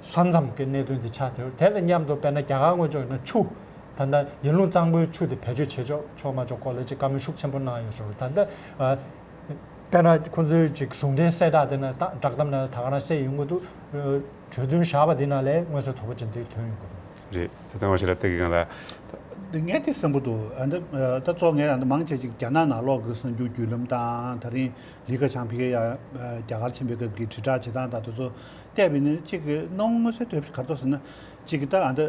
ས་མཚམས་ཀྱི་གནད་དོན་དེ་ཆགས་བསྡད་ཡོད། དེ་དང་མཉམ་དུ་དཔེར་ན་རྒྱ་གར་དངོས་ཕྱོགས་ཡིན་ན་ཆུ། ད་ལྟ་ཡར་ཀླུང་གཙང་པོའི་ཆུ་དེ་བེད་སྤྱོད་བྱེད་ཆོག་ཆོག་མ་ཆོག་སྐོར་ལ་ཅིག་བཀའ་མོལ་ཤུགས་ཆེན་པོ་གནང་ཡོད་ཟེར། ད་ལྟ་དཔེར་ན་ཁོང་ཚོའི་ཅིག་ཟུང་འབྲེལ་གསལ་བསྒྲགས་དེ་ན་ད་བསྒྲགས་གཏམ་ནང་ད་ག་རང་གསལ་ཡོང་གི་འདུག་གྲོས་མཐུན་བཞག་པ་དེ་ནང་ལས་མངོན་གསལ་དོད་པོ་ཅན་དེ་ཐོན་ཡོང་གི་འདུག་རེད། ཚེ་བརྟན་དབང་ཕྱུག་ལགས་དེ་གི་སྒང་ལ། འདི་ངས་དེ་བསམ་གི་འདུག་ཨ་འདི་ད་གཙོ་ངས་ཨ་འདི་མང་ཆེ་ཅིག་རྒྱ་ནག་ནང་ལོགས་ཀྱི་གསར་འགྱུར་བརྒྱུད་ལམ་དང་ད་རིང་ལི་ཁ་ཆང་ཕ་གིར་ཡ་རྒྱ་གར་ཕྱིན་པའི་སྐབས་ཀྱི་དྲིལ་བསྒྲགས་བྱེད་སྟངས་དང་དེ་ཚོ་བལྟས་པ་ཡིན་ན་ཅིག་གི་སྣང་བ་མངོན་གསལ་དོད་པོ་ཞིག་ག་རེ་འདུག་ཟེར་ན། གཅིག་གི་ད་ཨ་ད་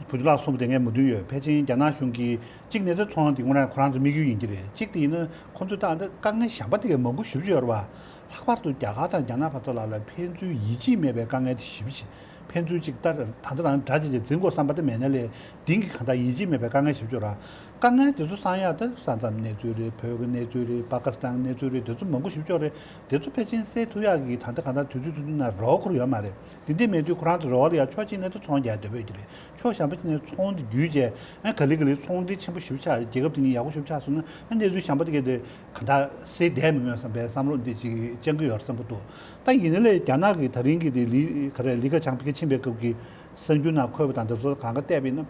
བུ་ཆུང་ལགས་གསུངས་པ་དེ་ངས་མོས་མཐུན་ཡོད། ཕལ་ཆེར་རྒྱ་ནག་གཞུང་གིས་གཅིག་ནས་ད་ཚོང་དེ་དངོས་གནས་ཁོ་རང་ཚོ་དམིགས་ཡུལ་ཡིན་གྱི་རེད། གཅིག་དེ་ཡིན་ན་ཁོང་ཚོས་ད་ཨ་ད་དཀའ་ངལ་གཞན་པ་དེ་གས་མང་པོ་ཞེ་པོ་ཅིག་ཡོད་རེད་བ། ལྷག་པར་དུ་རྒྱ་གར་དང་རྒྱ་ནག་བར་དུ་ལ་ལ་ཕན་ཚུན་ཡིད་ཆེས་མེད་པའི་དཀའ་ངལ་དེ་ཞེ་པོ་ཅིག་ཕན་ཚུན་གཅིག་ལྟར་ད་ལྟ་རང་འདྲ་ཅིག་ཅིག་འཛིན་དགོས་བསམ་པ་དེ་མེད་ན་ལས་དེང་གི་གང་ལྟར་ཡིད་ཆེས་མེད་པའི་དཀའ་ངལ་ཞེ་པོ་ཅིག་ཡོད་རེད། དཀའ་ངལ་དེ་ཚོ་སངས་ཡག་ད་ས་མཚམས་གནས་ཚུལ་རེད། བོད་ཀྱི་གནས་ཚུལ་རེད། པ་ཀི་སི་ཐན་གནས་ཚུལ་རེད། དེ་ཚོ་མང་པོ་ཞེ་པོ་ཅིག་ཡོད་རེད། དེ་ཚོ་ཕལ་ཆེར་སེལ་ཐུབ་ཡག་གི་ད་ལྟ་གང་ལྟར་དུས་ཚོད་ཐུང་ཐུང་ནང་རོགས་ཁུར་ཡོད་མ་རེད། དེ་འདྲ་མེད་དུས་ཁོ་རང་ཚོ་རོགས་ལ་ཡ་ཕྱོགས་གཅིག་ནས་ད་ཚོང་རྒྱག་འདོད་པ་ཡོད་ཀྱི་རེད། ཕྱོགས་གཞན་པ་གཅིག་ནས་ཚོང་དེ་བརྒྱུད་བྱས་ཨ་ག་ལེ་ག་ལེ་ཚོང་འབྲེལ་ཆེན་པོ་ཞེ་པོ་ཆགས་རྒྱལ་ཁབ་དེ་གཉིས་ཡག་པོ་ཞེ་པོ་ཆགས་སོང་ན་ཨ་གནས་ཚུལ་གཞན་པ་དེ་གས་དེ་ག་འདྲ་སེལ་བསྡད་མི་ཡོང་བསམ་པའི་བསམ་བློ་འདི་ཅིག་བཅང་གི་ཡོད་བསམ་པ་འདུག་ད་ཡིན་ན་ལས་རྒྱ་ནག་གི་ད་རིང་གི་དེ་ལི་ག་རེ་ལི་ཁ་ཆང་ཕ་གི་ཕྱིན་པའི་སྐབས་ཀྱི་གསར་འགྱུར་ནང་འཁོད་པ་དང་དེ་ཚོ་གང་ག་བལྟས་པ་ཡིན་ན་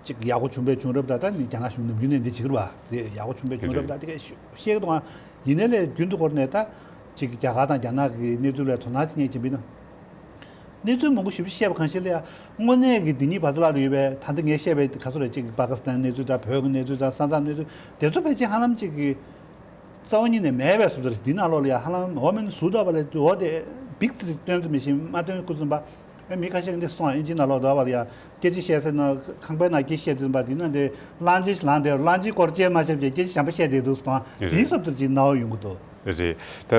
ཅིག་ཡག་པོ་བྱུང་བས་བྱུང་རབས་ད་ད་ནི་རྒྱ་ནག་གཞུང་ནམ་རྒྱུན་ནས་འདི་བྱེད་ཀྱི་རེད་བ། དེ་ཡག་པོ་བྱུང་བས་བྱུང་རབས་ད་དེ་གས་བཤད་ཀྱི་འདུག་ཨ་ཡིན་ན་ལས་རྒྱུན་དུ་སྐོར་ནས་ད། ཅིག་རྒྱ་གར་དང་རྒྱ་ནག་གི་གནས་ཚུལ་ལ་དོ་སྣང་ཅིག་བྱེད་པ་ཡིན་ན། གནས་ཚུལ་མང་པོ་ཞེ་པོ་ཅིག་བཤད་པ་གང་ཞིག་ལ་ཡང་དངོས་གནས་ཀྱི་འདི་གཉིས་བར་དུ་ལ་ཡོད་པའི། ད་ལྟ་ངས་བཤད་པའི་ག་ཚོད་རེད། ཅིག་པ་ཀི་སི་ཐན་གནས་ཚུལ་དང་། བོད་ཀྱི་གནས་ཚུལ་དང་། ས་མཚམས་གནས་ཚུལ་དེ་ཚོ་ཕལ་ཆེར་ཧ་ལམ་ཅིག་གི་རྩ་བ་ཉིད་ནས་མེད་པའི་བཟོ་འདྲ་རེད། འདི་ནང་ལོགས་ལ་ཡང་ཧ་ལམ་འོ་མིན་ཟུར་ལྟ་བ་ལས་འོ་དེ་བིག་ཙི་སྟོན་ཙམ་མི་ཤེས། མ་སྟོན་ཁུ་ཙམ་པ། ཨེ་མི་ཁ་ཤས་ཀྱིས་འདི་སོང་། ཨིན་ཇི་ནང་ལོགས་ལྟ་བ་ལ་ཡང་སྐད་ཆ་བཤད་སའི་ནང་ཁང་པའི་ནང་སྐད་བཤད་དུས་པ། འདི་ནང་དེ་གླང་ཆེན་ཞིག་ལངས་དེ། གླང་ཆེན་སྐོར་ཅན་མ་བཤད་པའི་སྐད་ཆ་གཞན་པ་བཤད་བསྡད་འདུག་སོང་། ཨེ་རེད། དེའི་བཟོ་འདྲ་ཅིག་སྣང་བ་ཡོང་གི་འདུག། རེད། ད་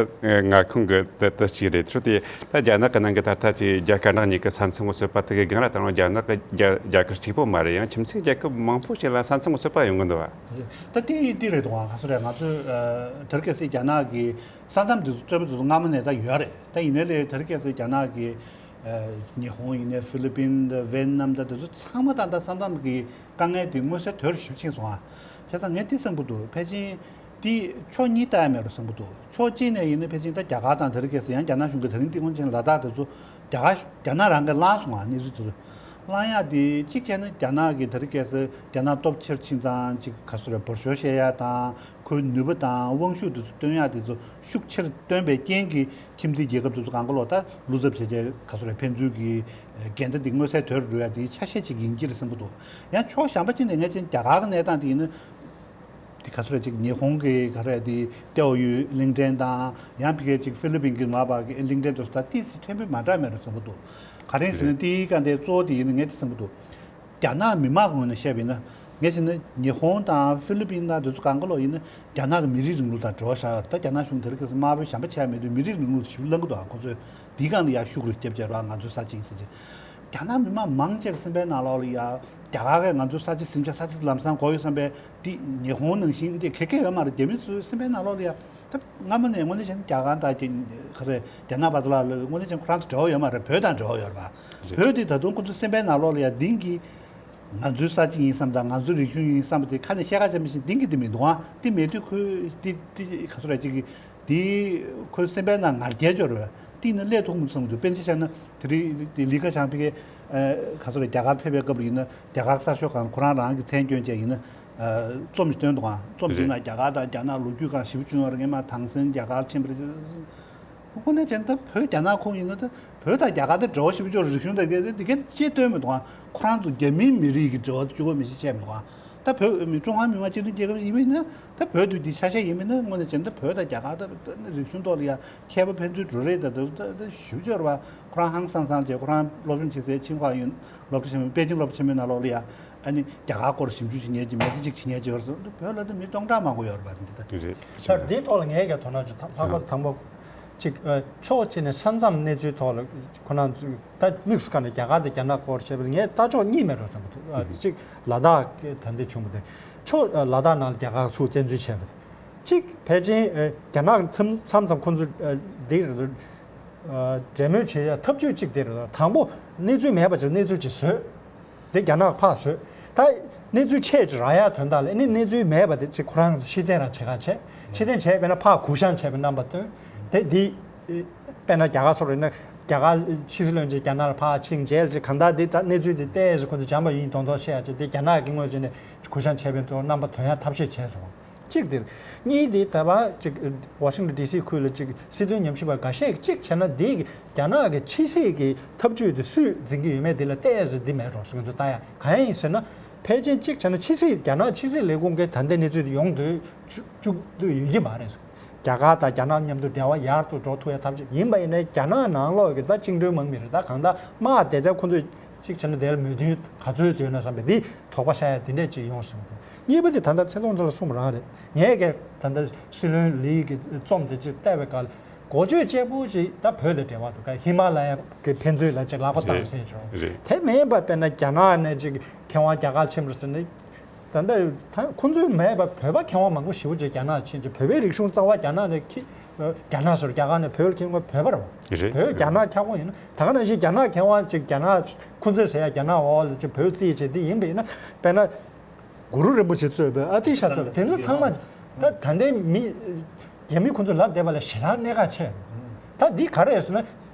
ང་ཁོང་གི་ད་ལྟ་གཅིག་རེད། ཚུལ་དེ་ད་རྒྱ་ནག་གི་ནང་གི་ད་ལྟ་ཅིག་རྒྱ་སྐད་གྲགས་ཉིད་ཀྱི་ས་མཚམས་ངོ་ཚོད་པ་དེ་གི་སྒང་ལ་ད་རུང་རྒྱ་ནག་གི་རྒྱ་རྒྱ་གར་གཅིག་པོ་མ་རེད། ཡང་ཁྱིམ་མཚེས་རྒྱལ་ཁབ་མང་པོ་ཞིག་ལ་ས་མཚམས་ངོ་ཚོད་པ་ཡོང་གི་འདུག་བ། ད་དེ་དེ་རེད་འདུག་ཨ། ག་ཚོད་རེད། ང་ཚོས་ཨ་དེ་རིང་ཁ་སང་རྒྱ་ནག་གི་ས་མཚམས་དེ་ཚོ་རྩོད་པ་དེ་ཚོ་སྔ་མོ་ནས་ད་ཡོད་རེད། ད་ཡིན་ནའི་ལས་དེ་རིང་ཁ་སང་རྒྱ་ནག་གི་ཨ་ཉི་ཧོང་ཡིན་ནའི་ཧྥི་ལི་པིན་དང་ཝེ་ཏི་ནམ་དང་དེ་ཚོ་ཚང་མ་ད་ལྟ་ས་མཚམས་ཀྱི་དཀའ་ངལ་དེ་མངོན་གསལ་དོད་ཞིག་ཕྱིན་སོང་ཨ། བྱས་ཙང་ངས་འདི་བསམ་གྱི་འདུག། ཕལ་ཆེར་འདི་ཕྱོགས་གཉིས་ལྟ་ཡ་མེད་འགྲོ་བསམ་གྱི་འདུག། ཕྱོགས་གཅིག་ནས་ཡིན་ན་ཕལ་ཆེར་ད་རྒྱ་གར་དང་དེ་རིང་ཁ་སང་། ཡང་རྒྱ་ནག་གཞུང་གིས་དེ་རིང་སྟེང་འོན་ཅན་ལ་དྭགས་དེ་ཚོ་རྒྱ་གར་རྒྱ་ནག་རང་གིས་བླངས་སོང་ཨ། གནས་ཚུལ་དེ་ཚོ་བླངས་ཡ་དེ་གཅིག་བྱས་ན་རྒྱ་ནག་གིས་དེ་རིང་ཁ་སང་རྒྱ་ནག་སྟོབས་ཆེར་ཕྱིན་ཙང་ཅིག་ག་ཚོད་རེད། འབོར་ཤོག་བཤད་ཡ་དང་། ཁོའི་ནུས་པ་དང་དབང་ཤུགས་དེ་ཚོ་སྟོན་ཡ་དེ་ཚོ་ཤུགས་ཆེར་སྟོན་པའི་རྐྱེན་གྱིས་ཁྱིམ་མཚེས་རྒྱལ་ཁབ་དེ་ཚོ་གང་ག་ལོག་ད་བློ་འཚབ་བྱས་བྱས་ག་ཚོད་རེད། ཕན་ཚུན་གྱི་འགལ་ཟླ་འདི་མངོན་གསལ་དོད་འགྲོ་ཡ་དེའི་ཆ་ཤས་ཅིག་ཡིན་གྱི་རེད་བསམ་གྱི་འདུག། ཡང་ཕྱོགས་གཞན་པ་ཅིག་ནས་ངས་ཅིག་རྒྱ་གར་གྱི་གནས་སྟངས་དེ་ཡིན་ན། དེ་ག་ཚོད་རེད། ཅིག་ཉི་ཧོང་གི་ག་རེ་དེ་ཏེའོ་ཡུས་གླིང་ཕྲན་དང་། ཡང་ཕ་གིའི་ཅིག་ཧྥི་ལི་པིན་གྱི་མ་པ་གི་གླིང་ཕྲན་དེ་ཚོ་ད་ཏོག་ཙམ་ཕྲན་བུ་མ་འདྲ་མེད་རེད་བསམ་གྱི་འདུག། ག་རེ་ཟེར་ན། དེའི་སྐབས་དེ་གཙོ་བོ་དེ་ཡིན་ན་ངས་དེ་བསམ་གྱི་འདུག། རྒྱ་ནག་མི་མང་ངོས་ནས་བཤད་པ་ཡིན་ན། ངས་བྱས་ན་ཉི་ཧོང་དང་ཧྥི་ལི་པིན་དང་དེ་ཚོ་གང་ག་ལོག་ཡིན་ན་རྒྱ་ནག་གི་མི་རིགས་རིང་ལུགས་དང་འབྲེལ་བ་བཞག་ཡོད་རེད། ད་རྒྱ་ནག་གཞུང་དེ་རིང་ཁ་སང་དམར་པོའི་ཞེན་པ་བྱས་མེད་དུས་མི་རིགས་རིང་ལུགས་ཞེ་པོ་བླང་གི་འདུག་ཨ། ཁོ་ཚོས་འདིའི་སྒང་ལ་ཡར་ཤུགས་རེ་རྒྱབ་བྱས་རོགས། ང་ཚོའི་ས་ཆ་ཡིན་ཟེར་བྱས། རྒྱ་ནག་མི་མང་མང་ཆེ་གི་སེམས་པའི་ནང་ལོགས་ལ་ཡ་རྒྱ་གར་གིས་ང་ཚོའི་ས་ཆ་ཟིན་བྱས། ས་ཆ་ལམ་སང་དགོས་ཡོད་བསམ་པའི་འདི་ཉི་ཧོང་ནང་བཞིན་འདི་ག་གེ་ཡོད་མ་རེད། རྒྱ་མི་ཚོའི་སེམས་པའི་ནང་ལོགས་ལ་ཡ། ད་སྔ་མོ་ནས་དངོས་གནས་བྱས་ན་རྒྱ་གར་དང་རྒྱ་ག་རེ་རྒྱ་ནག་བར་དུ་ལ་ལ་དངོས་གནས་བྱས་ན་ཁོ་རང་ཚོ་འབྲེལ་བ་ཡོད་མ་རེད། བོད་དང་འབྲེལ་བ་ཡོད་རེད་པ། རེད། བོད་འདི་ད་དུང་ཁོ་ཚོའི་སེམས་པའི་ནང་ལོགས་ལ་ཡ་འདི་གི་ང་ཚོའི་ས་ཆ་ཡིན་བསམ་དང་། ང་ཚོའི་རིག་གཞུང་ཡིན་བསམ་པ་དེ་ཁ་ནས་བཤད་ཁ་བྱས་མི་ཤེས། འདི་གི་དེ་མི་འདུག་ཨ། དེ་མེད་དུས་ཁོས་དེ་དེ་ག་ཚོད་རེད། ཅིག་གི་དེ་ཁོའི་སེམས་པའི་ནང་ང་རྒྱལ་འབྱོར་བས་དེ་ཡིན་ན་སླེབས་ཐུབ་མི་འདུག་བསམ་གྱི་འདུག། དཔེར་ན་ཆ་བཞག་ན་དེ་རིང་དེ་ལི་ཁ་ཆང་ཕ་གིའི་ག་ཚོད་རེད། རྒྱ་གར་ཕེབས་པའི་སྐབས་ལ་ཡིན་ན་རྒྱ་གར་གསར་ཤོག་ཁང་ཁོ་རང་རང་གི་མཚན་བསྐྱོན་བྱས་ཡིན་ན། རྩོམ་ཞིག་བཏོན་འདུག་ཨ། རྩོམ་འདི་ན་རྒྱ་གར་དང་རྒྱ་ནག་ལོ་རྒྱུས་སྒང་ཞེ་པོ་བྱུང་ཡོད་རེད། སྔོན་མ་ཐང་སན་རྒྱ་གར་ཕྱིན་པ་རེད། དངོས་གནས་བྱས་ན་ད་བོད་རྒྱ་ནག་ཁོངས་ཡིན་ན་ད་བོད་དང་རྒྱ་གར་དེ་འབྲེལ་བ་ཞེ་པོ་ཅིག་ཡོད་རེད། རིག་གཞུང་དང་དེ་དེ་གས་ཅིག་སྟོན་མི་འདུག་ཨ། ཁོ་རང་ཚོ་རྒྱ་མིའི་མི་རིགས་ཀྱི་འབྲེལ་བ་དེ་གཅིག་པོ་མི་ཤེས་བྱས་མི་འདུག་ཨ། ད་བོད་མི་ཀྲུང་ཧྭ་མི་དམངས་སྤྱི་མཐུན་རྒྱལ་ཁབ་ཡིན་པ་ཡིན་ན། ད་བོད་དུ་འདི་ཆ་ཤས་ཡིན་པ་ཡིན་ན། དངོས་གནས་བྱས་ན་ད་བོད་དང་རྒྱ་གར་ད་ད་རིག་གཞུང་ཐོག་ལ་ཡ་ཁྱད་པར་ཕན་ཚུན་འགྲོ་རེས་ད་ད་ད་ཞེ་པོ་ཅིག་ཡོད་རེད་པ། ཁོ་རང་ཧང་སང་སང་བྱས། ཁོ་རང་སློབ་སྦྱོང་བྱེད་སའི་ཆིང་ཧྭ་ཡུན་སློབ་གྲྭ་ཆེན་མོ། པེ་ཅིང་སློབ་གྲྭ་ཆེན་མོའི་ནང་ལོགས་ལ་ཡ། ཨ་ནི་རྒྱ་གར་སྐོར་ཞིབ་འཇུག་བྱེད་མཁན་གྱི་མི་སེར་ཅིག་བྱེད་མཁན་ཅིག་ཡོད་རེད་ཟེར་དུས། བོད་ལ་ད་མི་སྟོང་ཕྲག་མང་པོ་ཡོད་རེད་པ། འདི་ད་རེད་རེད། ད་འདིའི་ཐོག་ལ་ངས་ཀྱང་དོ་སྣང་བྱུང་། ཐ་ལྷག་པར་དང་པོ་ཅིག་ཨ་ཕྱོགས་གཅིག་ནས་ས་མཚམས་གནས་ཚུལ་ཐོག་ལ་ཁོ་རང་ཚོས་ད་དམིགས་སུ་བཀར་ནས་རྒྱ་གར་དང་རྒྱ་ནག་སྐོར་བཤད་པ་ལ་ངས་ལྟ་ཕྱོགས་གཉིས་མེད་འགྲོ་བསམ་གྱི་འདུག། ཨ་གཅིག་ལ་དྭགས་ཀྱི་ད་ལྟ་བྱུང་བ་དེ། ཕྱོགས་ཨ་ལ་དྭགས་ནང་ལ་རྒྱ་གར་ཚུར་བཙན་འཛུལ་བྱས་པ་དེ། གཅིག་ཕལ་ཆེར་ཨ་རྒྱ་ནག་མཚམས་མཚམས་མཚམས་ཁོ་ཚོ་ཨ་འདི་རེད། ཨ་འབྲེལ་མོལ་བྱེད་ཡ་ཐབས་ཇུས་གཅིག་དེ་རེད། དང་པོ་གནས་ཚུལ་མེད་པ་ཅིག་གནས་ཚུལ་ཅིག་བཟོས། དེ་རྒྱ་ནག་ཕར་བཟོས། ད་གནས་ཚུལ་ཆེ་ཅིག་རག་ཡ་དོན་དག་ལ་ནི་གནས་ཚུལ་མེད་པ་དེ་ཅིག་ཁོ་རང་ཕྱིར་འཐེན་རང་བྱེད་ག་བྱས། ཕྱིར་འཐེན་བྱས། དཔེར་ན་ཕར་གུ་ཤང་བྱས་པའི་རྣམ་པ་སྟོན། དེ་འདི་དཔེར་ན་རྒྱ་གར་སོགས་རེད་ན། རྒྱ་གར་ཕྱི་སྲིད་བློན་ཆེན་རྒྱ་ནག་ལ་ཕར་ཕྱིན་རྗེས་ལ་ཅིག་གང་ལྟར་འདི་ད་གནས་ཚུལ་དེ་ཏོག་ཙམ་ཁོ་ཚོ་སྦྱངས་པ་ཡིན་མདོག་མདོག་བཤད་ཡ་ཅིག། དེ་རྒྱ་ནག་གི་དངོས་བྱས་ནས་གུ་ཤང་བྱས་པའི་ཐོག་རྣམ་པ་ཐོན་ཡ་ཐབས་ཤེས་བྱས་སོང་། གཅིག་དེ། གཉིས་དེ་ད་བར་ཅིག་ཝ་ཤིང་ཊོན་ཌི་སི་ཁུལ་ལ་ཅིག་སྲིད་དོན་ཉམས་ཞིབ་པ་འགའ་ཤས་ཅིག་བྱས་ན། དེ་རྒྱ་ནག་གི་ཕྱི་སྲིད་ཀྱི་ཐབས་ཇུས་དེ་སུས་འཛིན་གྱི་ཡོད་མེད་དེ་ལ་ཏོག་ཙམ་འདི་མེད་འགྲོ་ཟེར། ང་ཚོ་ལྟ་ཡ་གང་ཡིན་ཟེར་ན། ཕལ་ཆེར་གཅིག་བྱས་ན་ཕྱི་སྲིད། རྒྱ་ནག་ཕྱི་སྲིད་ལས་ཁུངས་ཀྱིས་ད་ལྟའི་གནས་ཚུལ་དེ་ཡོང་འདོད་བཅུག་འདོད་ཡོད་ཀྱི་མ་རེད། རྒྱ་གར་དང་རྒྱ་ནག་མཉམ་དུ་འབྲེལ་བ་ཡག་ཏུ་འགྲོ་ཐུབ་ཡ་ཐབས་ཅིག་ཡིན་པ་ཡིན་ནའི། རྒྱ་ནག་ནང་ལོགས་ཀྱི་ད་བཅིངས་འགྲོལ་དམག་མི་རེད། ད་གང་ལྟར་དམག་དེ་ཚོ་ཁོ་ཚོས་གཅིག་བྱས་ན་དེ་ལ་མོས་མཐུན་ག་ཚོད་བྱས་ན་བསམ་པའི་འདི་དོགས་པ་ཤར་ཡ་དེ་འདྲས་ཅིག་ཡོང་སོང་། གཉིས་པ་དེ་ད་ལྟ་ཚེ་རིང་ཚོ་ལ་གསུངས་པ་རང་རེད། ངས་ཀྱང་ད་ལྟ་སྲིད་བློན་ལིའི་གི་རྩོམ་དེ་ཅིག་བལྟས་པའི་སྐབས་ལ། འགོ་བརྗོད་གཅིག་པོ་ཅིག་ད་བོད་དང་འབྲེལ་བ་འདུག་ག། ཧི་མ་ལ་ཡ་གི་ཕན་ཚུན་ལ་ཅིག་ལག་པ་བཏང་ཟེར་ཅིག་རེད། དེ་མིན་པ་དཔེར་ན་རྒྱ་ནག་ནས་ཅིག་མཁས་དབང་རྒྱ་གར་ཕྱིན་པ་ཟེར་ནས། ད་ལྟ་ད་ཁོང་ཚོའི་མེད་པ་བོད་པ་མཁས་དབང་མང་པོ་ཞེ་པོ་ཅིག་རྒྱ་ནག་ཕྱིན་ཅིག། བོད་པའི་རིག་གཞུང་རྩ་བ་རྒྱ་ནག་ནས་ཁྱི། རྒྱ་ནག་ཟེར། རྒྱ་གར་ནས་བོད་ལ་ཁྱེར་ཡོང་བ་བོད་པ་རེད་པ། རེད། བོད་རྒྱ་ནག་ཁྱབ་ཁོངས་ཡིན་ན། ད་ག་ནང་བཞིན་རྒྱ་ནག་མཁས་དབང་ཅིག་རྒྱ་ནག་ཁོང་ཚོས་ཟེར་ཡ་རྒྱ་ནག་འོག་ལ་ཅིག་བོད་རྩིས་བྱས་དེ་ཡིན་པ་ཡིན་ན། དཔེར་ན་གུ་རུ་རིན་པོ་ཆེ་གཙོས་པའི་ཨ་ཏི་ཤ་གཙོས་པའི་དེ་ཚོ་ཚང་མ་ད་ད་ལྟའི་མི། རྒྱ་མི་ཁོང་ཚོས་ལབ་བསྡད་པ་ལས་ཞེ་དྲག་གནད་འགག་ཆེ། ད་འདི་ག་རེ་རེད་ཟེར་ན།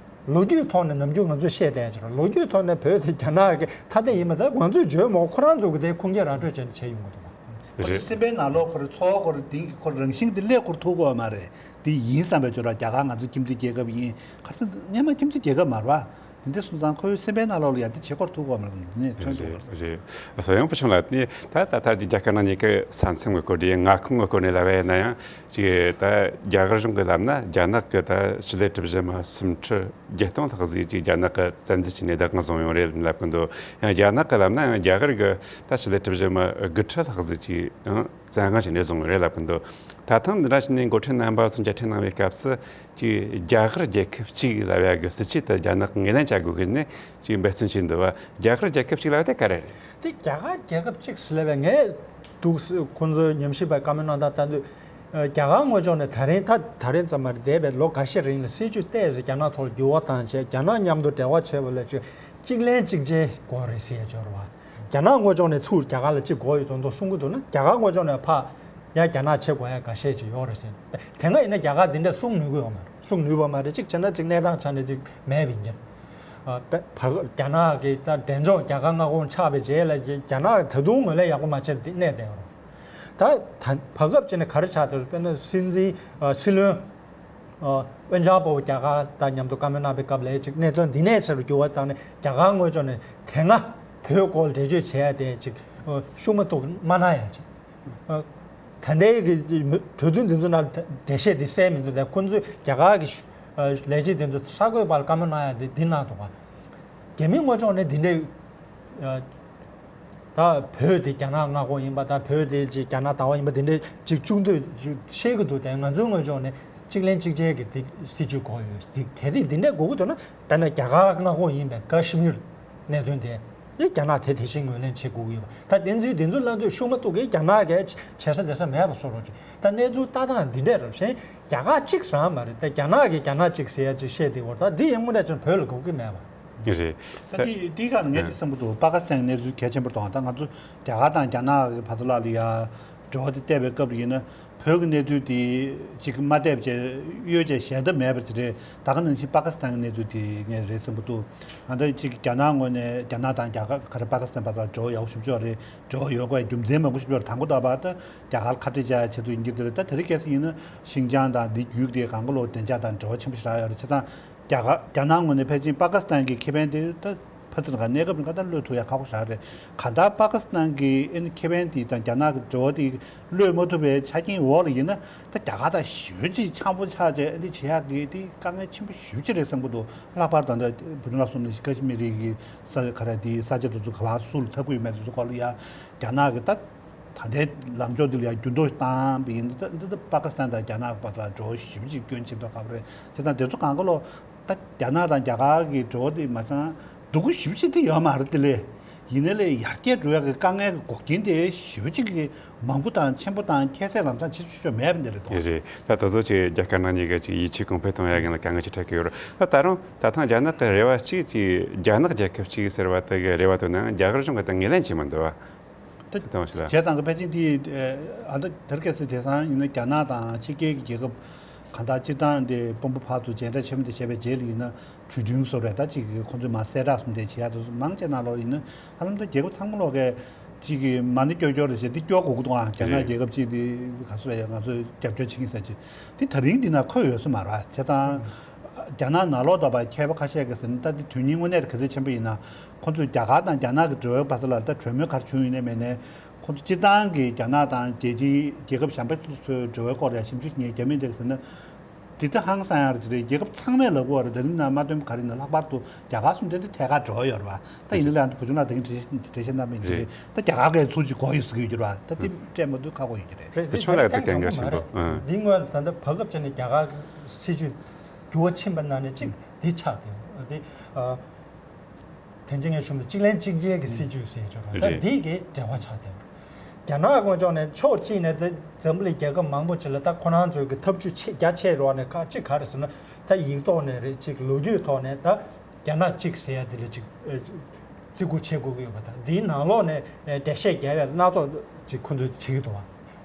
ལོ་རྒྱུས་ཐོག་ནས་ནམ་རྒྱུན་ང་ཚོས་བཤད་བསྡད་ཡ་ཅིག་རེད། ལོ་རྒྱུས་ཐོག་ནས་བོད་དེ་རྒྱ་ནག་གི་ཐ་དད་ཡིན་པ་ད་ང་ཚོས་བརྗོད་མོ། ཁོ་རང་ཚོ་གི་དེ་ཁུངས་སྐྱེལ་ར་སྤྲོད་བྱས་ནས་བྱས་ཡོང་གི་འདུག་པ། ཁོ་ཚོ་རེད། སེམས་པའི་ནང་ལོགས་ཁོ་རང་ཚོར་བ་ཁོ་རང་དེང་གི་ཁོ་རང་རང་བཞིན་དེ་སླེབས་ཁོ་རང་ཐུབ་ཀྱི་ཡོད་མ་རེད། དེ་ཡིན་བསམ་པའི་ཅོ་ར་རྒྱ་གར་ང་ཚོ་ཁྱིམ་མཚེས་རྒྱལ་ཁབ་ཡིན། ག་ཚོད་སྔོན་མ་ཁྱིམ་མཚེས་རྒྱལ་ཁབ་མ་རེད་པ། དེ་འདྲ་སོང་ཙང་ཁོའི་སེམས་པའི་ནང་ལོགས་ལ་ཡང་དེ་བྱེད་ཁོ་རང་ཐུབ་ཀྱི་ཡོད་མ་རེད། དེ་ནས་མཚོན་ཐུབ་ཀྱི་ཡོད་རེད། རེད། ས་ཡོང་བུ་ཆུང་ལགས་ནི་ད་ད་ལྟ་རྒྱ་གར་ནང་གཉིས་ཀའི་ས་མཚམས་ཀྱི་སྐོར་དེ་མངའ་ཁོངས་ཀྱི་སྐོར་ནས་ལབ་པ་ཡིན་ན་ཡང་ཅིག་ད་རྒྱ་གར་གཞུང་གི་ལབ་ན་རྒྱ་ནག་གི་ད་ཕྱི་ལས་གྲུ་བཞི་མ་སུམ་ཁྲི་བརྒྱད་སྟོང་ལྷག་ཟིག་ཅིག་རྒྱ་ནག་གི་བཙན་འཛུལ་བྱས་ནས་བདག་དབང་བཟུང་ཡོད་རེད་ལབ་གི་འདུག། ཡང་རྒྱ་ནག་གི་ལབ་ན་ཡང་རྒྱ་གར་གི་ད་ཕྱི་ལས་གྲུ་བཞི་མ་དགུ་ཁྲི་ལྷག་ཟིག་ཅིག་ཡང་བཙན་དབང་བྱས་ནས་བཟུང་ཡོད་རེད་ལབ་གི་འདུག། ད་ཐེངས་འདི་འདྲ་བྱས་ནས་འགོ་ཁྲིད་རྣམ་པ་ཚོ་མཇལ་འཕྲད་གནང་བའི་སྐབས་སུ་ཅིག་རྒྱ་གར་རྒྱལ་ཁབ་གཅིག་ལབ་ཡ་གི་སྲིད་ཇུས་དེ་རྒྱ་ནག་གིས་ངོས་ལེན་བྱ་དགོས་གི་ནས་ཅིག་འབད་བརྩོན་བྱས་འདུག་བ། རྒྱ་གར་རྒྱལ་ཁབ་གཅིག་ལབ་ཡ་དེ་ག་རེ་རེད། དེ་རྒྱ་གར་རྒྱལ་ཁབ་གཅིག་ཟེར་ལབ་པའི་ངས་འདུག་སེ་ཁོང་ཚོའི་ཉམས་ཞིབ་པ་བཀའ་མོལ་གནང་སྟངས་ལྟར་དུས། ཨ། རྒྱ་གར་དངོས་ཕྱོགས་ནས་ད་རིང་ད་ད་རིང་ཙམ་མ་རེད། འདས་པའི་ལོ་འགའ་ཤས་རིང་ལ་སྲིད་ཇུས་ཏོག་ཙམ་རྒྱ་ནག་ཐོག་ལ་འགྱུར་བ་བཏང་བྱས་རྒྱ་ནག་མཉམ་དུ་འབྲེལ་བ་བྱས་པ་ལ་ཅིག་གཅིག་ལན་གཅིག་བྱེད་དགོས་རེད་ཟེར་ཡ་ཅིག་ཡོད་རེད་བ། རྒྱ་ནག་དངོས་ཕྱོགས་ནས་ཚུར་རྒྱ་གར་ལ་གཅིག་དགོས་ཡོད་མདོག་མདོག་གསུང་གི་འདུག་ན། རྒྱ་གར་དངོས་ཕྱོགས་ནས་ཕར་ཡ་རྒྱ་ནག་བྱེད་དགོས་ཡ་འགའ་ཤས་ཅིག་ཡོད་རེད་ཟེར། དེ་སྔ་ཡིན་ན་རྒྱ་གར་འདི་འདྲ་གསུང་ནུས་ཀྱི་ཡོད་མ་རེད། གསུང་ནུས་པ་མ་རེད། གཅིག་བྱས་ན་གཅིག་གནས་སྟངས་ཆ་ནས་གཅིག་མེད་པ་ཡིན་གྱི། ཨ། བ་བ་རྒྱ་ནག་གི་ད་འབྲས་ལྗོངས་རྒྱ་གར་མངའ་ཁོངས་ཆགས་པའི་རྗེས་ལ་རྒྱ་ནག་ད་དུང་ངོས་ལེན་ཡག་པོ་མ་བྱས་ཏེ་གནས་བསྡད་ཡོད་རེད། ད་ད་བར་སྐབས་ཅིག་ནས་ག་རེ་ཆགས་འདུག་དཔེར་ན་སྲིད་འཛིན། ཨ། སྲིད་བློན། ཨ། ཝེན་ཅང་པོ་རྒྱ་གར་དང་མཉམ་དུ་བཀའ་མོལ་གནང་བའི་སྐབས་ལ་ཅིག་གནད་དོན་འདི་ནས་ཆེ་རུ་འགྱུར་བ་བཏང་ནས་རྒྱ་གར་དངོས་ཕྱོགས་ནས་དེ་སྔ་བོད་སྐོར་འགྲེལ་བརྗོད་བྱས་ཏེ་ཅིག་ཤུགས་མ་གཏོགས་མ་གནང་ཡ་ཅིག་ཨ། ད་ལྟའི་གི་གྲོས་མཐུན་འདི་ཚོ་ནང་འགྲེལ་བཤད་འདི་གསལ་མི་འདུག་ད་ཁོང་ཚོས་རྒྱ་གར་གི་ལས་བྱེད་འདི་ཚོ་གསར་འགོད་པར་བཀའ་མོལ་གནང་ཡ་འདི་འདི་གནང་འདུག་ག་རྒྱ་མི་དངོས་ཕྱོགས་ནས་འདི་འདྲའི། ཨ། ད་བོད་དེ་རྒྱ་ནག་མངའ་ཁོངས་ཡིན་པ་དང་བོད་དེ་ཅིག་རྒྱ་ནག་ཟླ་བ་ཡིན་པ་དེ་འདྲའི་ཅིག་བཅུག་འདོད་ཅིག་བཤད་ཀྱི་འདུག་དེ་ང་ཚོའི་ངོས་ཕྱོགས་ནས་གཅིག་ལན་གཅིག་བྱས་ཀྱི་དེ་སྲིད་ཇུས་དགོས་ཡོད་ཟེར། གལ་ཏེ་འདི་འདྲས་དགོས་ཀྱི་འདུག་ན་དཔེར་ན་རྒྱ་གར་མངའ་ཁོངས་ཡིན་པའི་ཀ་ཤི་མིར་གནད་དོན་དེ་ཨེ་རྒྱ་ནག་དེ་དེ་བཞིན་ངོས་ལེན་བྱེད་དགོས་ཀྱི་ཡོད་པ། ད་བདེན་ཚིག་བདེན་ཚིག་ལབ་དུས་ཤུགས་མ་གཏོགས་ཀྱི་རྒྱ་ནག་གིས་བྱེད་ས་བསྡད་ས་མེད་པ་བཟོ་རོགས་བྱེད། ད་གནས་ཚུལ་ལྟ་སྟངས་འདི་འདྲས་རེད། གཞན་རྒྱ་གར་གཅིག་རང་མ་རེད། ད་རྒྱ་ནག་གིས་རྒྱ་ནག་གཅིག་ཟེར་ཡ་ཅིག་བཤད་དེ་བར་ད་འདི་ཡང་དངོས་གནས་བྱས་ན་བོད་ལ་དགོས་ཀྱི་མེད་པ། རེད། ད་དེ་དེའི་སྒང་ནས་ངས་དེ་བསམ་གྱི་འདུག་པ་ཀི་སི་ཐན་གྱི་གནས་ཚུལ་གལ་ཆེན་པོ་རེད་དང་། ད་ང་ཚོ་རྒྱ་གར་དང་རྒྱ་ནག་གི་བར་དུ་ལ་ལ་ཡ་འབྲེལ་བ་དེ་བལྟས་པའི་སྐབས་ལ་ཡིན་ན་བོད་ཀྱི་གནས་ཚུལ་དེ་ཅིག་མ་བལྟས་བྱས་གཡོལ་བྱས་གཞན་དག་མེད་པ་དེ་རེད། ད་ག་ནང་བཞིན་པ་ཀི་སི་ཐན་གྱི་གནས་ཚུལ་དེ་ངས་རེད་བསམ་གྱི་འདུག་ཨ། ད་ཅིག་རྒྱ་ནག་ངོས་ནས་རྒྱ་ནག་དང་རྒྱ་གར་ག་རེ་པ་ཀི་སི་ཐན་བར་དུ་ལ་འབྲེལ་བ་ཡག་པོ་ཞེ་པོ་ཅིག་ཡོད་རེད། འབྲེལ་བ་ཡོད་དགོས་རྒྱུ་མཚན་མང་པོ་ཞིག་ཡོད་རེད། དང་པོ་དང་པོ་ད་རྒྱ་གར་ཁ་གཏད་བཅག་ཡ་ཆེད་དུ་ཡིན་གྱི་འདུག་རེད། ད་དེ་རིང་ཁ་སང་ཡིན་ན་ཤིན་ཅང་དང་འདི་བརྒྱུད་དེ་གང་ག་ལོག་བདེ་འཇགས་དང་འབྲེལ་བ་ཆེན་པོ་ཞིག་རག་ཡོད་རེད། བྱས་ཙང་རྒྱ་གར་རྒྱ་ནག་ངོས་ནས་ཕལ་ཆེར་པ་ཀི་སི་ཐན་གྱི་ཁེ་ཕན་དེ་ད་ཕར་ཚུར་ག་གནས་སྐབས་རིང་ག་ད་གློད་ཐུབ་ཡ་ཁག་པོ་ཞིག་རེད། གང་ལྟར་པ་ཀི་སི་ཐན་གྱི་ཨ་ནི་ཁེ་ཕན་དེ་དང་རྒྱ་ནག་གི་འབྲེལ་བ་དེ་གློད་མ་ཐུབ་པའི་ཆ་རྐྱེན་འོག་ལ་ཡིན་ན་ད་རྒྱ་གར་དང་ཞེ་པོ་ཅིག་འཆམ་པོ་ཆགས་བྱས་ཨ་ནི་བྱེད་ཡག་གི་དེ་དཀའ་ངལ་ཆེན་པོ་ཞེ་པོ་ཅིག་རེད་བསམ་གྱི་འདུག་ལྷག་པར་དུ་ད་བུ་ཆུང་ལགས་གསུངས་ནས་ཀ་ཤི་མིར་གྱི་ས་ག་རེ་དེ་ས་ཆ་དེ་ཚོ་ག་པར་སུ་ལ་འཐབ་ཀྱི་ཡོད་མེད་དེ་ཚོ་སྐོར་ལ་ཡ་རྒྱ་ནག་གི་ད། ད་ལྟའི་ལངས་ཕྱོགས་འདི་ལ་ཡང་འགྱུར་ལྡོག་བཏང་བ་ཡིན་ན། ད་འདི་ད་པ་ཀི་སི་ཐན་དང་རྒྱ་ནག་བར་ལ་འབྲེལ་བ་ཞེ་པོ་ཅིག་སྐྱོན་ཆེ་མདོག་ཁ་པོ་རེད། དེ་དང་དེ་ཚོ་གང་ག་ལོག་ད་རྒྱ་ནག་དང་རྒྱ་གར་གྱི་འབྲེལ་བ་དེ་མ་ཚང་སྡུག་པོ་ཞེ་པོ་ཅིག་དེ་ཡོད་མ་རེད། དེ་ལས་ཡིན་ནའི་ལས་ཡར་རྒྱས་འགྲོ་ཡག་གི་དཀའ་ངལ་གྱི་འགོག་རྐྱེན་དེ་ཞེ་པོ་ཅིག་གི་མང་པོ་དང་ཆེན་པོ་དང་ཁྱད་བསད་ལམ་སང་བྱེད་ཆོག་ཆོག་མེད་པ་འདི་རེད་དོ། རེད། ད་དེ་ཚོ་ཅིག་རྒྱ་དཀར་ནག་གཉིས་ཀ་ཅིག་ཡིད་ཆེས་གོང་འཕེལ་གཏོང་ཡག་གི་ལ་དཀའ་ངལ་ཅིག་འཕྲད་ཀྱི་ཡོད་རེད། ད་ད་རུང་ད་ཐེངས་རྒྱ་ནག་གི་རེ་བ་གཅིག་ཅིག་རྒྱ་ནག་རྒྱལ་ཁབ་གཅིག་ཟེར་བ་དེ་གི་རེ་བ་དོན་ན་རྒྱ་གར་གཞུང་གི་ད་ངོས་ལེན་བྱེད་མི་འདུག་བ། ད་དེ་བྱས་ཙང་གི་ཕལ་ཆེར་འདི་ཨ་ད་དེར་སྐད་ཟེར། དེང་སང་ཡིན་ན་རྒྱ་ནག་དང་ཕྱི་རྒྱལ་གྱི་རྒྱལ་ཁབ་གང་དག་སྤྱིར་བཏང་འདི་དཔོན་པོ་ཕར་ཚུར་མཇལ་འཕྲད་ཆེན་མོ་འདི་བྱས་པའི་རྗེས་ལ་ཡིན་ན་གྲོས་མཐུན་བཟོ་རེད། ད་ཅིག་ཁོང་ཚོས་མར་གསལ་བསྒྲགས་སོང་དེ་བྱེད་ཡག་དེ་ཚོ་མང་ཆེ་ནང་ལོགས་ཡིན་ན་ཧ་ལམ་ད་རྒྱལ་ཁབ་ཚང་མ་ལོགས་ཀས་ཅིག་གི་མ་ཎི་སྐྱོར་སྐྱོར་རེ་བྱས་འདི་སྐྱོར་དགོས་ཀྱི་འདུག་ཨ། རྒྱ་ནག་རེད། རྒྱལ་ཁབ་ཅིག་འདི་ག་ཚོད་རེད། ང་ཚོས་རྒྱབ་སྐྱོར་བྱེད་ཀྱི་ཡིན་ས་ཅིག་འདི་ད་རིང་འདི་ན་འཁོད་ཡོད་ས་མ་རེད། བྱས་ཙང་རྒྱ་ནག་ནང་ལོགས་ད་བར་མཁས་པ་ཁ་ཤས་ཀྱིས་ཟེར་ན་ད་འདི་དོན་སྙིང་དངོས་གནས་ག་ཚོད་ཆེན་པོ་ཡིན་ན། ཁོང་ཚོས་རྒྱ་གར་དང་རྒྱ་ནག་གི་འབྲེལ་བའི་བར་དུ་ལ་ད་གྲོས་མོལ་ག་རེ་བྱུང་ཡོད་ནའི་མེད་ནའི། ཁོང་ཚོ་སྤྱིར་བཏང་གི་རྒྱ་ནག་དང་རྒྱལ་སྤྱིའི་རྒྱལ་ཁབ་གཞན་པ་ཚོའི་འབྲེལ་བའི་སྐོར་ལ་ཞིབ་འཇུག་བྱེད་མཁན་རྒྱ་མི་འདི་ཟེར་ན། འདི་ད་ཧང་སང་ཡག་རེད། རྒྱལ་ཁབ་ཚང་མས་ལབ་དགོས་པ་རེད། ད་རིང་ནང་མ་སྟོན་པ་ག་རེ་ཡིན་ན་ལྷག་པར་དུ་རྒྱ་གར་གསུམ་དེ་ད་ཐད་ཀར་འབྲེལ་བ་ཡོད་རེད་པ། ད་ཡིན་ན་ལས་ཨ་ནི་བུ་ཆུང་ལགས་ད་གིན་འགྲེལ་བཤད་གནང་བ་ཡིན་གྱི་རེད། རེད། ད་རྒྱ་གར་གྱིས་ཚུར་ཅིག་གོ་ཡོད་ཟེར་གྱི་ཡོད་རེད་པ། ད་དེ་སྤྲད་མ་ཐུབ་ཁག་པོ་ཡོད་ཀྱི་རེད། རེད། བུ་ཆུང་ལགས་ཀྱིས་ཐེངས་དེ་གང་ཞིག་འགྲོ། ཨང་། འདི་སྔོན་ད་ལྟ་བར་སྐབས་ཅིག་ནས་རྒྱ་གར་སྲིད་ཇུས་འགྱུར་བ་ཕྱིན་པ་ནང་ནས་གཅིག་འདི་ཆགས་ཏེ། འདི་ཨ། དེ་རིང་ངས་ཞུ་ན་གཅིག་ལན་གཅིག་འཇལ་གྱི་སྲིད་ཇུས་ཟེར་ཆོག་རེད། ད་རེད། འདི་གི་འབྲེལ་བ་ཆགས་བསྡད་པ་རེད། རྒྱ་ནག་དངོས་ཕྱོགས་ནས་ཕྱོགས་གཅིག་ནས་ད་འཛམ་བུ་གླིང་རྒྱལ་ཁབ་མང་པོ་ཅིག་ལ་ད་ཁོ་རང་ཚོའི་གི་ཐབས་ཇུས་ཆེ་རྒྱ་ཆེ་རུ་བ་ནས་ཁག་གཅིག་ག་རེ་ཟེར་ན། ད་ཡིག་ཐོག་ནས་རེད། གཅིག་ལོ་རྒྱུས་ཐོག་ནས་ད་རྒྱ་ནག་གཅིག་ཟེར་ཡ་དེ་ལ་གཅིག་ཨ་བརྩི་བཀུར་བྱེད་དགོས་ཀྱི་ཡོད་པ་དང་། འདིའི་ནང་ལོགས་ནས་ཨ་འགྲེལ་བཤད་རྒྱག་ཡ་སྣ་ཚོགས་ཅིག་ཁོ་ཚོས་བྱེད་ཀྱི་འདུག་བ།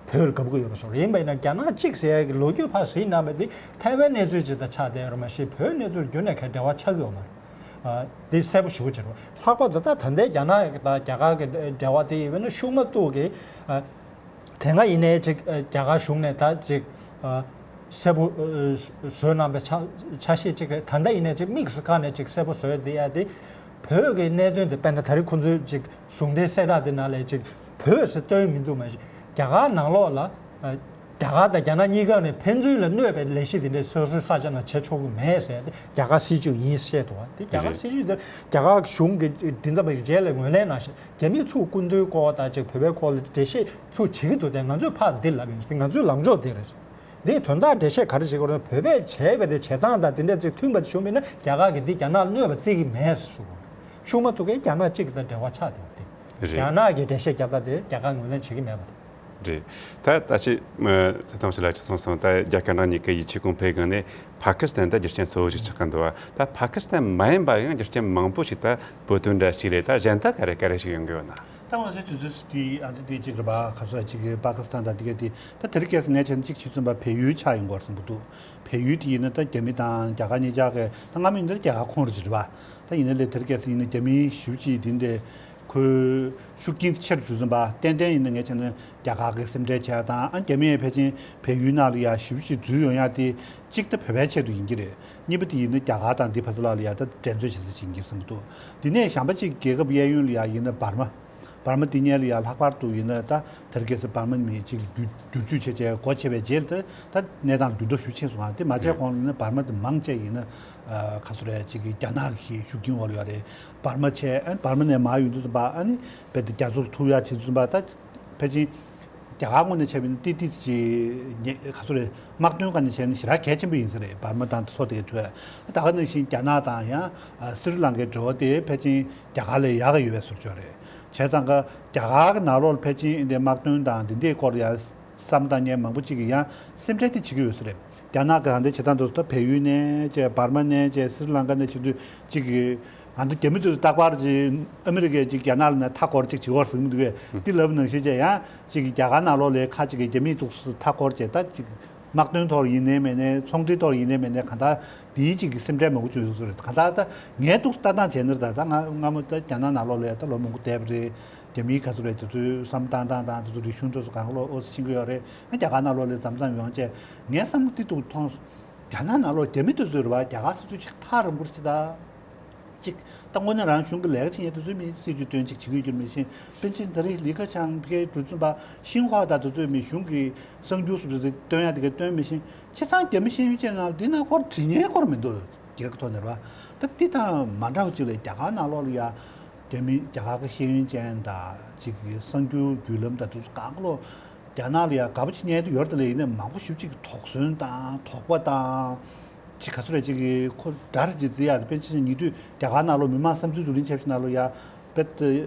བོད་ལ་དགའ་པོ་ཡོད་པ་སོགས་རེད། ཡིན་པ་ཡིན་ན་རྒྱ་ནག་གཅིག་ཟེར་ཡ་གི་ལོ་རྒྱུས་ཕར་གཟིགས་གནང་བ་དེ་ཐའེ་ཝན་གནས་ཚུལ་ཅིག་དང་ཆགས་བསྡད་ཡོད་རེད། མ་གཞི་བོད་གནས་ཚུལ་རྒྱུན་ནས་ག་འབྲེལ་བ་ཆགས་ཀྱི་ཡོད་མ་རེད། ཨ་དེ་གསལ་པོ་ཞེ་པོ་ཅིག་རེད། ལྷག་པར་དུ་ད་ད་ལྟའི་རྒྱ་ནག་དང་རྒྱ་གར་གྱི་འབྲེལ་བ་དེ་ཡིན་པ་ན་ཤུགས་མ་གཏོགས་ཀྱི་ཨ་ དེ་སྔ་ཡིན་ནའི་ཅིག་ཨ་རྒྱ་གར་གཞུང་ནས་ད་ཅིག་ཨ་གསལ་པོ་ཨ་བཟོས་གནང་པའི་ཆ་ཆ་ཤས་ཅིག་རེད། ད་ལྟ་ཡིན་ནའི་ཅིག་དམིགས་སུ་བཀར་ནས་ཅིག་གསལ་པོ་བཟོས་བསྡད་ཡ་དེ། བོད་ཀྱི་གནད་དོན་དེ་དཔེར་ན་ད་རེས་ཁོང་ཚོའི་ཅིག་ཟུང་འབྲེལ་གསལ་བསྒྲགས་དེ་ནང་ལ་ཅིག་བོད་ཟེར་སྟོན་མི་འདུག་མ་གཞི་རྒྱ་གར་ནང་ལོགས་ལ་ཨ་རྒྱ་གར་དང་རྒྱ་ནག་གཉིས་ཀ་ནས་ཕན་ཚུན་ལ་གནོད་པའི་ལས་གཞི་དེ་འདྲའི་སོ་སོའི་ས་ཆ་ནང་བྱེད་ཆོག་གི་མེད་ཟེར་ཏེ་རྒྱ་གར་སྲིད་ཇུས་ཡིན་བཤད་འདུག་བ། དེ་རྒྱ་གར་རེད། སྲིད་ཇུས་དེ་རྒྱ་གར་གཞུང་གི་མགྲིན་ཚབ་པ་ཞིག་རྗེས་ལ་ངོས་ལེན་གནང་ཞིང་རྒྱ་མིས་ཚུར་སྐུ་མདུན་སྐོར་དང་ཅིག་བོད་པའི་སྐོར་ལ་འགྲེལ་བཤད་ཚུར་བྱེད་ཀྱི་འདུག་དེ་ང་ཚོས་ཕར་འདི་ལབ་ཡིན་ཟེར། ང་ཚོའི་ལངས་ཕྱོགས་འདི་རེད། འདིའི་དོན་དག་འགྲེལ་བཤད་ག་རེ་བྱེད་དགོས་རེད། བོད་པས་བྱས་པ་དེ་བྱེད་སྟངས་དང་དེ་འདྲ་ཅིག་མཐུན་པ་ཞུ་མེད་ན་རྒྱ་གར་གྱིས་འདི་རྒྱ་ནག་གནོད་པ་བརྩི་གི་མེད་ཟེར་གསུངས། ཤུགས་མ་ཐུག་གི་རྒྱ་ནག་གཅིག་དང་འབྲེལ་བ་ཆགས་བསྡད་པ་དེ། རེད། རྒྱ་ནག་གིས་འགྲེལ་བཤད་བརྒྱབ་སྟངས་དེ་རྒྱ་གར་ངོས་ལེན་བྱེད་ཀྱི་མེད་པ་དེ། རེད། ད་ད་ཅི་ཚེ་ཐང་ཞིག་ལ་ཅི་གསུངས་སོང་། ད་རྒྱ་སྐད་གྲགས་གཉིས་ཀའི་ཡིད་ཆེས་གོང་འཕེལ་སྒང་ནས་ཕ་ཀི་སི་ཐན་ད་རྒྱུ་རྐྱེན་གཙོ་བོ་ཞིག་ཆགས་ཀྱི་འདུག་བ། ད་ཕ་ཀི་སི་ཐན་མ་ཡིན་པ་ཡང་རྒྱུ་རྐྱེན་མང་པོ་ཞིག་ད་བོད་དོན་འདྲ་ཞིག་ལས་ད་གཞན་ད་ག་རེ་ག་རེ་ཞིག་ཡོང་གི་ཡོད་ན། ད་འོ་ཟེར་དུས་ཚོད་དེ་ཨ་འདི་དེ་གཅིག་རེད་པ། ག་ཚོད་ཅིག་གི་པ་ཀི་སི་ཐན་དང་དེ་ག་དེ་ད་དེ་རིང་ཁ་སང་ངས་བྱས་ན་གཅིག་བྱེད་ཚུན་པ་བལ་ཡུལ་ཆགས་ཡོང་གི་ཡོད་བསམ་གྱི་འདུག་བལ་ཡུལ་དེ་ཡིན་ན་ད་རྒྱ་མི་དང་རྒྱ་གར་གཉིས་ཆ་གི་ད་སྔ་མོ་ཡིན་ན་རྒྱ་གར་ཁོངས་རེད་ཅེས་རེད་པ། ད་ཡིན་ན་ལས་དེ་རིང་ཁ་སང་ཡིན་ན་རྒྱ་མི་ཞེ་པོ་ཅིག་དེ་འདྲ་ཁོའི་ཤུགས་རྐྱེན་ཆེ་རུ་འགྲོ་བསམ་པ། ཏན་ཏན་ཡིན་ན་ངས་བྱས་ན་རྒྱ་གར་གི་སེམས་ཁྲལ་བྱས་དང་ཨ་རྒྱ་མི་ཡང་ཕལ་ཆེར་བལ་ཡུལ་ནང་ལ་ཡ་ཞེ་པོ་ཅིག་འཛུལ་ཡོང་ཡ་དེ་གཅིག་ད་བོད་པའི་ཆེད་དུ་ཡིན་གྱི་རེད། གཉིས་པ་དེ་ཡིན་ན་རྒྱ་གར་དང་འདི་ཕ་ཚ་ལ་ལ་ཡ་ད་འགྲན་རྩོད་བྱེད་ས་ཅིག་ཡིན་གྱི་བསམ་གྱི་འདུག་དེ་ནས་གཞན་པ་ཅིག་རྒྱལ་ཁབ་གཡས་གཡོན་ལ་ཡ་ཡིན་ན་འབར་མ། འབར་མ་འདི་གཉིས་ལ་ཡ་ལྷག་པར་དུ་ཡིན་ན་ད་དེ་རིང་ཁ་སང་འབར་མ་མི་གཅིག་བསྒྱུར་བསྒྱུར་བཅོས་བྱས་བྱས་སྒོ་ཕྱེ་བའི་རྗེས་ལ་ད་ད་གནས་སྟངས་འགྱུར་ལྡོག་ཞེ་པོ་ཕྱིན་སོང་ཨ། དེ་མ་བྱས་གོང་ལ་ཡིན་ན་འབར་མ་དེ་མང་ཆེ་ཡིན་ན་ཨ་ག་ཚོད་རེད་ཅིག་གི་རྒྱ་ནག་གི་ཤུགས་རྐྱེན་འོག་ལ་ཡོད་རེད། འབར་མ་བྱས་ཨ་འབར་མ་ནས་མར་ཡོང་དུས་ཙམ་པ་ཨ་ནི་རྦད་དེ་རྒྱ་མཚོར་ཐུག་ཡ་བྱེད་དུས་ཙམ་པ་ད་ཕལ་ཆེར་རྒྱ་གར་ངོས་ནས་བྱས་པ་ཡིན་ན་ཏིག་ཏིག་ཅིག་ཉེ་ག་ཚོད་རེད། དམག་དོན་སྒང་ནས་བྱས་ན་ཞེ་དྲག་གལ་ཆེན་པོ་ཡིན་ས་རེད། འབར་མ་དང་སོགས་དེ་གའི་ཐོག་ད་ག་ནང་བཞིན་རྒྱ་ནག་དང་ཡང་ཨ་སི་རི་ལང་ཀའི་འབྲེལ་བ་དེ་ཕལ་ཆེར་རྒྱ་གར་ལས་ཡག་ག་ཡོད་པའི་བཟོ་ཅིག་ཡོད་རེད། བྱས་ཙང་ཀ་རྒྱ་གར་གྱི་ནང་ལོགས་ལ་ཕལ་ཆེར་འདི་དམག་དོན་དང་འདི་འདྲའི་སྐོར་ཡ་བསམ་བཏང་མཁན་མང་པོ་ཅིག་གིས་ཡང་སེམས་ཁྲལ་དེ་བྱེད་ཀྱི་ཡོད་ས་རེད། རྒྱ་ནག་གི་ཨ་འདི་བྱེད་སྟངས་དེ་ཚོ་ད་བལ་ཡུལ་ནས་བྱས་འབར་མ་ནས་བྱས་སི་རི་ལང་ཀ་ནས་བྱེད་དུས་ཅིག་གི་ཨ་འདི་རྒྱ་མི་དེ་ཚོ་རྟག་པར་ཅིག་ཨ་མི་རི་ཀས་ཅིག་རྒྱ་ནག་ལ་ནས་མཐའ་སྐོར་ཅིག་བྱེད་འོར་ཟེར་གྱི་མི་འདུག་གས། འདི་ལབ་ནང་བཞིན་བྱས་ཡང་ཅིག་གི་རྒྱ་གར་ནང་ལོགས་ལ་ཁ་ཅིག་གིས་རྒྱ་མིའི་ཐུགས་སུ་མཐའ་སྐོར་བྱས་ད་ཅིག་དམག་དོན་ཐོག་ཡིན་ནའི་མེད་ནའི་ཚོང་འབྲེལ་ཐོག་ཡིན་ནའི་མེད་ནའི་གང་ལྟར་དེའི་གཅིག་གི་སེམས་ཁྲལ་མང་པོ་བྱུང་ཡོད་ས་རེད། གང་ལྟར་ད་ངའི་འདུག་ལྟ་སྟངས་བྱས་ན་ད་ད་ང་སྔ་མོ་ད་རྒྱ་ནག་ནང་ལོགས་ལ་ད་ལོ་མང་པོ་བསྡད་པ་རེད། རྒྱ་མིའི་ག་ཚོད་རེད་དེ་ཚོའི་བསམ་བཏང་སྟངས་དང་དེ་ཚོ་རིག་གཞུང་དེ་ཚོ་གང་ལོ་ཨོ་ཙི་ཕྱིན་གི་ཡོད་རེད། ང་རྒྱ་གར་ནང་ལོགས་ལ་མཚམས་མཚམས་ཡོང་བྱས་ངའི་བསམ་བློ་དེ་འདུག་མཐོང་སོང་། རྒྱ་ནག་ནང་ལོགས་རྒྱ་མི་དེ་ཚོས་རེད་བ་རྒྱ་གར་སོ་སོའི་ཅིག་ཐག་རིང་པོར་ཅིག་ད། གཅིག་ད་དངོས་གནས་རང་གཞུང་གི་ལས་ཀ་བྱེད་མཁན་དེ་ཚོའི་མི་སྲིད་ཇུས་སྟོན་ཅིག་བྱེད་ཀྱི་ཡོད་རྒྱུ་མེད་བཞིན་པཎ་ཆེན་ད་རེས་ལི་ཁ་ཆང་ཕ་གིའི་གྲུ་འཛིན་པ་ཤིན་ཧྭ་དང་དེ་ཚོའི་མི་གཞུང་གི་གསར་འགྱུར་སོགས་དེ་ཚོ་སྟོན་ཡ་དེ་ག་སྟོན་མེད་བཞིན་ཆ་ཚང་རྒྱ་མི་ཤེས་ཡོན་ཅན་ནང་དེ་ནང་སྐོར་བྲིས་མཁན་སྐོར་མི་འདུག་སྒེར་གྱི་ཐོག་ནས་རེད་བ། ད་དེ་དང་མ་འདྲ་བ་ཅིག་ལས་རྒྱ་གར་ནང་ལོགས་ལ་ཡ་རྒྱ་མི་རྒྱ་གར་གྱི་ཤེས་ཡོན་ཅན་དང་ཅིག་གི་གསར་འགྱུར་བརྒྱུད་ལམ་དང་དེ་ཚོ་གང་ག་ལོ་རྒྱ་ནག་ལ་ཡ་དགའ་པོ་བྱེད་མཁན་དེ་ཡོད་རེད་དེ་ལས་ཡིན་ནའི་མང་པོ་ཞེ་པོ་ཅིག་གི་དོགས་ཟོན་དང་དོགས་པ་དང་། ཅིག་ག་ཚོད་རེད་ཅིག་གིས་ཁོ་དགྲ་རེད་ཅེས་བརྩི་ཡ་རེད། དཔེར་ན་ཆ་བཞག་ན་ཉེ་དུས་རྒྱ་གར་ནང་ལོགས་མི་མང་བསམ་ཚུལ་བསྡུ་ལེན་བྱས་པའི་ནང་ལོགས་ཡ་དཔེ་ད་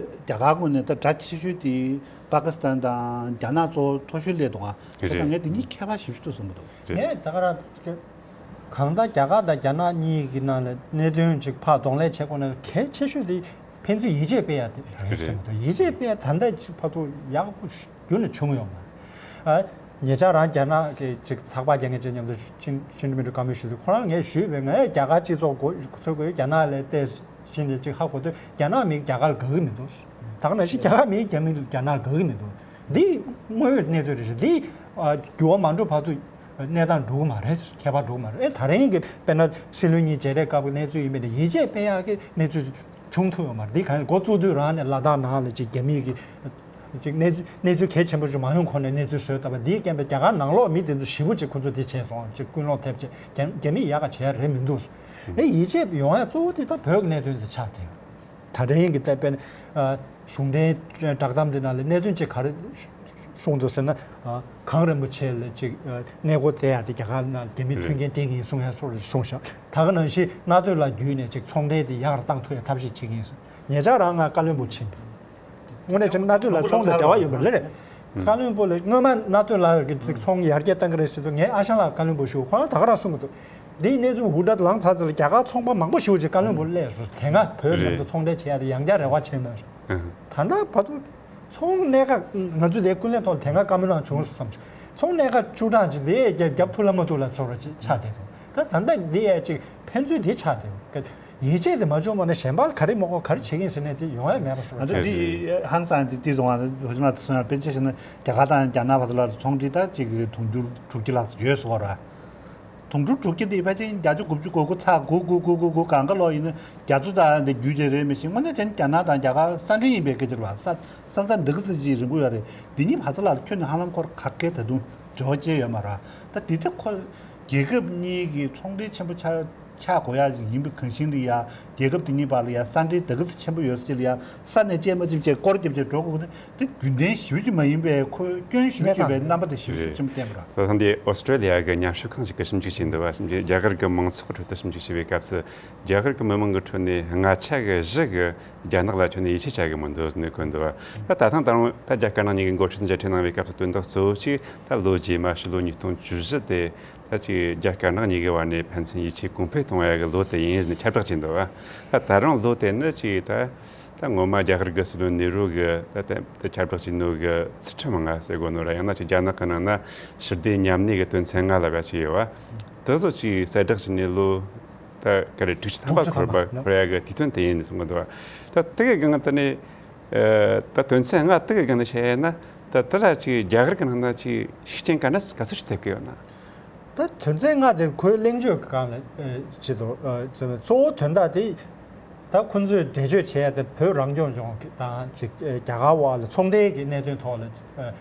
རྒྱ་གར་ངོས་ནས་ད་དགྲ་ཆེ་ཤོས་དེ་པ་ཀི་སི་ཐན་དང་རྒྱ་ནག་གཙོ་བོ་མཐོ་ཤོས་སླེབས་འདུག་ཨ། བྱས་ཙང་ངས་དེ་གཉིས་ཁྱད་པར་ཞེ་པོ་ཅིག་འདུག་བསམ་གྱི་འདུག་རེད། ངས་ད་ག་རང་གང་ལྟར་རྒྱ་གར་དང་རྒྱ་ནག་གཉིས་ཀྱི་ནང་ལ་གནད་དོན་ཅིག་ཕར་གདོང་ལེན་བྱེད་དགོས་ན་གལ་ཆེ་ཤོས་དེ་ཕན་ཚུན་ཡིད་ཆེས་སྤེལ་ཡ་དེ་རེད་བསམ་གྱི་འདུག་ཡིད་ཆེས་སྤེལ་ཡ་ད་ལྟ་ཅིག་བར་དུ་ཡག་པོ་རྒྱུན་ནས་བྱུང་ཡོད་མ་རེད། ཨ། ཉེ་ཆར་རང་རྒྱ་ནག་གི་ཅིག་ཚགས་པར་རྒྱག་མཁན་ཅིག་མཉམ་དུ་ཕྱིན་ཕྱིན་དྲི་མི་འགྲོ་བཀའ་མོལ་ཞུས་དུས་ཁོ་རང་ངས་ཞུས་པས་ངས་རྒྱ་གར་སྤྱི་ཚོགས་འགོ་ཚུགས་དགོས་རྒྱ་ནག་ལ་བལྟས་ཕྱིན་ནས་ཅིག་ཧ་གོ་དུས་རྒྱ་ནག་མིས་རྒྱ་གར་དགའ་གི་མི་འདུག་ད་ག་ནང་བཞིན་རྒྱ་གར་མིས་རྒྱ་མི་རྒྱ་ནག་དགའ་གི་མི་འདུག་འདི་དངོས་ཡོད་གནས་ཚུལ་རེད་ཤག་འདི་ཨ་འགྱུར་བ་མ་འགྲོ་བར་དུ་གནས་སྟངས་འགྲོ་གི་མ་རེད། ཁྱད་པར་འགྲོ་གི་མ་རེད། ཨེ་ད་རིང་གི་དཔེར་ན་སྲིད་བློན་གཉིས་མཇལ་འཕྲད་སྐབས་ཀྱི་གནས་ཚུལ་ཡིན་པས་ན་ཡིད་ཆེས་སྤེལ་ཡག་གི་གནས་ཚུལ་བྱུང་ཐུབ་ཡོད་མ་རེད། འདི་གང་འགོ་བཙུགས་དུས་རང་ནས་ལ་དྭགས་ནང་ལ་ཅིག་རྒྱ་མིའི་གི་ཅིག་གནས་ཚུལ་གནས་ཚུལ་གལ་ཆེན་པོ་ཞིག་མ་ཡོང་གོང་ནས་གནས་ཚུལ་བཟོས་བཏང་བ་འདིའི་རྐྱེན་པས་རྒྱ་གར་ནང་ལོགས་མི་དེ་ཚོ་ཞེ་པོ་ཅིག་ཁོ་ཚོ་དེ་བྱས་སོང་ཅིག་ཀུན་སློང་ཐེབས་བྱས་རྒྱ་རྒྱ་མིས་ཡག་ག་བྱས་རེད་མི་འདུག་ཨེ་ཡིད་ཆེས་ཡོང་ཡག་གཙོ་བོ་དེ་ད་བོད་ཀྱི་གནད་དོན་དེ་ཆགས་བསྡད་ཡོད། ད་ལྟ་ཡིན་གྱི་ད་དཔེར་ན་ཨ་གཞུང་འབྲེལ་བསྒྲགས་གཏམ་དེ་ནང་ལ་གནད་དོན་ཅིག་ག་རེ་གསུངས་འདུག་ཟེར་ན། ཨ་གངས་རིན་པོ་ཆེ་ལ་ཅིག་ཨ་གནས་སྐོར་བསྡད་ཡག་དེ་རྒྱ་གར་ནང་རྒྱ་མི་མཐུན་རྐྱེན་སྤྲད་ཀྱི་ཡིན་གསུང་ཡག་སོགས་ལ་གསུངས་ཤག་ད་ག་ནང་བཞིན་གནའ་སྟོད་ལ་བརྒྱུད་ནས་ཅིག་ཚོང་འབྲེལ་དེ་ཡག་རུ་བཏང་ཐུབ་ཡག་ཐབས་ཤེས་བྱེད་ཀྱི་ཡིན་ཟེར། ཉེ་ཆར་རང་ང་བཀའ་བློན་སྦུག་ཕྱིན། དངོས་གནས་བྱས་ན་གནའ་སྟོད་ལ་ཚོང་དང་འབྲེལ་བ་ཡོད་པ་ལ་རེད། བཀའ་བློན་སྦུག་ལ་སྔོན་མ་གནའ་སྟོད་ལ་གི་ཅིག་ཚོང་ཡར་རྒྱས་གཏང་གི་རེད་ཟེར་དུས་ངས་ཨ་ཞང་ལགས་བཀའ་བློན་སྦུག་ཞུ་ཁོ་རང་ད་ག་རང་གསུང་གི་འདུག་འདིའི་གནས་ཚུལ་འུར་སྒྲ་ལངས་ཚར་ཚར་ལ་རྒྱ་གར་ཚོང་པ་མང་པོ་ཞེ་པོ་ཅིག་བཀའ་བློན་སྦུག་སླེབས་སོང་། དེ་སྔ་བོད་མཉམ་དུ་ཚོང་འབྲེལ་བྱེད་ཡག་དེ་ཡང་བསྐྱར་རེ་བ་བྱས་མ་རེད། ད་ལྟ་བར་དུ་ཚོང་གནད་འགག་ང་ཚོས་དེ་ཀུན་གླེང་ཐོག་ལ་དེ་སྔ་བཀའ་མོལ་གནང་བྱུང་སོང་བསམ་བྱུང་། ཚོང་གནད་འགག་བཅུ་གྲངས་ཅིག་དེ་རྒྱབ་རྒྱབ་ཐུབ་ལ་མ་ཐུབ་ལ་བཟོ་འདྲ་ཅིག་ཆགས་བསྡད་འདུག་ད་ད་ལྟ་འདི་ཡ་ཅིག་ཕན་ཚུན་དེ་ཆགས་བསྡད་འདུག་ཡིད་ཆེས་དེ་མ་བྱུང་བ་ན་གཞན་པ་ག་རེ་མ་གོ་ག་རེ་བྱེད་ཀྱིན་ཟེར་ནས་དེ་ཡོང་ཡ་མེད་པ་བཟོ་ང་ཚོ་འདི་ཧང་སང་དེ་དེ་སོང་བ་ཧུ་ཅི་མ་དེ་སོང་ཡ་དཔེ་ཆ་བཞག་ན་རྒྱ་གར་དང་རྒྱ་ནག་བར་དུ་ལ་ཚོང་འབྲེལ་ད་ཅིག་དུང་ཕྱུར་དྲུག་ཅུ་ལྷག་ཙམ་ཡོད་ཟེར་བ་ར། དུང་ཕྱུར་དྲུག་ཅུ་དེ་ཕལ་ཆེར་བརྒྱད་ཅུ་དགུ་བཅུ་གོ་དགུ་ཚེག་དགུ་དགུ་དགུ་དགུ་དགུ་གང་ག་ལོག་ཡིན་ན་རྒྱ་མཚོ་དང་འདི་རྒྱུད་ཅིག་རེད་མི་ཤེས། དངོས་གནས་བྱས་ན་རྒྱ་ནག་དང་རྒྱ་གར་ས་འབྲེལ་ཡིན་པའི་སྐད་ཆ་རེད་བ། ས་ས་མཚམས་འདི་ག་ཚོད་ཅིག་རིང་པོ་ཡོད་རེད། འདི་གཉིས་བར་དུ་ལ་ཁྱོན་ནས་ཧ་ལམ་ཁོར་ག་གེ་ད་དུང་འབྲེལ་བ་བཅད་ཡོད་མ་རེད་བ། ད་འདི་ད་ཁོ་རྒྱལ་ཁབ་གཉིས་ཀྱི་ཚོང་འབྲེལ་ཆེན་པོ་ཆགས་ཆགས་དགོས་ཡ་ཅིག་ཡིན་པའི་གང་ཤེས་ལ་ཡ་རྒྱལ་ཁབ་དེ་གཉིས་བར་ལ་ཡ་ས་འབྲེལ་ད་ག་ཚོད་ཆེན་པོ་ཡོད་ས་ཅིག་ལ་ཡ་ས་ནས་བཅད་མ་བཅད་བཅད་སྐོར་རྒྱབ་བཅད་འགྲོ་དགོས་ནི་དེ་རྒྱུན་ལྡན་ཞེ་པོ་ཅིག་མ་ཡིན་པའི་ཁོ་སྐྱོན་ཞེ་པོ་ཅིག་པའི་རྣམ་པ་དེ་ཞེ་པོ་ཅིག་ཆེན་པོ་བསྟན་པ་རེད། ད་ཐེངས་འདི་ཨོ་སི་ཀྲོ་ལི་ཡ་གི་ཉམས་ཞིབ་ཁང་ཞིག་གིས་ཞིབ་འཇུག་བྱས་འདུག་བ། ཞིབ་འཇུག་རྒྱ་གར་གྱི་མང་ཚོགས་ཁྲོད་དུ་ཞིབ་འཇུག་བྱས་པའི་སྐབས་སུ་རྒྱ་གར་གྱི་མི་མང་གི་ཁྲོད་ནས་ལྔ་ཆ་གི་བཞི་གིས་རྒྱ་ནག་ལ་ཁྱོན་ནས་ཡིད་ཆེས་བྱ་གི་མི་འདུག་ཟེར་ནས་བཀོད་འདུག་བ། ད་ད་ཐེངས་ད་རུང་ད་རྒྱ་དཀར་ནག་གཉིས་ཀྱི་འགོ་ཁྲིད་ཚོས་མཇལ་འཕྲད་གནང་བའི་སྐབས་སུ་དོན་དག་གཙོ་བོ་གཅིག་ད་ལོ་རྗེས་མ་ཕྱི་ལོ་ཉིས་སྟོང་བཅུ་བཞི་དེ་ད་ཅིག་རྒྱ་དཀར་ནག་གཉིས་ཀྱི་བར་ནས་ཕན་ཚུན་ཡིད་ཆེས་གོང་འཕེལ་གཏོང་ཡ་གི་ལོ་དེ་ཡིན་ཟེར་ནས་ཁྱབ་བསྒྲགས་བྱས་འདུག་བ། ད་ད་རུང་ལོ་དེ་ནི་ཅིག་ད་ད་ངོ་མ་རྒྱ་གར་གྱི་སྲིད་བློན་ནེ་རུ་གི་ད་ད་ད་ཁྱབ་བསྒྲགས་བྱས་ནོ་གི་ཚུལ་ཁྲིམས་ལྔ་ཟེར་དགོས་ནོ་ར། ཡང་ན་ཅིག་རྒྱ་ནག་གི་ནང་ན་ཞི་བདེ་མཉམ་གནས་ཀྱི་དོན་ཚན་ལྔ་ལབ་ཡ་ཅིག་ཡོད་བ། དེ་ཚོ་ཅིག་གསལ་བསྒྲགས་བྱས་ནས་ལོ་ད་ག་རེ་དྲུག་ཅུ་ཐམ་པ་དྲུག་ཅུ་འཁོར་བ་ཐམ་པ་འཁོར་ཡ་གི་དུས་སྟོན་དེ་ཡིན་ནས་གསུང་གི་འདུག་བ། ད་དེ་གི་སྒང་ད་ནི་ཨ་ད་དོན་ཚན་ལྔ་དེ་གི་སྒང་ནས་བཤད་ཡ་ན་ད་དེ་ལ་ཅིག་རྒྱ་གར་གི་ནང་ན་ཅིག་ཤུགས་རྐྱེན་ག་འདྲ་ག་ཚོད་ཅིག་ཐེབས་ཀྱི་ཡོད་ན། ད་དོན་ཚན་ལྔ་དེ་ཁོའི་གླེང་བརྗོད་ཀྱི་སྒང་ལ་ཨ་ཅིག་འདུག་ཨ་གཙོ་བོ་དོན་དག་དེ་ད་ཁོང་ཚོས་འགྲེལ་བརྗོད་བྱས་ཏེ་བོད་རང་སྐྱོང་ལྗོངས་ཀྱི་དང་ཅིག་ཨ་རྒྱ་གར་བར་ལ་ཚོང་འབྲེལ་གྱི་གནད་དོན་ཐོག་ལ་ཨ་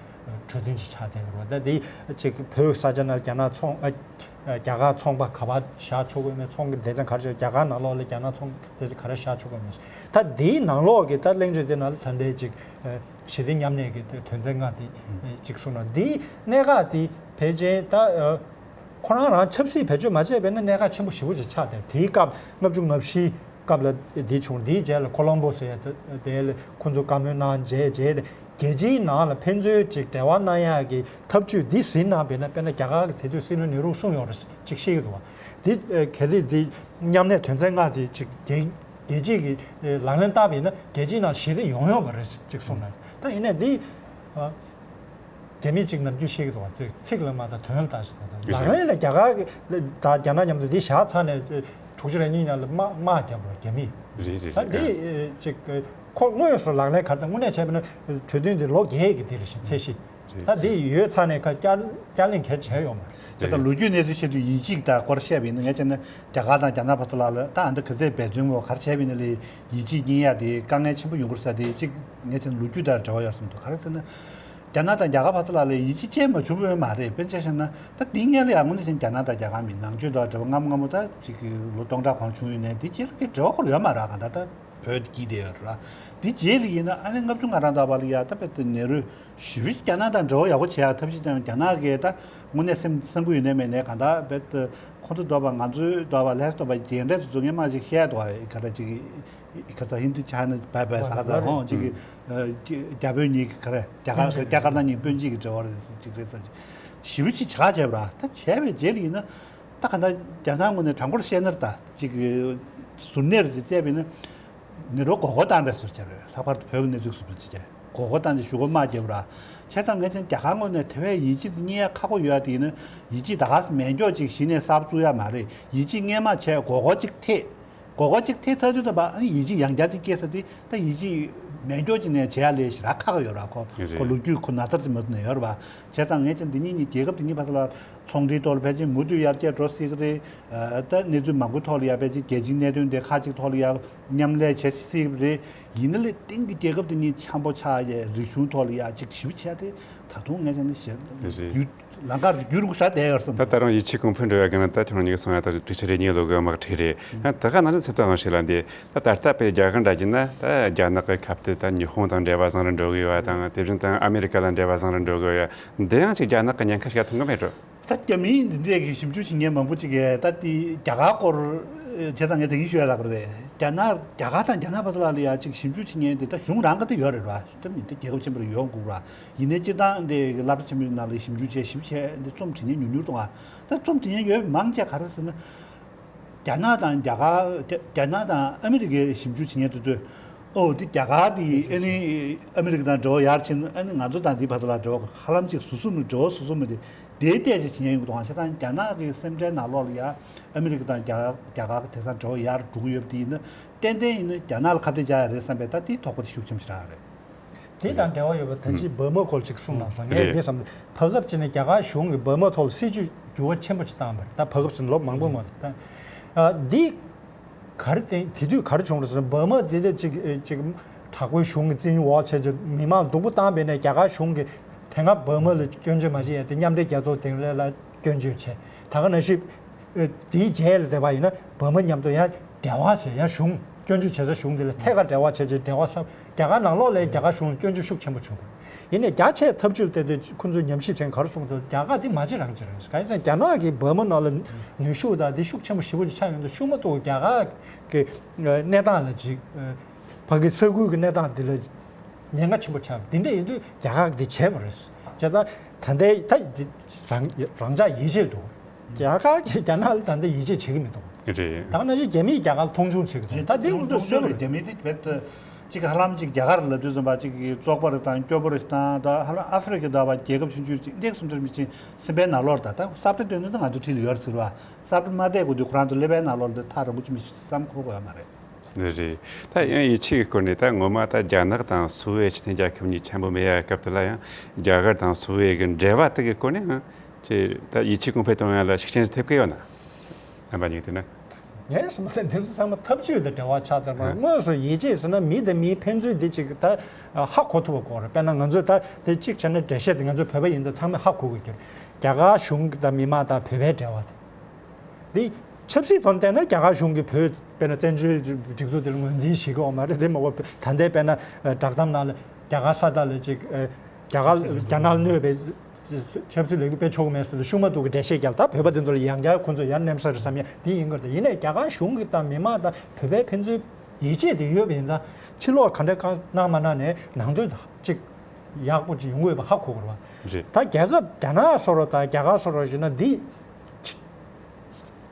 གྲོས་མཐུན་ཅིག་ཆགས་བསྡད་ཡོད་རེད། ད་དེ་ཅིག་བོད་ས་ཆ་ནང་རྒྱ་ནག་ཚོང་ཨ་རྒྱ་གར་ཚོང་པ་ག་པར་བཞག་ཆོག་གི་མེད། ཚོང་གི་སྡེ་ཚན་ག་རེ་ཆགས། རྒྱ་གར་ནང་ལོགས་ལ་རྒྱ་ནག་ཚོང་སྡེ་ཚན་ག་རེ་བཞག་ཆོག་གི་མེད། ད་དེའི་ནང་ལོགས་ཀྱི་ད་གླེང་བརྗོད་དེ་ནང་ལ་ད་ལྟའི་ཅིག་ཨ་ཞི་བདེ་མཉམ་གནས་ཀྱི་དོན་ཚན་ལྔ་དེ་ཨ་ཅིག་གསུངས་ན། དེའི་གནད་འགག་དེ་ཕལ་ཆེར་ད་ཨ་ཁོ་རང་རང་ཆབ་སྲིད་བེད་སྤྱོད་མ་བྱས་པས་ན་གནད་འགག་ཆེན་པོ་ཞེ་པོ་ཅིག་ཆགས་ཏེ། དེའི་སྐབས་ལྔ་བཅུ་ང་བཞི་སྐབས་ལ་དེ་བྱུང་། དེའི་རྗེས་ལ་ཀོ་ལོམ་པོ་ཟེར་ཡ་དེ་ལ་ཁོང་ཚོ་བཀའ་མོལ་གནང་རྗེས་རྗེས་ཏེ་རྒྱལ་སྤྱིའི་ནང་ལ་ཕན་ཚུན་ཅིག་འབྲེལ་བ་གནང་ཡག་གི་ཐབས་ཇུས་འདི་ཟིན་གནང་བས་ན་དཔེར་ན་རྒྱ་གར་གྱི་དེ་དུས་སྲིད་བློན་ནེ་རུ་གསུངས་ཡོད་རེད་ཅིག་བཤད་ཀྱི་འདུག་བ། དེ་ཨ་གལ་ཏེ་དེ་མཉམ་གནས་དོན་ཚན་ལྔ་དེ་ཅིག་རྒྱལ་རྒྱལ་སྤྱིའི་གི་ལག་ལེན་བསྟར་བ་ཡིན་ན་རྒྱལ་སྤྱིའི་ནང་ཞི་བདེ་ཡོང་ཡོད་པ་རེད་ཅིག་གསུངས་ནས། ད་ཡིན་ནའི་འདི་ཨ་རྒྱ་མི་གཅིག་ནམ་རྒྱུན་བཤད་ཀྱི་འདུག་བ། ཚིག་ཚིག་ལ་མ་ལྟ་དོན་ལ་ལྟ་ཞེས་དང་། ལག་ལེན་ལ་རྒྱ་གར་གྱི་ད་རྒྱ་ནག་མཉམ་དུ་འདི་བཞག་ཚར་ནས་དྲུག་ཅུ་རེ་གཉིས་ནང་ལ་དམག་དམག་བརྒྱབ་པ་རྒྱ་མིས། རེད་རེད་ད་རེད། འདི་ཅིག་ཁོ་དངོས་སུ་ལག་ལེན་ག་རེ་དང་དངོས་གནས་བྱས་པ་ན་གྲོས་མཐུན་འདི་ལོ་བརྒྱད་ཀྱི་འདི་རེད་ཤག་ཚད་གཞི། རེད། ད་འདི་ཡོད་ཚར་ནས་ཁ་བསྐྱར་བསྐྱར་གླེང་གལ་ཆེ་ཡོད་མ་རེད། དེ་ལྟར་ལོ་རྒྱུས་གནས་ཚུལ་བཤད་དུས་ཡིད་ཆེས་དང་སྐོར་བཤད་པ་ཡིན་ན་ངས་བྱས་ན་རྒྱ་གར་དང་རྒྱ་ནག་བར་དུ་ལ་ལ་ད་ཨ་འདི་ག་ཚད་འབད་བརྩོན་འོ་ག་རེ་བྱས་པ་ཡིན་ན་ལས་ཡིད་ཆེས་རྙེད་ཡ་དེ་དཀའ་ངལ་ཆེན་པོ་ཡོང་གི་རེད་ས་དེ་གཅིག་ངས་བྱས་ན་ལོ་རྒྱུས་དང་འབྲེལ་བ་ཡོད་བསམ་འདུག་ག་རེ་ཟེར་ན། རྒྱ་ནག་དང་རྒྱ་གར་བར་དུ་ལ་ལ་ཡིད་ཆེས་བྱས་མ་བྱུང་བས་མ་རེད། དཔེར་ན་ཆ་བཞག་ན་ད་འདི་སྔོན་ལ་ཡང་དངོས་གནས་བྱས་ན་རྒྱ་ནག་དང་རྒྱ་གར་མི་ནང་ཆོས་དང་འབྲེལ་བ་སྔ་མོ་སྔ་མོ་ད་ཅིག་ལོ་སྟོང་ཕྲག་གོང་བྱུང་ཡོད་ནས་དེ་རྗེས་ལ་གའི་འབྲེལ་བ་ཁོ་རང་ཡོད་མ་རེད། གང་ལྟར་ད་བོད་དེ་སྐྱིད་བསྡད་ཡོད་རེད། དེ་རྗེས་ལ་ཡིན་ན་ཨ་ནི་ལྔ་བཅུ་ང་གྲངས་ལྟ་བ་ལ་ཡ་ད་དཔེ་དེ་ནེ་རུ་ཞེ་པོ་ཅིག་རྒྱ་ནག་དང་འབྲེལ་བ་ཡག་པོ་བྱེད་ཡག་ཐབས་ཤེས་བཏོན། རྒྱ་ནག་གིས་ད་དངོས་གནས་སེམས་བསམ་གྱི་ཡོད་ནས་མེད་ནས་གང་ལྟར་རྦད་དེ་ཁོང་ཚོ་འདོད་པ་ང་ཚོའི་འདོད་པ་ལྷས་འདོད་པ་དེ་འདྲ་ཚོ་ཚོ་ངས་མ་ཅིག་བཤད་འདུག་ག་ག་ད་ཅིག་ག་ད་ཧིན་དི་ཆ་ནི་བྷའི་བྷའི་ཟ་ག་ད་ཧོང་ཅིག་རྒྱ་བོད་གཉིས་ཀྱི་ག་རེ་རྒྱ་གར་རྒྱ་གར་ནང་གཉིས་སྤུན་མཆེད་ཀྱི་འབྲེལ་བ་རེད་ཅིག་རེད་ས་ཅིག་ཞེ་པོ་ཅིག་བྱ་བྱས་པ་ར། ད་བྱས་པའི་རྗེས་ལ་ཡིན་ན་ད་གང་ལྟར་རྒྱ་ནག་ངོས་ནས་དྲང་པོར་བཤད་ན་ད་ཅིག་ཟུར་ནས་རེ་ཅིག་བལྟས་པ་ཡིན་ན། ནི་རོ་མགོ་སྐོར་བཏང་པའི་ཟུར་བྱས་རེད། ལྷག་པར་དུ་བོད་ཀྱི་གནས་ཚུལ་ཟུར་དུ་ཅི་བྱས་མགོ་སྐོར་བཏང་ཅིག་གཞུག་གུ་དམག་རྒྱབ་ར། བྱས་ཙང་ངས་ཀྱང་རྒྱ་གར་ངོས་ནས་དེ་བས་ཡིད་ཆེས་དེ་རྙེད་ཡ་ཁག་པོ་ཡོད་ཡ་དེ་ཡིན་ན་ཡིད་ཆེས་ད་ག་སེ་མེད་མགྱོགས་ཅིག་གཞི་ནས་གསར་པ་བཙུགས་ཡ་མ་རེད། ཡིད་ཆེས་སྔོན་མ་བྱས་མགོ་སྐོར་ཅིག་ཐེབས། མགོ་སྐོར་ཅིག་ཐེབས་ཚར་དུས་ཙམ་པ་ཨ་ནི་ཡིད་ཆེས་ཡང་བསྐྱར་ཅིག་སྐྱེས་ས་དེ་ད་ཡིད་ཆེས་མེད་མགྱོགས་ཅིག་ནས་བྱེད་ཡ་ལས་ཞེ་དྲག་ཁག་ཡོད་ར། ཁོ་རེད། ཁོ་ལོ་རྒྱུས་ཁོ་ན་ཚར་ཅིག་མ་ཐུབ་ནས་ཡོད་ར་བ། བྱས་ཙང་ངས་ཀྱང་འདི་གཉིས་གཉིས་རྒྱལ་ཁབ་དེ་གཉིས་བར་དུ་ལ། ཚོང་འབྲེལ་ཐོག་ལ་ཕལ་ཆེར་མུ་མཐུད་ཡར་རྒྱས་འགྲོ་སྲིད་ཀྱི་རེད། ཨ་ད་གནས་ཚུལ་མང་པོའི་ཐོག་ལ་ཡ་ཕལ་ཆེར་རྒྱལ་སྤྱིའི་གནད་དོན་དེ་ཁག་ཅིག་ཐོག་ལ་ཡ་མཉམ་ལས་བྱེད་སྲིད་ཀྱི་རེད། ཡིན་ན་ལས་སྟེང་གི་རྒྱལ་ཁབ་དེ་གཉིས་འཆམ་པོ་ཆགས་ཡས་རིག་གཞུང་ཐོག་ལ་ཡ་ཅིག་ཞིབ་བྱས་ཏེ་ད་དུང་ངས་བྱས་ན་ཞེ་རེད། རྒྱུ་ལམ་ཁ་རྒྱུ་རུ་ཤ་བསྡད་ཡོད་བསམ། ད་ད་རུང་ཡིད་ཆེས་གོང་འཕེལ་འགྲོ་ཡ་གི་ན་ད་ཁྱོད་རང་གཉིས་གསུང་ཡ་ད་དྲུག་ཅུ་རེ་གཉིས་ལོ་གི་དམག་འཁྲུག་རེད། ད་ད་ག་ནང་བཞིན་ཚེ་ཐར་དབང་ཕྱུག་ལགས་འདི། ད་ད་ལྟ་བོད་རྒྱ་གར་འདྲ་བྱས་ན་ད་རྒྱ་ནག་གི་ཁ་གཏད་ད་ཉི་ཧོང་དང་འབྲེལ་བ་བཟང་རུ་འགྲོ་གི་ཡོད་པ་དང་དེ་བཞིན་དུ་ཨ་མེ་རི་ཀ་དང་འབྲེལ་བ་བཟང་རུ་འགྲོ་གི་ཡོད། འདི་ཡང་ཅིག་རྒྱ་ནག་གི་ཉེན་ཁ་ཞིག་མཐོང་གི་མེད་འགྲོ། ད་རྒྱ་མིའི་འདི་འདྲས་ཀྱི་ཞིབ་འཇུག་བྱེད་མཁན་མང་པོ་ཅིག་གིས་ད་དེ་རྒྱ་གར་སྐོར་བྱས་ཙང་ངས་དེ་གིན་ཞུ་ཡ་ལབ་ཀྱི་རེད། རྒྱ་ནག་རྒྱ་གར་དང་རྒྱ་ནག་བར་དུ་ལ་ལ་ཡ་ཅིག་ཞིབ་འཇུག་བྱེད་མཁན་དེ་ད་གཞུང་རང་གི་དེ་ཡོད་རེད་བ། ད་མི་དེ་རྒྱལ་ཁབ་ཆེན་པོ་ལ་ཡོང་དགོས་ར། ཡིན་ནའི་སྤྱིར་བཏང་འདི་སློབ་གྲྭ་ཆེན་པོའི་ནང་ལ་ཞིབ་འཇུག་བྱས་ཞིབ་བྱས་འདི་རྩོམ་འབྲི་མཁན་ཉུང་ཉུང་འདུག་ཨ། ད་རྩོམ་འབྲི་མཁན་ཡོད་མང་ཆེ་ག་རེ་ཟེར་ན། རྒྱ་ནག་དང་རྒྱ་གར་རྒྱ་རྒྱ་ནག་དང་ཨ་མི་རི་ཀའི་ཞིབ་འཇུག་བྱེད་མཁན་དེ་ཚོས་ ཨོ་དེ་རྒྱ་གར་དེ་ཨ་ནི་ཨ་མི་རི་ཀ་དང་འབྲེལ་བ་ཡར་ཕྱིན། ཨ་ནི་ང་ཚོ་དང་དེའི་བར་དུ་ལ་འབྲེལ་བ་ཧ་ལམ་ཅིག་ཟུར་ཟུར་མི་འབྲེལ་བ་ཟུར་ཟུར་མི་དེ་དེའི་བལྟས་ཚེ་བྱེད་ཉན་ཡོང་གི་འདུག་ཨང་། བྱས་ཙང་རྒྱ་ནག་གི་སེམས་ཁྲལ་ནང་ལོགས་ལ་ཡ་ཨ་མི་རི་ཀ་དང་རྒྱ་རྒྱ་གར་གྱི་དེང་སང་འབྲེལ་བ་ཡར་འགྲོ་གི་ཡོད་པ་དེ་ཡིན་ན་ཏན་ཏན་ཡིན་ན་རྒྱ་ནག་ལ་ཁ་གཏད་བཅག་ཡ་རེད་བསམ་པའི་ད་དེའི་དོགས་པ་དེ་ཤུགས་ཆེན་པོ་ཞིག་རག་རེད། དེ་དང་འབྲེལ་བ་ཡོད་པ་ད་ཅི་འབར་མ་སྐོར་ཅིག་གསུངས་གནང་སོང་། ངས་རེད། དེ་བསམ། བར་སྐབས་ཅིག་ནས་རྒྱ་གར་གཞུང་གིས་འབར་མ་ཐོག་ལ་སྲིད་ཇུས་འགྱུར་བ་ཆེན་པོ་ཅིག་བཏང་བ་རེད། ད་བར་སྐབས་ཟེར་ན་ལོ་མང་པོའི་སྔོན་ལ་ད། ཨ་འདི་ག་རེ་བརྟེན་དེ་དུས་ག་རེ་བྱུང་རེད་ཟེར་ན། འབར་མ་དེ་དེ་ཅིག་ཅིག་དྲག་པོའི་གཞུང་གི་བཙན་གཡེམ་འོག་བྱས་ཅིག་མི་མང་སྡུག་པོ་བཏང་བས་ནས་རྒྱ་གར་གཞུང་གིས་དེ་སྔ་འབར་མ་ལ་སྐྱོན་བརྗོད་མ་བྱས་ཡ་དེ་མཉམ་འབྲེལ་རྒྱལ་ཚོགས་དེ་ལ་ལ་སྐྱོན་བརྗོད་བྱས། ད་ག་ནང་བཞིན། ཨེ་དེའི་རྗེས་ལ་བསྡད་པ་ཡིན་ན་འབར་མ་མཉམ་དུ་ཡང་འབྲེལ་བ་བྱས། ཡང་གཞུང་སྐྱོན་བརྗོད་བྱེད་ས་གཞུང་དེ་ལ་ཐད་ཀར་འབྲེལ་བ་བྱས་བྱས་འབྲེལ་བ་བསམ། རྒྱ་གར་ནང་ལོགས་ལ་རྒྱ་གར་གཞུང་ལ་སྐྱོན་བརྗོད་ཤུགས་ཆེན་པོ་བྱུང་བ་ཡིན་ནའི་རྒྱ་ཆེ་ཐབས་ཇུས་དེ་དུས་ཁོང་ཚོས་ཉམས་ཞིབ་བྱས་མཁན་ག་རེ་གསུངས་འདུག་རྒྱ་གར་དེ་མ་བྱེད་རང་བྱེད་རང་བྱེད། གང་ཡིན་ཟེར་ན་རྒྱ་ནག་གིས་འབར་མ་ནང་ལ་ནུས་ཤུགས་དང་དེ་ཤུགས་ཆེན་པོ་ཞེ་པོ་ཅིག་ཆགས་ཡོང་དུས་གཞུང་མ་གཏོགས་རྒྱ་གར་གྱི་ཨ་གནས་སྟངས་ལ་ཅིག་ཨ་ཕ་གི་ས་ཁུལ་གྱི་གནས་སྟངས་དེ་ལ་ཉེན་ཁ་ཆེན་པོ་ཆགས། དེ་འདྲ་ཡིན་དུས་རྒྱ་གར་གྱིས་དེ་བྱས་པ་རེད། བྱས་ཙང་ད་ལྟའི་ད་འདི་རང་རང་འཇགས་ཡིད་ཆེས་འདུག་རྒྱ་གར་གྱིས་རྒྱ་ནག་ལ་ད་ལྟ་ཡིད་ཆེས་བྱེད་ཀྱི་མི་འདུག་རེད། ད་ག་ནང་བཞིན་རྒྱ་མིས་རྒྱ་གར་ལ་མཐོང་ཆུང་བྱེད་ཀྱི་འདུག་ད་དེ་ཁོང་ཚོ་གསོལ་རེད། རྒྱ་མི་དེ་རྦད་དེ་གཅིག་ཧ་ལམ་གཅིག་རྒྱ་གར་ལབ་དུས་ཙམ་པ་གཅིག་གི་བཙོག་པ་རེད་དང་སྐྱོ་པོ་རེད་དང་། ད་ཧ་ལམ་ཨ་ཧྥེ་རི་ཁ་འདྲ་བ་རྒྱལ་ཁབ་ཆུང་ཆུང་ཅིག་ལེགས་སུ་འགྲོ་མི་ཅིག་སེམས་པའི་ནང་ལོགས་ད་ད་སློབ་གྲྭ་སྟོན་དུས་ད་ང་ཚོ་འཁྲིས་ལ་ཡོད་རེད་ཟེར་བ། སློབ་གྲྭ་མ་བསྡད་གོ་དུས་ཁོ་རང་ཚོ་ཀླད་པའི་ནང་ལོགས་ལ་ད་རིན་པོ་ཆེ་མི་ཞིག་བསམ་ཁོ་གོ་ཡོད་མ་རེད། རེད་རེད། ད་ཡང་ཡིད་ཆེས་ཀྱི་སྐོར་ནས་ད་ངོ་མ་ད་རྒྱ་ནག་དང་སོ་ཝེ་ཆེས་མཐོའི་རྒྱལ་ཁབ་གཉིས་འཆམ་པོ་མེད་ཡ་སྐབས་དེ་ལ་ཡང་རྒྱ་གར་དང་སོ་ཝེ་གི་འབྲེལ་བ་དེ་གི་སྐོར་ནས་ཡང་ཅེས་ད་ཡིད་ཆེས་གོང་འཕེལ་གཏོང་ཡ་ལ་ཤུགས་རྐྱེན་ཐེབས་ཀྱི་ཡོད་ན་རྣམ་པ་གཉིས་དེ་ན། ངས་སེམས་ལ་འདེམས་སེ་ཚང་མ་ཐབས་ཇུས་དང་འབྲེལ་བ་ཆགས་ཚར་བ། དངོས་སུ་ཡིད་ཆེས་ཟེར་ན་མི་དང་མིའི་ཕན་ཚུན་དེ་ཅིག་ད་ཧ་གོ་ཐུབ་པ་དགོས་རེད། དཔེར་ན་ང་ཚོས་ད་དེ་གཅིག་བྱས་ན་འགྲེལ་བཤད་དེ་ང་ཚོ་བོད་པ་ཡིན་ཙང་ཚང་མས་ཧ་གོ་དགོས་ཀྱི་རེད། རྒྱ་གར་གཞུང་དང་མི་མང་དང་བོད་པའི་འབྲེལ་བ་དེ། འདི་ཆབ་སྲིད་ཐོག་བལྟས་ན་རྒྱ་གར་གཞུང་གིས་བོད་དཔེར་ན་བཙན་བྱོལ་སྒྲིག་འཛུགས་དེ་ལ་ངོས་འཛིན་བྱེད་ཀྱི་ཡོད་མ་རེད། དེ་མ་གཏོགས་ད་ལྟའི་དཔེར་ན་བསྒྲགས་གཏམ་ནང་ལ་རྒྱ་གར་ས་ཐག་ལ་ཅིག་རྒྱ་གར་རྒྱ་ནག་ལ་གནོད་པའི་ཆབ་སྲིད་ལས་འགུལ་སྤེལ་ཆོག་གི་མེད་ཟེར་ཏེ་ཤུགས་མ་གཏོགས་ཀྱི་འགྲེལ་བཤད་རྒྱག་ད་བོད་པ་དེ་ཚོ་ལ་ཡང་བསྐྱར་ཁོང་ཚོ་ཡར་མནན་ས་རེད་བསམ་ཡ་དེ་ཡིན་དགོས་རེད། ཡིན་ནའི་རྒྱ་གར་གཞུང་གིས་དང་མི་མང་དང་བོད་པའི་ཕན་ཚུན་ཡིད་ཆེས་དེ་ཡོད་པ་ཡིན་ཙང་ཕྱི་ལོགས་ག་འདྲ་གང་གནང་མ་གནང་ནས་ནང་དོན་ཅིག་ཡག་པོ་ཅིག་ཡོང་གི་ཡོད་པ་ཧ་གོ་དགོས་རེད་བ། རེད། ད་རྒྱལ་ཁབ་རྒྱ་ནག་སོགས་རོགས་དང་རྒྱ་གར་སོགས་རོགས་ཞེ་ན་འདི་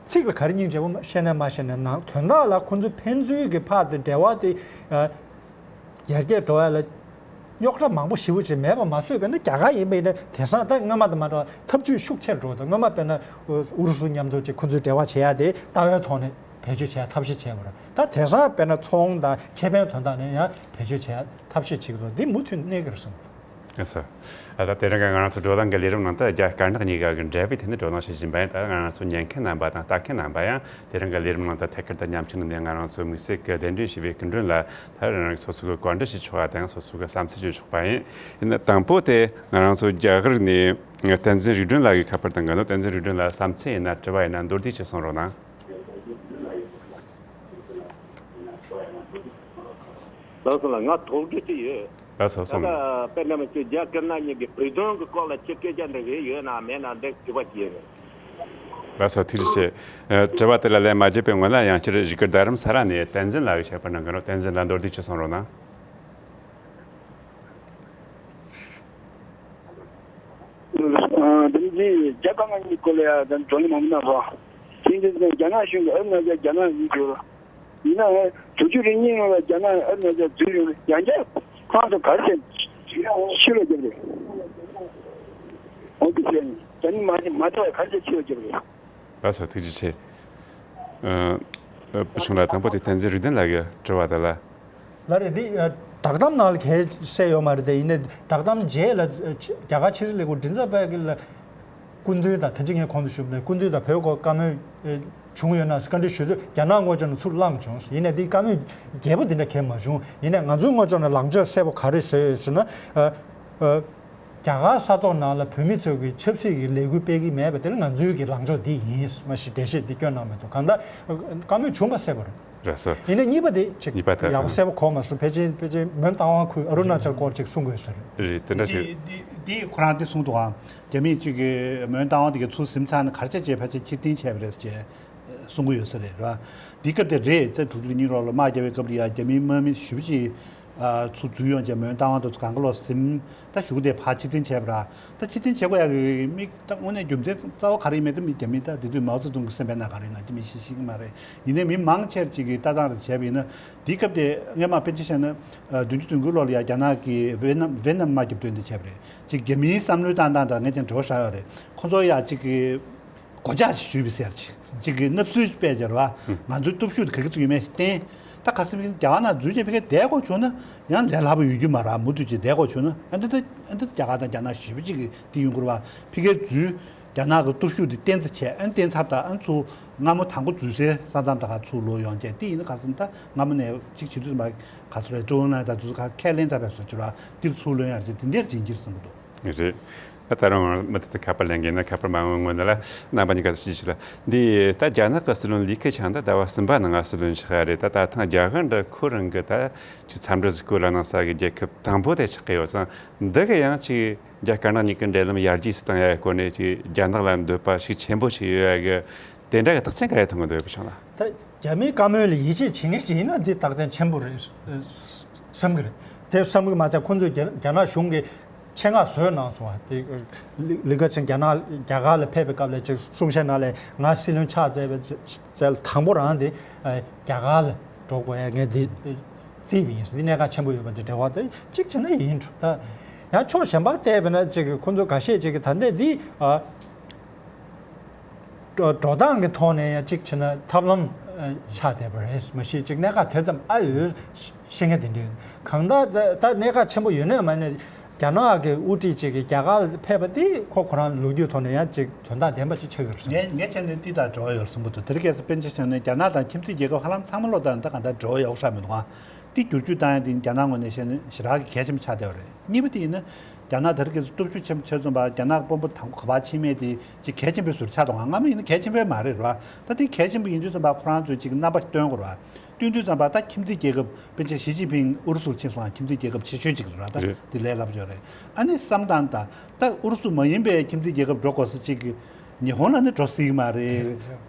ཚིག་ལ་ག་རེ་སྙིང་རྗེ་པོ་བཤད་ན་མ་བཤད་ན་ནང་དོན་དག་ལ་ཁོང་ཚོའི་ཕན་ཚུན་གྱི་ཕར་དེ་འབྲེལ་བ་དེ་ཨ་ཡར་རྒྱས་འགྲོ་ཡ་ལ་རྙོག་དྲ་མང་པོ་ཞེ་པོ་ཅིག་མེད་པ་མ་བཟོས་པས་ན་རྒྱ་གར་ཡིན་པས་ན་དེང་སང་ད་སྔོན་མ་དང་མ་འདྲ་བ་ཐབས་ཇུས་ཤུགས་ཆེར་འགྲོ་འདུག་སྔོན་མ་དཔེར་ན་ཨུ་རུ་སུ་མཉམ་དུ་ཅིག་ཁོང་ཚོའི་འབྲེལ་བ་བྱེད་ཡ་དེ་ལྟ་བའི་ཐོག་ནས་བེད་སྤྱོད་བྱེད་ཡ་ཐབས་ཤེས་བྱས་པ་རེད། ད་དེང་སང་དཔེར་ན་ཚོང་དང་ཁེ་ཕན་དོན་དག་ནས་ཡང་བེད་སྤྱོད་བྱེད་ཡ་ཐབས་ཤེས་བྱེད་ཀྱི་འདུག་འདི་མུ་མཐུད་གནས་ཀྱི་རེད་བསམ་གྱི་འདུག་ཨ་ས། ཨ་ད་དེ་རིང་གི་ང་རང་ཚོ་བགྲོ་གླེང་གི་ལས་རིམ་ནང་ད་རྒྱ་དཀར་ནག་གཉིས་ཀ་གི་འབྲེལ་བའི་ཐད་ནས་བགྲོ་གླེང་བྱེད་བཞིན་པ་ཡིན། ད་ང་རང་ཚོ་ཉན་མཁན་རྣམ་པ་དང་ལྟ་མཁན་རྣམ་པ་ཡང་དེ་རིང་གི་ལས་རིམ་ནང་ད་ཐད་ཀར་དང་མཉམ་ཞུགས་གནང་མཁན་ང་རང་ཚོའི་དམིགས་བསལ་གྱི་གདན་འདྲེན་ཞུས་པའི་སྐུ་མགྲོན་ལ་ད་རང་རང་སོ་སོ་གི་བཀའ་འདྲི་ཞུ་ཆོག་པ་དང་སོ་སོ་གི་བསམ་ཚུལ་ཞུ་ཆོག་པ་ཡིན། ཡིན་ན་དང་པོ་དེ་ང་རང་ཚོ་རྒྱ་གར་ནས་བསྟན་འཛིན་རིག་སྒྲོན་ལགས་ཀྱིས་ཁ་པར་བཏང་གི་འདུག་བསྟན་འཛིན་རིག་སྒྲོན་ལགས་བསམ་ཚུལ་ཡིན་ན་དྲི་བ་ཡིན་ན་མདོར་བསྡུས་ཅིག་གསུང་རོགས་གནང་། ལགས་སོ་ལགས། ང་དོགས་འདྲི་ཅིག་ཡོད། ལགས་སོ་ད་གསུངས། ལྟ་དཔེར་ན་མི་ཚོས་རྒྱ་དཀར་ནག་གཉིས་ཀྱི་བོད་དོན་གྱི་སྐོར་ལ་ཁྱེད་སྐད་ཆ་འདྲི་གི་ཡོད་ན་མེད་ན་འདི་དྲི་བ་ཅིག་ཡིན། ལགས་སོ་ཐུགས་རྗེ་ཆེ། ཨ་དྲི་བ་དེ་ལ་ལན་མ་བརྒྱབ་པའི་སྔོན་ལ་ཡང་བསྐྱར་བཞུགས་སྒར་རྡ་རམ་ས་ལ་ནས་བསྟན་འཛིན་ལགས་ཀྱིས་བཤད་པ་གནང་གི་རེད། བསྟན་འཛིན་ལགས་མདོར་བསྡུས་ཅིག་གསུང་རོགས་གནང་། ཨ་དེ་འདི་རྒྱ་དཀར་ནག་གཉིས་སྐོར་ལ་ཡང་བགྲོ་གླེང་མང་པོ་གནང་སོང་། དེ་འདྲ་ནས་རྒྱ་ནག་གཞུང་གིས་ཨ་རུ་ན་ཅལ་རྒྱ་ནག་ཡིན་ཟེར། ཡིན་ནའང་དུས་ཚོད་རིང་མིན་ནང་ལ་རྒྱ་ནག་ཨ་རུ་ན་ཅལ་འཛུལ་ཡོང་ནས་ཡང་བསྐྱར་ཁོང་ཚོ་ག་རེ་བྱས་ཕྱིར་ལོག་རྒྱབ་རེད། འོ་དེ་བྱས་ནས་རྒྱ་མི་མ་མ་ཐར་བར་ག་རེ་བྱས་ཕྱིར་ལོག་རྒྱབ་རེད། ལགས་སོ་ཐུགས་རྗེ་ཆེ། ཨ་བུ་ཆུང་ལགས་དང་པོ་དེ་བསྟན་འཛིན་རིག་ལྡན་ལགས་ཀྱི་དྲི་བ་དེ་ལ། ལགས་རེད། འདི་བསྒྲགས་གཏམ་ནང་ལ་གལ་གསལ་ཡོད་མ་རེད་དེ། ཡིན་ནའི་བསྒྲགས་གཏམ་རྗེས་ལ་རྒྱ་གར་ཕྱི་སྲིད་ལས་ཁུངས་མགྲིན་ཚབ་པས་ཀྱི་ལ་སྐུ་མདུན་དང་ད་ཅི་ངས་གོང་དུ་ཞུས་པ་ནས་སྐུ་མདུན་དང་བོད་སྐོར་བཀའ་མོལ་བྱུང་ཡོད་ན་བཀའ་འདྲི་ཞུ་དུས་རྒྱ་ནག་དངོས་ཕྱོགས་ནས་ཚུར་བླངས་བྱུང་། ཡིན་ནའི་འདི་བཀའ་མོལ་རྒྱས་པོ་འདི་འདྲ་གང་ཡང་མ་བྱུང་། ཡིན་ནའི་ང་ཚོའི་དངོས་ཕྱོགས་ནས་ལངས་ཕྱོགས་གསལ་པོ་ག་རེ་བཟོས་ཡོད་ཟེར་ན། རྒྱ་གར་ས་ཐོག་ནང་ལ་བོད་མི་ཚོས་ཀྱི་ཆབ་སྲིད་ཀྱི་ལས་འགུལ་སྤེལ་གྱི་མེད་པ་དེ་ནི་ང་ཚོའི་གི་ལངས་ཕྱོགས་འདི་ཡིན་མ་གཞི་འགྲེལ་བཤད་འདི་བསྐྱོན་གནང་མི་འདུག་གང་ལྟར་བཀའ་མོལ་བྱུང་བ་གསལ་པོ་རེད། རེད་སོ། ཡིན་ནའི་གཉིས་པ་དེ་ཅིག་གཉིས་པ་དེ་ཡག་པོ་གསལ་པོ་གོ་མ་སོང་། ཕལ་ཆེར་ཕལ་ཆེར་མོན་རྟ་དབང་ཁུལ་ཨ་རུ་ན་ཅལ་སྐོར་ཅིག་གསུང་དགོས་ཟེར། རེད་དེ་འདྲ་ཞིག་འདི་འདི་འདི་ཁོ་རང་འདི་གསུངས་འདུག་ཨང་། རྒྱ་མིས་ཅིག་གི་མོན་རྟ་དབང་དེ་གའི་ཚུར་ཟིན་ཚར་ནས་ག་རེ་བྱས་བྱས་ཕལ་ཆེར་ཕྱིར་འཐེན་བྱས་པ་རེད་ཅེས་གསུང་གི་ཡོད་ས་རེད། རེད་བ། འདི་སྐབས་དེ་རེད། ད་དྲུག་ཅུ་རེ་གཉིས་ལོ་ལ་དམག་རྒྱག་པའི་སྐབས་ལ་ཡ་རྒྱ་མིའི་དམག་མི་ཞེ་པོ་ཅིག་ ཚུར་འཛུལ་ཡོང་བྱས་མོན་རྟ་དབང་དུ་གང་ག་ལོག་ཟིན། ད་གཞུག་དེ་ཕར་ཕྱིར་འཐེན་བྱས་པ་ར། ད་ཕྱིར་འཐེན་བྱེད་དགོས་ཡག་གི་དམིགས་ད་དངོས་གནས་རྒྱུ་མཚན་རྩ་བ་ག་རེ་ཡིན་མིན་ད་མི་རྒྱ་མི་ད་དེ་དུས་མའོ་ཙེ་ཏུང་གི་སེམས་པའི་ནང་ག་རེ་ཡིན་ང་དེ་མི་ཤེས་ཤེས་ཀྱི་མ་རེད། ཡིན་ནའི་མི་མང་ཆེར་ཅིག་གིས་ལྟ་སྟངས་རེ་བྱས་པ་ཡིན་ན། དེའི་སྐབས་དེ་སྔས་མ་པཎ་ཆེན་བཞུགས་ན་བདུན་ཅུ་དོན་དགུའི་ལོ་ལ་ཡ་རྒྱ་ནག་གིས་ཝེ་ནམ་ཝེ་ནམ་དམག་རྒྱབ་དོན་དེ་བྱས་པ་རེད། ཅིག་རྒྱ་མིའི་བསམ་བློའི་སྟངས་སྟངས་དང་ངས་ཅང་འབྲེལ་བ་བཞག་ཡོད་རེད། ཁོ་ཚོ་ཡ་ཅིག་གིས་སྒོ་ལྕགས་ཤིག་གཞུས་པའི་ཟེར་ཅིག་ཅིག་གིས་མནབ་སྲོལ་སྤེལ་བྱས་ར་བ། ང་ཚོའི་སྟོབས་ཤུགས་དེ་ག་གི་ཚོད་ཡོད་མེད་བསྟན། ད་ག་སེམས་ཀྱི་རྒྱ་གར་ནང་འཛུལ་བྱས་ཕ་གིར་བསྡད་དགོས་བྱུང་ན་ཡང་ལས་སླ་པོ་ཡོད་རྒྱུ་མ་རེད། མུ་མཐུད་ཅིག་བསྡད་དགོས་བྱུང་ན་ཨ་འདི་ད་ཨ་འདི་རྒྱ་གར་དང་རྒྱ་ནག་ཞེ་པོ་ཅིག་གིས་འདི་ཡོང་གི་རེད་བ། ཕ་གིར་འཛུལ། རྒྱ་ནག་གི་སྟོབས་ཤུགས་འདི་བརྟན་ཚ་བྱས་ཨ་བརྟན་ཚབ་ད་ཨ་ཚུར་སྔ་མོ་དང་པོ་འཛུལ་སའི་ས་མཚམས་དང་ཁ་ཚུར་ལོག་ཡོང་བྱས་དེ་ཡིན་ན་ག་སེམས་ད་སྔ་མོ་ནས་ཅིག་བྱེད་དུས་ཙམ་པ་ག་སོ་རེད། ཀྲོའུ་ཨེན་ལའེ་དང་དུས་ཚོད་ཁ་ཁས་ལེན་ཚར་བའི་སོ་བྱེད་ར་འདིར་ཚུར་ལོན་ཡར་བྱས་དེ་འདིར་སྦྱིན་གྱིར་བསམ་གི་འདུག་རེད། ད་ད་རུང་མུ་མཐུད་དུ་ཁ་པར་ལེན་གི་ཡིན་ན་ཁ་པར་མ་འོངས་སྔོན་ལ་རྣམ་པ་གཉིས་ཀ་ཞིག་ཞིག་ལ་འདི་ད་རྒྱ་ནག་གི་སྲིད་བློན་ལི་ཁེ་ཆང་ད་ཟླ་བ་གསུམ་པ་ནང་ང་སྲིད་བློན་ཆགས་རེད། ད་ད་ཐེངས་རྒྱ་གར་འདྲ་ཁོ་རང་གི་ད་ཅིག་འཚམས་འདྲི་ཟིག་བསྐོ་ལ་གནང་ས་གི་རྒྱལ་ཁབ་དང་པོ་དེ་ཆགས་ཀྱི་ཡོད་ཙང་འདི་གི་ཡང་ཅིག་རྒྱ་དཀར་ནག་གཉིས་ཀྱི་འབྲེལ་ལམ་ཡར་རྒྱས་སུ་བཏང་ཡ་སྐོར་ནས་ཅིག་རྒྱ་ནག་ལ་འདོད་པ་ཤུགས་ཆེན་པོ་ཞིག་ཡོད་ཡ་གི་དེ་འདྲ་གི་རྟགས་མཚན་ག་རེ་མཐོང་གི་འདུག་བུ་ཆུང་ལགས། ད་རྒྱ་མིའི་བཀའ་མོལ་ལ་ཡིད་ཆེས་བྱེད་མཁན་ཞིག་ཡིན་ན་འདི་རྟགས་མཚན་ཆེན་པོ་རེད་བསམ་གི་རེད། དེ་བསམ་གི་མ་ཚད་ཁོང་ཚོས་རྒྱ་རྒྱ་ནག་གཞུང་གི་ཆེད་མངགས་བཟོས་གནང་སོང་བ་དེ་ལི་ཁེ་ཆང་རྒྱ་ནག་རྒྱ་གར་ལ་ཕེབས་པའི་སྐབས་ལ་ཅིག་གསུང་བཤད་ནང་ལ་ང་སྲིད་བློན་ཆགས་བཙལ་བའི་བཙལ་དང་པོ་རང་དེ་རྒྱ་གར་ལ་འགྲོ་དགོས་ཡ་ངས་འདི་རྩིས་པ་ཡིན་ཟེར་འདི་གནད་འགག་ཆེན་པོ་ཡོད་པ་འདི་འབྲེལ་བ་དེ་གཅིག་བྱས་ན་ཡིན་འགྲོ། ད་ཡང་ཕྱོགས་གཞན་པ་བལྟས་པ་ན་ཅིག་ཁོང་ཚོ་འགའ་ཤས་ཅིག་གིས་ད་ལྟ་འདི་འགྲོ་འགྲོ་སྟངས་ཀྱི་ཐོག་ནས་ཡང་གཅིག་བྱས་ན་ཐབས་ལམ་ཆགས་བསྡད་པ་རེད་མ་གཞི་གཅིག་གནད་འགག་དེ་ཙམ་ཨ་ཡོད་ཤེས་མཁན་དེ་འདྲ་ཡོད། གང་ལྟར་ད་གནད་འགག་ཆེན་པོ་ཡོད་ནའི་མ་ནས་རྒྱ་ནག་གི་དབུ་ཁྲིད་ཅིག་གིས་རྒྱ་གར་ལ་ཕེབས་པ་དེ་ཁོ་ཁོ་རང་ལོ་རྒྱུས་ཐོག་ནས་ཡང་ཅིག་དོན་དག་ལྡན་པ་ཅིག་ཆགས་ཡོད་རེད་བསམ། ངས་ངས་བྱས་ནས་འདི་དང་འབྲེལ་བ་ཡོད་རེད་བསམ་གྱི་འདུག་དེ་རིང་ཁ་སང་པཎ་ཆེན་བཞུགས་ནས་རྒྱ་ནག་དང་ཁྱིམ་མཚེས་རྒྱལ་ཁབ་ཧ་ལམ་ཚང་མ་ལོ་ད་ད་གང་ལྟར་འབྲེལ་བ་ཡག་པོ་ཆགས་མི་འདུག་ཨ། འདི་བསྒྱུར་བཅོས་བཏང་ཡ་དེ་རྒྱ་ནག་ངོས་ནས་བཤད་ན་ཞེ་དྲག་གི་གལ་ཆེན་པོ་ཆགས་བསྡད་པ་རེད། གཉིས་པ་དེ་ཡིན་ན། རྒྱ་ནག་དེ་རིང་ཁ་སང་སྟོབས་ཤུགས་ཆེན་པོ་ཆགས་ཙམ་པ་རྒྱ་ནག་གི་དཔོན་པོ་དང་པོ་ག་པར་ཕྱིན་མེད་དེ་ཅིག་གལ་ཆེན་པོའི་ཟུར་ཆགས་འདུག་ཨ། སྔ་མོ་ཡིན་ན་གལ་ཆེན་པོའི་མ་རེད་ར། ད་དེ་གལ་ཆེན་པོ་ཡིན་དུས་ཙམ་པ་ཁོ་རང་ཚོས་ཅིག་རྣམ་པ་སྟོན་དགོས་ར། སྟོན་དུས་ཙམ་པ་ད་ཁྱིམ་མཚེས་རྒྱལ་ཁབ་པཎ་ཆེན་ཞི་ཅིན་ཕིང་ཨུ་རུ་སུར་ཕྱིན་སོང་ཨ། ཁྱིམ་མཚེས་རྒྱལ་ཁབ་ཆེ་ཤོས་ཅིག་རེད་ར། ད་རེད། དེ་ལས་སླ་པོ་ཅིག་རེད། ཨ་ནི་བསམ་སྟངས་ད་ད་ཨུ་རུ་སུ་མ་ཡིན་པའི་ཁྱིམ་མཚེས་རྒྱལ་ཁབ་འགྲོ་དགོས་ས་ཅིག་གི་ཉི་ཧོང་ལ་ནི་འགྲོ་སྲིད་ཀྱི་མ་རེད།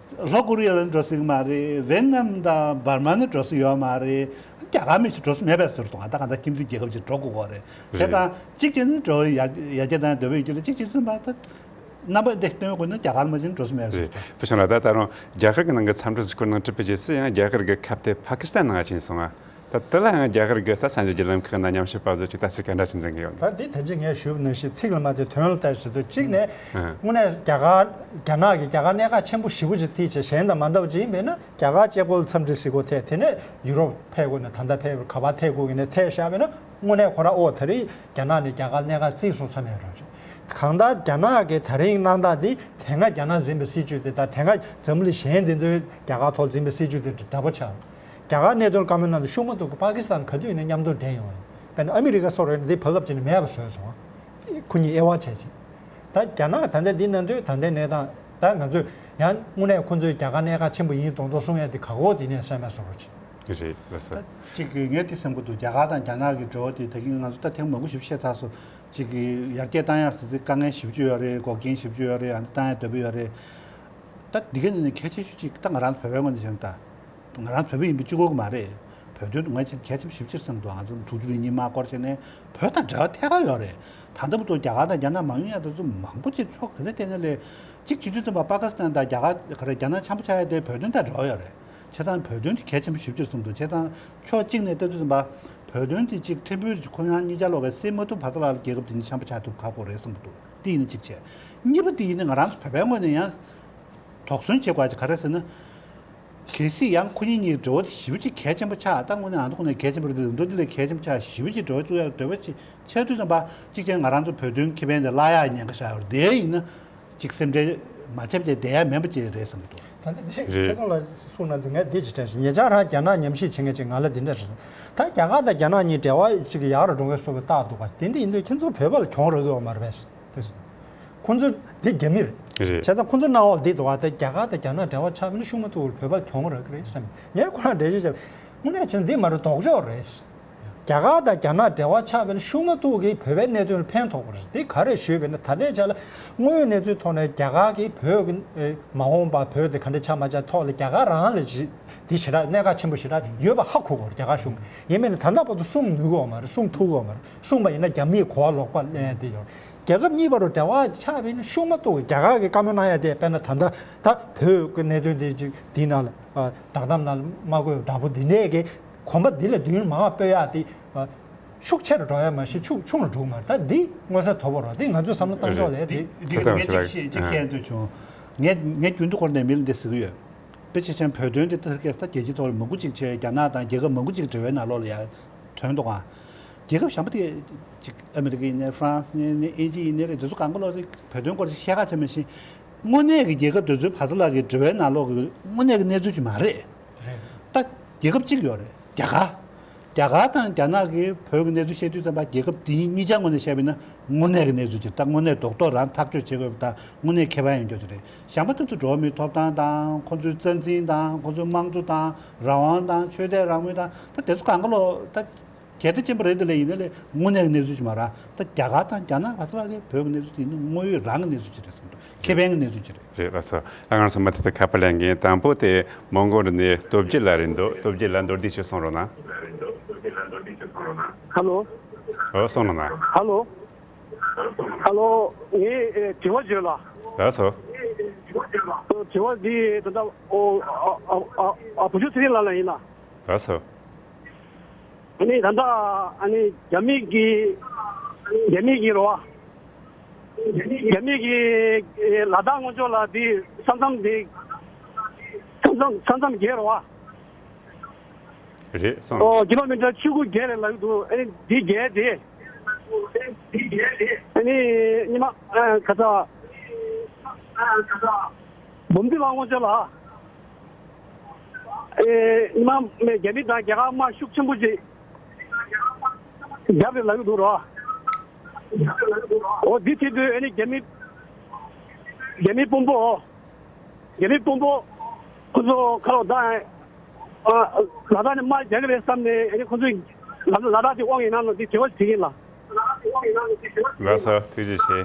ལྷོ་ཀོ་རི་ཡ་ལ་ནི་འགྲོ་སྲིད་ཀྱི་མ་རེད། ཝེ་ནམ་དང་འབར་མ་ནི་འགྲོ་སྲིད་ཡོད་མ་རེད། རྒྱ་གར་མི་ཞིག་འགྲོ་སྲིད་མེད་པའི་ཟུར་དུ་ང་ད་གང་ལྟར་ཁྱིམ་མཚེས་རྒྱལ་ཁབ་ཅིག་འགྲོ་དགོས་ཀྱི་རེད། བྱས་ཙང་གཅིག་བྱས་ནི་འགྲོ་ཡ་ཡར་རྒྱས་བཏང་འདོད་པའི་རྒྱུ་ལ་གཅིག་བྱས་ཙམ་པ་ད་རྣམ་པ་འདི་སྟོན་དགོས་ན་རྒྱ་གར་མ་ཕྱིན་འགྲོ་སྲིད་མེད་པའི་ཟུར་དུ། བུ་ཆུང་ལགས་ད་ད་རུང་རྒྱ་གར་གྱི་ནང་གི་འཚམས་འདྲི་ཟིག་སྐོར་ནང་དྲིས་པའི་རྗེས་སུ་ཡང་རྒྱ་གར་གྱི་ཁ་གཏད་ཕ་ཀི་སི་ཐན་ནང་ཕྱིན་སོང་ང་། ད་དེ་ལ་ཡང་རྒྱ་གར་གྱི་ད་གསར་འགྱུར་བརྒྱུད་ལམ་ཁག་ནང་མཉམ་ཞུགས་པ་ཚོས་ཅིག་ལྟ་ཚུལ་ག་འདྲ་ཞིག་འཛིན་གྱི་ཡོད་ན། ད་འདི་ད་ཅི་ངས་ཞུས་པ་ནང་བཞིན་ཚིག་ལ་མ་བལྟས་དོན་ལ་བལྟས་ཟེར་དུས་གཅིག་ནས་ཨ་དངོས་གནས་རྒྱ་གར་རྒྱ་ནག་གི་རྒྱ་གར་གནད་འགག་ཆེན་པོ་ཞེ་པོ་ཅིག་བརྩིས་བྱས་གཞན་དང་མ་འདྲ་བ་ཅིག་ཡིན་པས་ན་རྒྱ་གར་གཅིག་པོ་ལ་འཚམས་འདྲི་ཟེར་དགོས་ཐལ། དེ་ནས་ཡུ་རོབ་ཕེབས་དགོས་ན་ད་ལྟ་ཕེབས་ག་པར་ཐད་དགོས་ཀྱི་ནས་ཐད་བཞག་པས་ན་དངོས་གནས་ཁོ་རང་ཨོ་ད་རེས་རྒྱ་ནག་ནས་རྒྱ་གར་གནད་འགག་བརྩིས་སོང་ཚར་མེད་རོགས་རེད། གང་ལྟར་རྒྱ་ནག་གི་ད་རིང་གནང་སྟངས་འདི་དེ་སྔ་རྒྱ་ནག་འཛིན་པའི་སྲིད་བྱུས་དེ་དང་དེ་སྔ་འཛམ་བུ་གླིང་གཞན་དེ་ཚོའི་རྒྱ་གར་ཐོག་འཛིན་པའི་སྲིད་བྱུས་དེ་འདྲ་པོ་ཆགས། རྒྱ་གར་གནད་དོན་བཀའ་མོལ་གནང་དུས་ཤུགས་མ་ཐུག་གི་པ་ཀི་སི་ཐན་ག་དུས་ཡིན་ན་མཉམ་དུ་འདྲེན་ཡོང་བ་ཡིན། དཔེར་ན་ཨ་མི་རི་ཀ་སོགས་རེད་འདི་བོད་སྐབས་ཅིག་ནས་མེད་པ་བཟོས་སོང་། ཁོ་གཉིས་དབྱེ་བ་བྱས་ཅིང་། ད་རྒྱ་ནག་ད་ལྟ་འདི་གནང་དུས་ད་ལྟའི་གནས་སྟངས་ད་ང་ཚོས་ཡང་དངོས་གནས་ཁོ་ཚོས་རྒྱ་གར་གནད་འགག་ཆེན་པོ་ཡིན་མདོག་མདོག་གསུང་ཡ་འདི་ག་གོ་འཛིན་ནས་སེམས་པ་བཟོ་རོགས་ཅིག་རེད་ལགས་སོ། ད་གཅིག་གིས་ངས་འདི་བསམ་གྱི་འདུག་རྒྱ་གར་དང་རྒྱ་ནག་གི་འབྲེལ་བ་དེ་ད་གིན་ང་ཚོ་ད་ཐེངས་མང་པོ་ཞིག་བཤད་ཚར་སོང་། གཅིག་གིས་ཡར་རྒྱས་བཏང་ཡག་ཟེར་དུས་དཀའ་ངལ་ཞེ་པོ་ཅིག་ཡོད་རེད། འགོག་རྐྱེན་ཞེ་པོ་ཅིག་ཡོད་རེད། ཨ་ནི་བཏང་ཡག་འདོད་པ་ཡོད་རེད། ད་འདི་ག་ནི་ནི་གལ་ཆེ་ཤོས་གཅིག་ད་ང་རང་ཚོ་བོད་པའི་ངོས་ནས་བཤད་ན་ད། ང་རང་བོད་པ་ཡིན་པའི་གཅིག་པོ་གི་མ་རེད། བོད་དོན་ང་ཆེ་གལ་ཆེན་པོ་ཞེ་པོ་ཅིག་བསམ་འདུག་ང་ཚོ་དྲུག་ཅུ་རེ་གཉིས་དམག་སྐོར་བྱས་ནས་བོད་དང་འབྲེལ་བ་ཐད་ཀར་ཡོད་རེད། ད་ལྟ་བར་དུ་རྒྱ་གར་དང་རྒྱ་ནག་མ་ཡོང་ཡ་དེ་ཚོ་མང་པོ་ཅིག་ཕྱོགས་ག་ནས་བལྟས་ན་ལས་གཅིག་བྱེད་དུས་ཙམ་པ་པ་ཀི་སི་ཐན་དང་རྒྱ་གར་ག་རེ་རྒྱ་ནག་འཆམ་པོ་ཆགས་ཡ་དེ་བོད་དོན་དང་འབྲེལ་བ་ཡོད་རེད། བྱས་ཙང་བོད་དོན་དེ་གལ་ཆེན་པོ་ཞེ་པོ་ཅིག་བསམ་འདུག་བྱས་ཙང་ཕྱོགས་གཅིག་ནས་བལྟ་དུས་ཙམ་པ་བོད་དོན་དེ་གཅིག་ཕྲན་བུ་ཅིག་ཁོ་རང་གཉིས་ཆ་ལོག་གི་སེལ་མ་ཐུབ་བར་ཐག་ལ་རྒྱལ་ཁབ་དེ་གཉིས་འཆམ་པོ་ཆགས་ཐུབ་ཁག་པོ་རེད་བསམ་གྱི་འདུག་དེ་ཡིན་ན་གཅིག་བྱས། གཉིས་པ་དེ་ཡིན་ན་ང་རང་ཚོ་བོད་པའི་ངོས་ནས་ཡང་དོགས་ཟོན་བྱེད་དགོས་ཡ་ཅིག་ག་རེ་ཟེར་ན། གལ་སྲིད་ཡང་ཁོ་གཉིས་གཉིས་འབྲེལ་བ་དེ་ཞེ་པོ་ཅིག་གལ་ཆེན་པོ་ཆགས། ད་དངོས་གནས་ཨ་མདོ་ཁོ་ནས་གལ་ཆེན་པོ་རེད་འདུག་འདི་ལས་གལ་ཆེན་པོ་ཆགས་ཞེ་པོ་ཅིག་འབྲེལ་བ་བཙུགས་ཡག་འདོད་པ་ཅིག་ཆགས་དུས་ཙམ་པ་གཅིག་བྱས་ང་རང་ཚོ་བོད་དོན་ཁེ་ཕན་དེ་བརླག་ཡག་ཉེན་ཁ་ཤར་ཡོད་རེད། དེ་ཡིན་ན་ཅིག་སེམས་ཁྲལ་མ་བྱས་བྱས་བསྡད་ཡ་མིན་པ་ཅིག་རེད་བསམ་གྱི་འདུག་ད་ལྟ་འདི་རེད། ཚེ་ཐོང་ལ་གསུངས་ན་འདི་ངས་འདི་ཅིག་དྲན་སོང་། ཉེ་ཆར་རང་རྒྱ་ནག་ཉམས་ཞིབ་བྱེད་མཁན་ཅིག་ང་ལ་འདི་འདྲ་རེད། ད་རྒྱ་གར་དང་རྒྱ་ནག་གཉིས་འབྲེལ་བ་ཅིག་ཡག་རུ་འགྲོ་མཁན་བཟོ་གི་རྟགས་འདུག་ག་དེ་འདྲ་ཡིན་དུས་ཁྱེད་ཚོ་བོད་པ་ལ་གྱོང་རག་གི་ཡོད་མ་རེད་པས། དེ་ཁོང་ཚོ་འདི་རྒྱ་མི་རེད། རེད། བྱས་ཙང་ཁོང་ཚོ་སྣང་བ་འདི་འདུག་བ། ད་རྒྱ་གར་དང་རྒྱ་ནག་འབྲེལ་བ་ཆགས་པ་ནི་ཤུགས་མ་ཐུག་པར་བོད་པར་གྱོང་རག་གི་རེད་བསམ། ངས་ཁོ་རང་འགྲེལ་བརྗོད་བྱས་པ་དངོས་གནས་བྱས་ན་འདི་མ་རེད་ལྡོག་ཕྱོགས་རེད། རྒྱ་གར་དང་རྒྱ་ནག་འབྲེལ་བ་ཆགས་པ་ལ་ཤུགས་མ་ཐུག་གི་བོད་པའི་གནད་དོན་ལ་ཕན་ཐོགས་པ་རེད། དེ་ག་རེ་ཞུས་པས་ན། ད་ལྟའི་ཆ་ལ་དངོས་ཡོད་གནས་ཚུལ་ཐོག་ནས་རྒྱ་གར་གྱིས་བོད་ཀྱི་ཨེ་མ་འོངས་པར་བོད་དེ་ག་འདྲ་ཆགས་མ་ཆགས་ཐོག་ལ་རྒྱ་གར་རང་ལ་ཞི་དེ་ཞེ་དྲག་གནད་འགག་ཆེན་པོ་ཞེ་དྲག་ཡོད་པ་ཧ་གོ་དགོས་རེད། རྒྱ་གར་གཞུང་གིས་ཡིན་མིན་ན་ད་ལྟ་བར་དུ་གསུང་ནུས་ཀྱི་ཡོད་མ་རེད། གསུང་ཐུབ་ཀྱི་ཡོད་མ་རེད། གསུངས་པ་ཡིན་ན་རྒྱ་མིས་གོ་བ་ལོག་པ་ལེན་ཡ་དེ་ཡོད་རེད། རྒྱལ་ཁབ་གཉིས་བར་དུ་འབྲེལ་བ་ཆགས་པ་ཡིན་ན་ཤུགས་མ་ཐུག་གི་རྒྱ་གར་གྱིས་བཀའ་མོལ་གནང་ཡ་དེ། དཔེར་ན་ད་ལྟ་ད་བོད་ཀྱི་གནད་དོན་དེ་ཅིག་འདི་ནང་ལ་བསྒྲགས་གཏམ་ནང་ལ་མ་བཀོད་འདྲ་པོ་འདི་འདྲས་ཀྱི་གོམ་པ་འདི་ལས་མདུན་མར་སྤོས་ཡག་དེ་ཤུགས་ཆེ་རུ་འགྲོ་ཡ་མ་གཞི་ཤུགས་ཆུང་རུ་འགྲོ་གི་མ་རེད། ད་འདི་མངོན་གསལ་དོད་པོ་རེད། འདི་ང་ཚོའི་བསམ་བློ་བཏང་ཕྱོགས་ལས་འདི། འདི་ཚོ་ངས་ཅིག་བཤད་ཅིག་བཤད་འདོད་བྱུང་། ངས་ངས་རྒྱུན་དུ་སྐོར་ནས་མི་ལ་འདི་ཟེར་གི་ཡོད། དཔེ་ཆ་ཆེན་བོད་དོན་འདི་ལྟར་སྐད་ད་རྒྱལ་སྤྱིའི་ཐོག་ལ་མང་པོ་ཅིག་བྱས། རྒྱ་ནག་དང་རྒྱལ་ཁབ་མང་པོ་ཅིག་འབྲེལ་བའི་ནང་ལོགས་ལ་ཡང་ཐོན་འདུག་ཨ། རྒྱལ་ཁབ་གཞན་པ་དེ་ཅིག་ཨ་མི་རི་ཀ་ཡིན་ནའི་ཧྥ་རན་སི་ཡིན་ནའི་ཨིན་ཇི་ཡིན་ནའི་རེད། འདི་ཚོ་གང་ག་ལོག་ཅིག་བོད་དོན་སྐོར་ཅིག་བཤད་ཁ་བྱས་མ་ཤེས། དངོས་གནས་ཀྱི་རྒྱལ་ཁབ་དེ་ཚོའི་བར་ཐག་ལ་གི་འབྲེལ་བའི་ནང་ལོགས་ཀྱི་དངོས་གནས་ཀྱི་གནས་ཚུལ་ཅིག་མ་རེད། རེད། ད་རྒྱལ་ཁབ་གཅིག་ཡོད་རེད། རྒྱ་གར། རྒྱ་གར་དང་རྒྱ་ནག་གིས་བོད་ཀྱི་གནས་ཚུལ་བཤད་དུས་ཙམ་པ་རྒྱལ་ཁབ་དེ་གཉིས་ཆ་ངོས་ནས་བཤད་པ་ཡིན་ན་དངོས་གནས་ཀྱི་གནས་ཚུལ་ཅིག་ད་དངོས་གནས་རྡོག་རྡོག་རང་ཐག་གཅོད་བྱེད་དགོས་པ་དང་དངོས་གནས་ཁེ་ཕན་ཡོང་རྒྱུ་དེ་རེད། གཞན་པ་དེ་ཚོ་འགྲོ་བ་མིའི་ཐོབ་ཐང་དང་ཁོང་ཚོའི་རྩ་འཛིན་དང་ཁོང་ཚོའི་དམངས་གཙོ་དང་རང་དབང་དང་ཆོས་དད་རང་མོས་དང་ད་དེ་ཚོ་གང་ག་ལོ་ད། གལ་ཏེ་ཆེན་པོ་རེད་དེ་ལས་ཡིན་ན་ལས་དངོས་གནས་ཀྱི་གནས་ཚུལ་ཞིག་མ་རེད། ད་རྒྱ་གར་དང་རྒྱ་ནག་བར་ཐག་ལ་བོད་ཀྱི་གནས་ཚུལ་དེ་ནི་དངོས་ཡོད་རང་གི་གནས་ཚུལ་ཅིག་རེད་བསམ་འདུག་ཁེ་ཕན་གྱི་གནས་ཚུལ་ཅིག་རེད། རེད་ལགས་སོ། ཨ་ང་ཚོ་མུ་མཐུད་དུ་ཁ་པར་ལེན་མཁན་དང་པོ་དེ་མོན་གྷོ་རུ་ནས་སྟོབས་རྒྱལ་ལགས་རེད་འདུག་སྟོབས་རྒྱལ་ལགས་མདོར་བསྡུས་ཅིག་གསུང་རོགས་གནང་། ཧ་ལོ། ཨོ་གསུང་རོགས་གནང་། ཧ་ལོ། ཧ་ལོ། ངས་ཨེ་དྲི་བ་བརྗོད་ལ། ལགས་སོ། དྲི་བ་འདི་ད་ལྟ་ཨོ་ཨ་ཨ་ཨ་ཨ་བུ་ཆུ་ཚེ་རིང་ལགས་ལ་ཡིན་ལ། ལགས་སོ། ཨ་ནི་ད་ལྟ་ཨ་ནི་རྒྱ་མི་གི་རྒྱ་མི་གི་རོ། རྒྱ་མི་གི་ལ་དྭགས་ངོས་ཕྱོགས་ལ་འདི་ས་མཚམས་འདི་ས་མཚམས་ས་མཚམས་བརྒལ་རོ། རེད་སོང་། ཨོ་ཀི་ལོ་མི་ཊར་བཅུ་དགུ་བརྒལ་རེད་ལབ་ཀྱི་འདུག་ཨ་ནི་འདི་བརྒལ་ཏེ། ཨ་ནི་ཉི་མ་ཨ་ཁ་ཚ། འབུམ་སྡེ་ལ་ངོས་ཕྱོགས་ལ། ཨེ་ཉི་མ་རྒྱ་མི་དང་རྒྱ་གར་དམག་ཤུགས་ཆེན་པོ་ཅིག་རྒྱབ་རེད་ལབ་ཀྱི་འདུག་རོ། འོ་འདི་བྱེད་དུས་ཨ་ནི་རྒྱ་མི་རྒྱ་མི་དཔོན་པོ། རྒྱ་མི་དཔོན་པོ་ཁོ་ཚོ་ཁ་ལོ་ད་ཨ་ལ་དྭགས་ནས་དམག་རྒྱག་གི་རེད་བསམ་ནས་ཨ་ནི་ཁོ་ཚོས་ལ་ལ་དྭགས་དེ་དབང་ཡིན་ན་ལོ་འདི་དྲི་བ་དྲིས་ཡིན་ལ། ལགས་སོ་ཐུགས་རྗེ་ཆེ།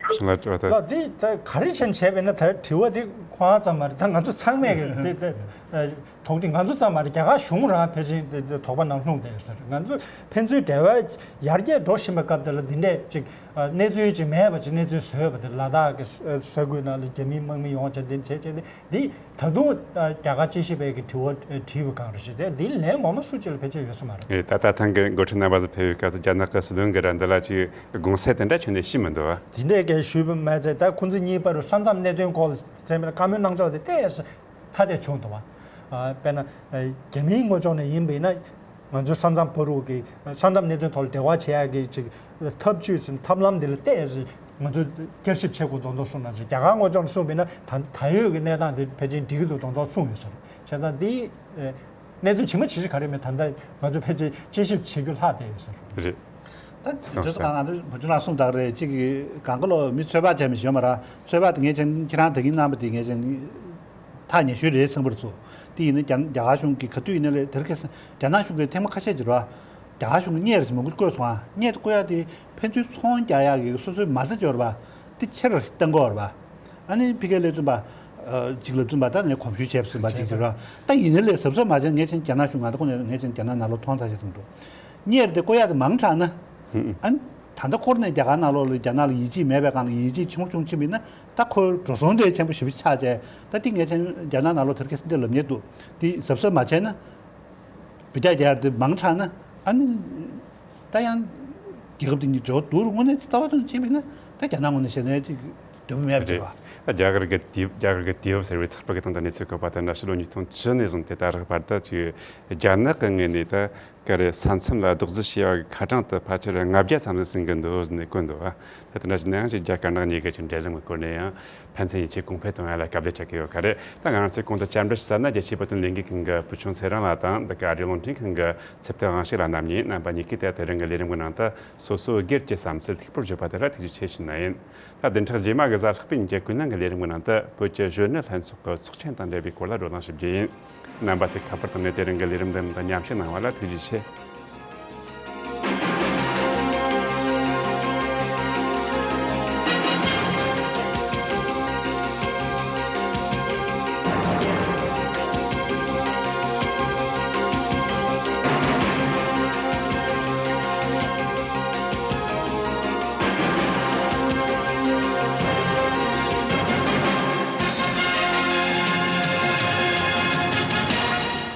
ཁྱོད་ལ་དྲི་བ་ད། ལགས་འདི་ད་ག་རེ་བྱས་ནས་བྱས་པས་ན། ད་དྲི་བ་འདི་ཁོ་རང་ཙམ་མ་རེད། ད་ང་ཚོ་ཚང་མས་གི་འདི་འདི་དོགས་འདི་ང་ཚོ་ཙམ་མ་རེད། རྒྱ་གར་གཞུང་རང་ཕལ་ཆེར་འདི་འདི་དོགས་པ་ནང་ལྷུང་བསྡད་ཡོད་ས་རེད། ང་ཚོ་ཕན་ཚུན་འབྲེལ་བ་ཡར་རྒྱས་འགྲོ་བཞིན་པའི་སྐབས་དེ་ལ་འདི་འདྲས་ཅིག་གནས་ཚུལ་ཅིག་མེད་པ་ཅིག་གནས་ཚུལ་བཟོས་པ་དེ། ལ་དྭགས་ཀྱི་ས་ས་ཁུལ་ནང་ལ་རྒྱ་མིའི་དམག་མི་ཡོང་བྱས་འདི་བྱས་བྱས་ཏེ། འདི་ད་དུང་ཨ་རྒྱ་གར་དཔྱད་ཞིབ་པའི་གི་དྲི་བ་ཨ་དྲིས་པ་གང་རེད་ཞེས་ཟེར། འདིའི་ལན་ངོ་མ་སུ་གཅིག་ལ་ཕལ་ཆེར་ཡོད་ས་མ་རེད། ཨེ་ད་ལྟ་ཐེངས་གི་འགོ་ཁྲིད་རྣམ་པ་ཚོ་ཕེབས་པའི་སྐབས་སུ་རྒྱ་ནག་གི་སྲིད་བློན་གྱིས་ར་འདི་ལ་ཅིག་དགོངས་སེལ་དེ་འདྲ་ཁྱོན་ནས་ཞུས་མི་འདུག་བ། དེ་འདྲའི་གས་ཞུས་པ་མ་ཚད། ད་ཁོང་ཚོ་གཉིས་བར་དུ་ས་མཚམས་གནད་དོན་སྐོར་ལ་ཟེར་བའི་བཀའ་མོལ་གནང་ཕྱོགས་དེ་ཏོག་ཙམ་ཐ་དད་བྱུང་འདུག་བ། ཨ་དཔེར་ན་ཨ་རྒྱ་མིའི་ངོས་ཕྱོགས་ནས་ཡིན་པ་ཡིན་ན། ང་ཚོའི་ས་མཚམས་བར་དུ་གི་ས་མཚམས་གནད་དོན་ཐོག་ལ་འབྲེལ་བ་བྱེད་ཡག་གི་ཅིག་ཐབས་ཇུས་ཟིན་ཐབས་ལམ་འདི་ལ་ཏོག་ཙམ་ང་ཚོས་བསྐྱར་ཞིབ་བྱེད་དགོས་མདོག་མདོག་གསུངས་གནང་ཟིན། རྒྱ་གར་ངོས་ཕྱོགས་ནས་གསུངས་པ་ཡིན་ན་ད་ད་ཡོད་ཀྱི་གནས་སྟངས་འདི་ཕལ་ཆེར་འགྲིག་གི་འདུག་མདོག་མདོག་གསུངས་ཡོད་ཟེར། བྱས་ཙང་འདི་གནད་དོན་ཇི་མ་ཇི་བཞིན་ག་རེ་མེད། ད་ལྟ་ང་ཚོ་ཕལ་ཆེར་དཔྱད་ཞིབ་བྱེད་རྒྱུ་ལྷག་བསྡད་ཡོད་ཟེར། རེད། ད་ཚིག་ཐོ་ཚོ་གང་ང་ཚོ་བུ་ཆུང་ལགས་གསུངས་དག་རེད། གཅིག་གི་གང་ག་ལོ་མི་ཚོད་དཔག་བྱས་མི་ཤེས་མ་ར། ཚོད་དཔག་དེ་ངས་ཅན་ཁྱེད་རང་ད་གིན་གནང་པ་དེ་ངས་ཅན་ཐག་ཉེ་ཤོས་རེད་བསམ་པར་ཚོ། དེ་ཡིན་ན་རྒྱ་རྒྱ་གར་གཞུང་གི་ག་དུས་ཡིན་ན་ལས་དེར་ཁེ་ས་རྒྱ་ནག་གཞུང་གི་ཐེངས་མ་ཁ་ཤས་ཅིག་ར། རྒྱ་གར་གཞུང་གི་གཉེར་ཞིག་མང་པོ་བསྐོས་སོང་ཨ། གཉེར་དེ་བསྐོ་ཡ་དེ་ཕན་ཚུན་ཚོང་རྒྱག་ཡ་གི་སོ་སོའི་མ་རྩ་འབྱོར་བ་དེ་ཆེ་རུ་བཏང་དགོས་ར་བ། ཨ་ནི་ཕི་ཀའི་ལས་བཙུན་པ་ཨ་གཅིག་ལ་བཙུན་པ་ད་ངས་གོམས་ཞུ་བྱས་ཟིན་པ་གཅིག་ཟེར་བ། ད་ཡིན་ན་ལས་གཟབ་གཟབ་མ་བྱས། ངས་ཅན་རྒྱ་ནག་གཞུང་ང་ད་ཁོ་ནས་ངས་ཅན་རྒྱ་ནག་ནང་ལོགས་མཐོང་ཐག་ཆོད་སོང་འདུག་གཉེར་དེ་བསྐོ་ཡག་དེ་མང་དྲགས་ན། ཨ་ནི་ད་ལྟ་ཁོ་རང་ནས་རྒྱ་གར་ནང་ལོགས་ལ་རྒྱ་ནག་ལ་ཡིད་ཆེས་མེད་པའི་སྒང་ལ་ཡིད་ཆེས་ཆེན་པོ་བྱུང་ཕྱིན་པ་ཡིན་ན། ད་ཁོའི་འགྲོ་སོང་དེ་ཆེན་པོ་ཞེ་པོ་ཆགས་བྱས། ད་དེ་ངས་ཅན་རྒྱ་ནག་ནང་ལོགས་དེར་ཁེ་སེ་འདི་ལབ་མཁན་འདུག་དེ་གཟབ་གཟབ་མ་བྱས་ན། བི་ཏག་རྒྱག་དེ་མང་དྲགས་ན། ཨ་ནི་ད་ཡང་རྒྱལ་ཁབ་དེ་གཉིས་འབྲེལ་བ་སྡུག་རུ་དངོས་གནས་རྩ་བ་ཐོག་ནས་ཕྱིན་པ་ཡིན་ན། ད་རྒྱ་ནག་ངོས་ནས་བཤད་ན་ཅིག་འདོད་པ་མེད་པ་རེད། ཅིག་རེད། རྒྱ་གར་གི་དུས་རྒྱ་གར་གི་དུས་བབ་ཟེར་བའི་ཚགས་པར་གི་སྟེང་དུ་གནས་ཚུལ་བཀོད་པ་ལྟར་ན། ཕྱི་ལོ་ཉིས་སྟོང་བཅུ་ནས་བཟུང་སྟེ་ད་རག་བར་དུ་ཅིག་རྒྱ་ནག་གི་ངོས་ནས་ད་ག་རེ་ས་མཚམས་ལ་རྡོག་རྫིས་བྱས་པ་གི་ཁ་གྲངས་དེ་ཕལ་ཆེར་ལྔ་བརྒྱ་ཙམ་ཟིན་གི་འདུག་ཟེར་ནས་བཀོད་འདུག་ཨ། ད་དེ་འདྲ་ཞིག་ན་ཡང་ཅིག་རྒྱ་དཀར་ནག་གཉིས་ཀྱི་ཅིག་འབྲེལ་ལམ་གྱི་སྐོར་ནས་ཡང་ཕན་ཚུན་ཡིད་ཆེས་གོང་འཕེལ་གཏོང་ཡ་ལ་དཀའ་ལས་འཕྲད་ཀྱི་ཡོད་ག་རེད། ད་ང་རང་ཚོས་གོང་དུ་བཅར་འདྲི་ཞུ་ས་ན། རྒྱལ་སྤྱིའི་བོད་དོན་ལས་འགུལ་ཁང་གི་བུ་ཆུང་ཚེ་རིང་ལགས་དང་། འདི་ག་ཨ་རིའི་རླུང་འཕྲིན་ཁང་གི་ཚེ་བརྟན་དབང་ཕྱུག་ལགས་རྣམ་གཉིས། རྣམ་པ་གཉིས་ཀས་ད་དེ་རིང་གི་ལས་རིམ་གྱི་ནང་དུ་སོ་སོའི་སྒེར་གྱི་བསམ་ཚུལ་ལྷུག་པོར་བརྗོད་པ་དེ་ལ་ཐུགས་རྗེ་ཆེ་ཞུ་ནི་ཡིན། ད་བདུན་ཕྲག་རྗེས་མ་གི་གཟའ་ལྷག་པའི་ཉིན་གྱི་ཀུན་གླེང་གི་ལས་རིམ་གྱི་ནང་དུ་བོད་ཀྱི་གཞོན་ནུ་ལྷན་ཚོགས་ཀྱི་ཚོགས་ཆེན་དང་འབྲེལ་བའི་སྐོར་ལ་བགྲོ་གླེང་ཞུ་རྒྱུ་ཡིན། རྣམ་པ་ཚོས་ཁ་པར་བཏང་ནས་དེ་རིང་གི་ལས་རིམ་འདི་མཉམ་ཞུགས་གནང་བ་ལ་ཐུགས་རྗེ་ཆེ།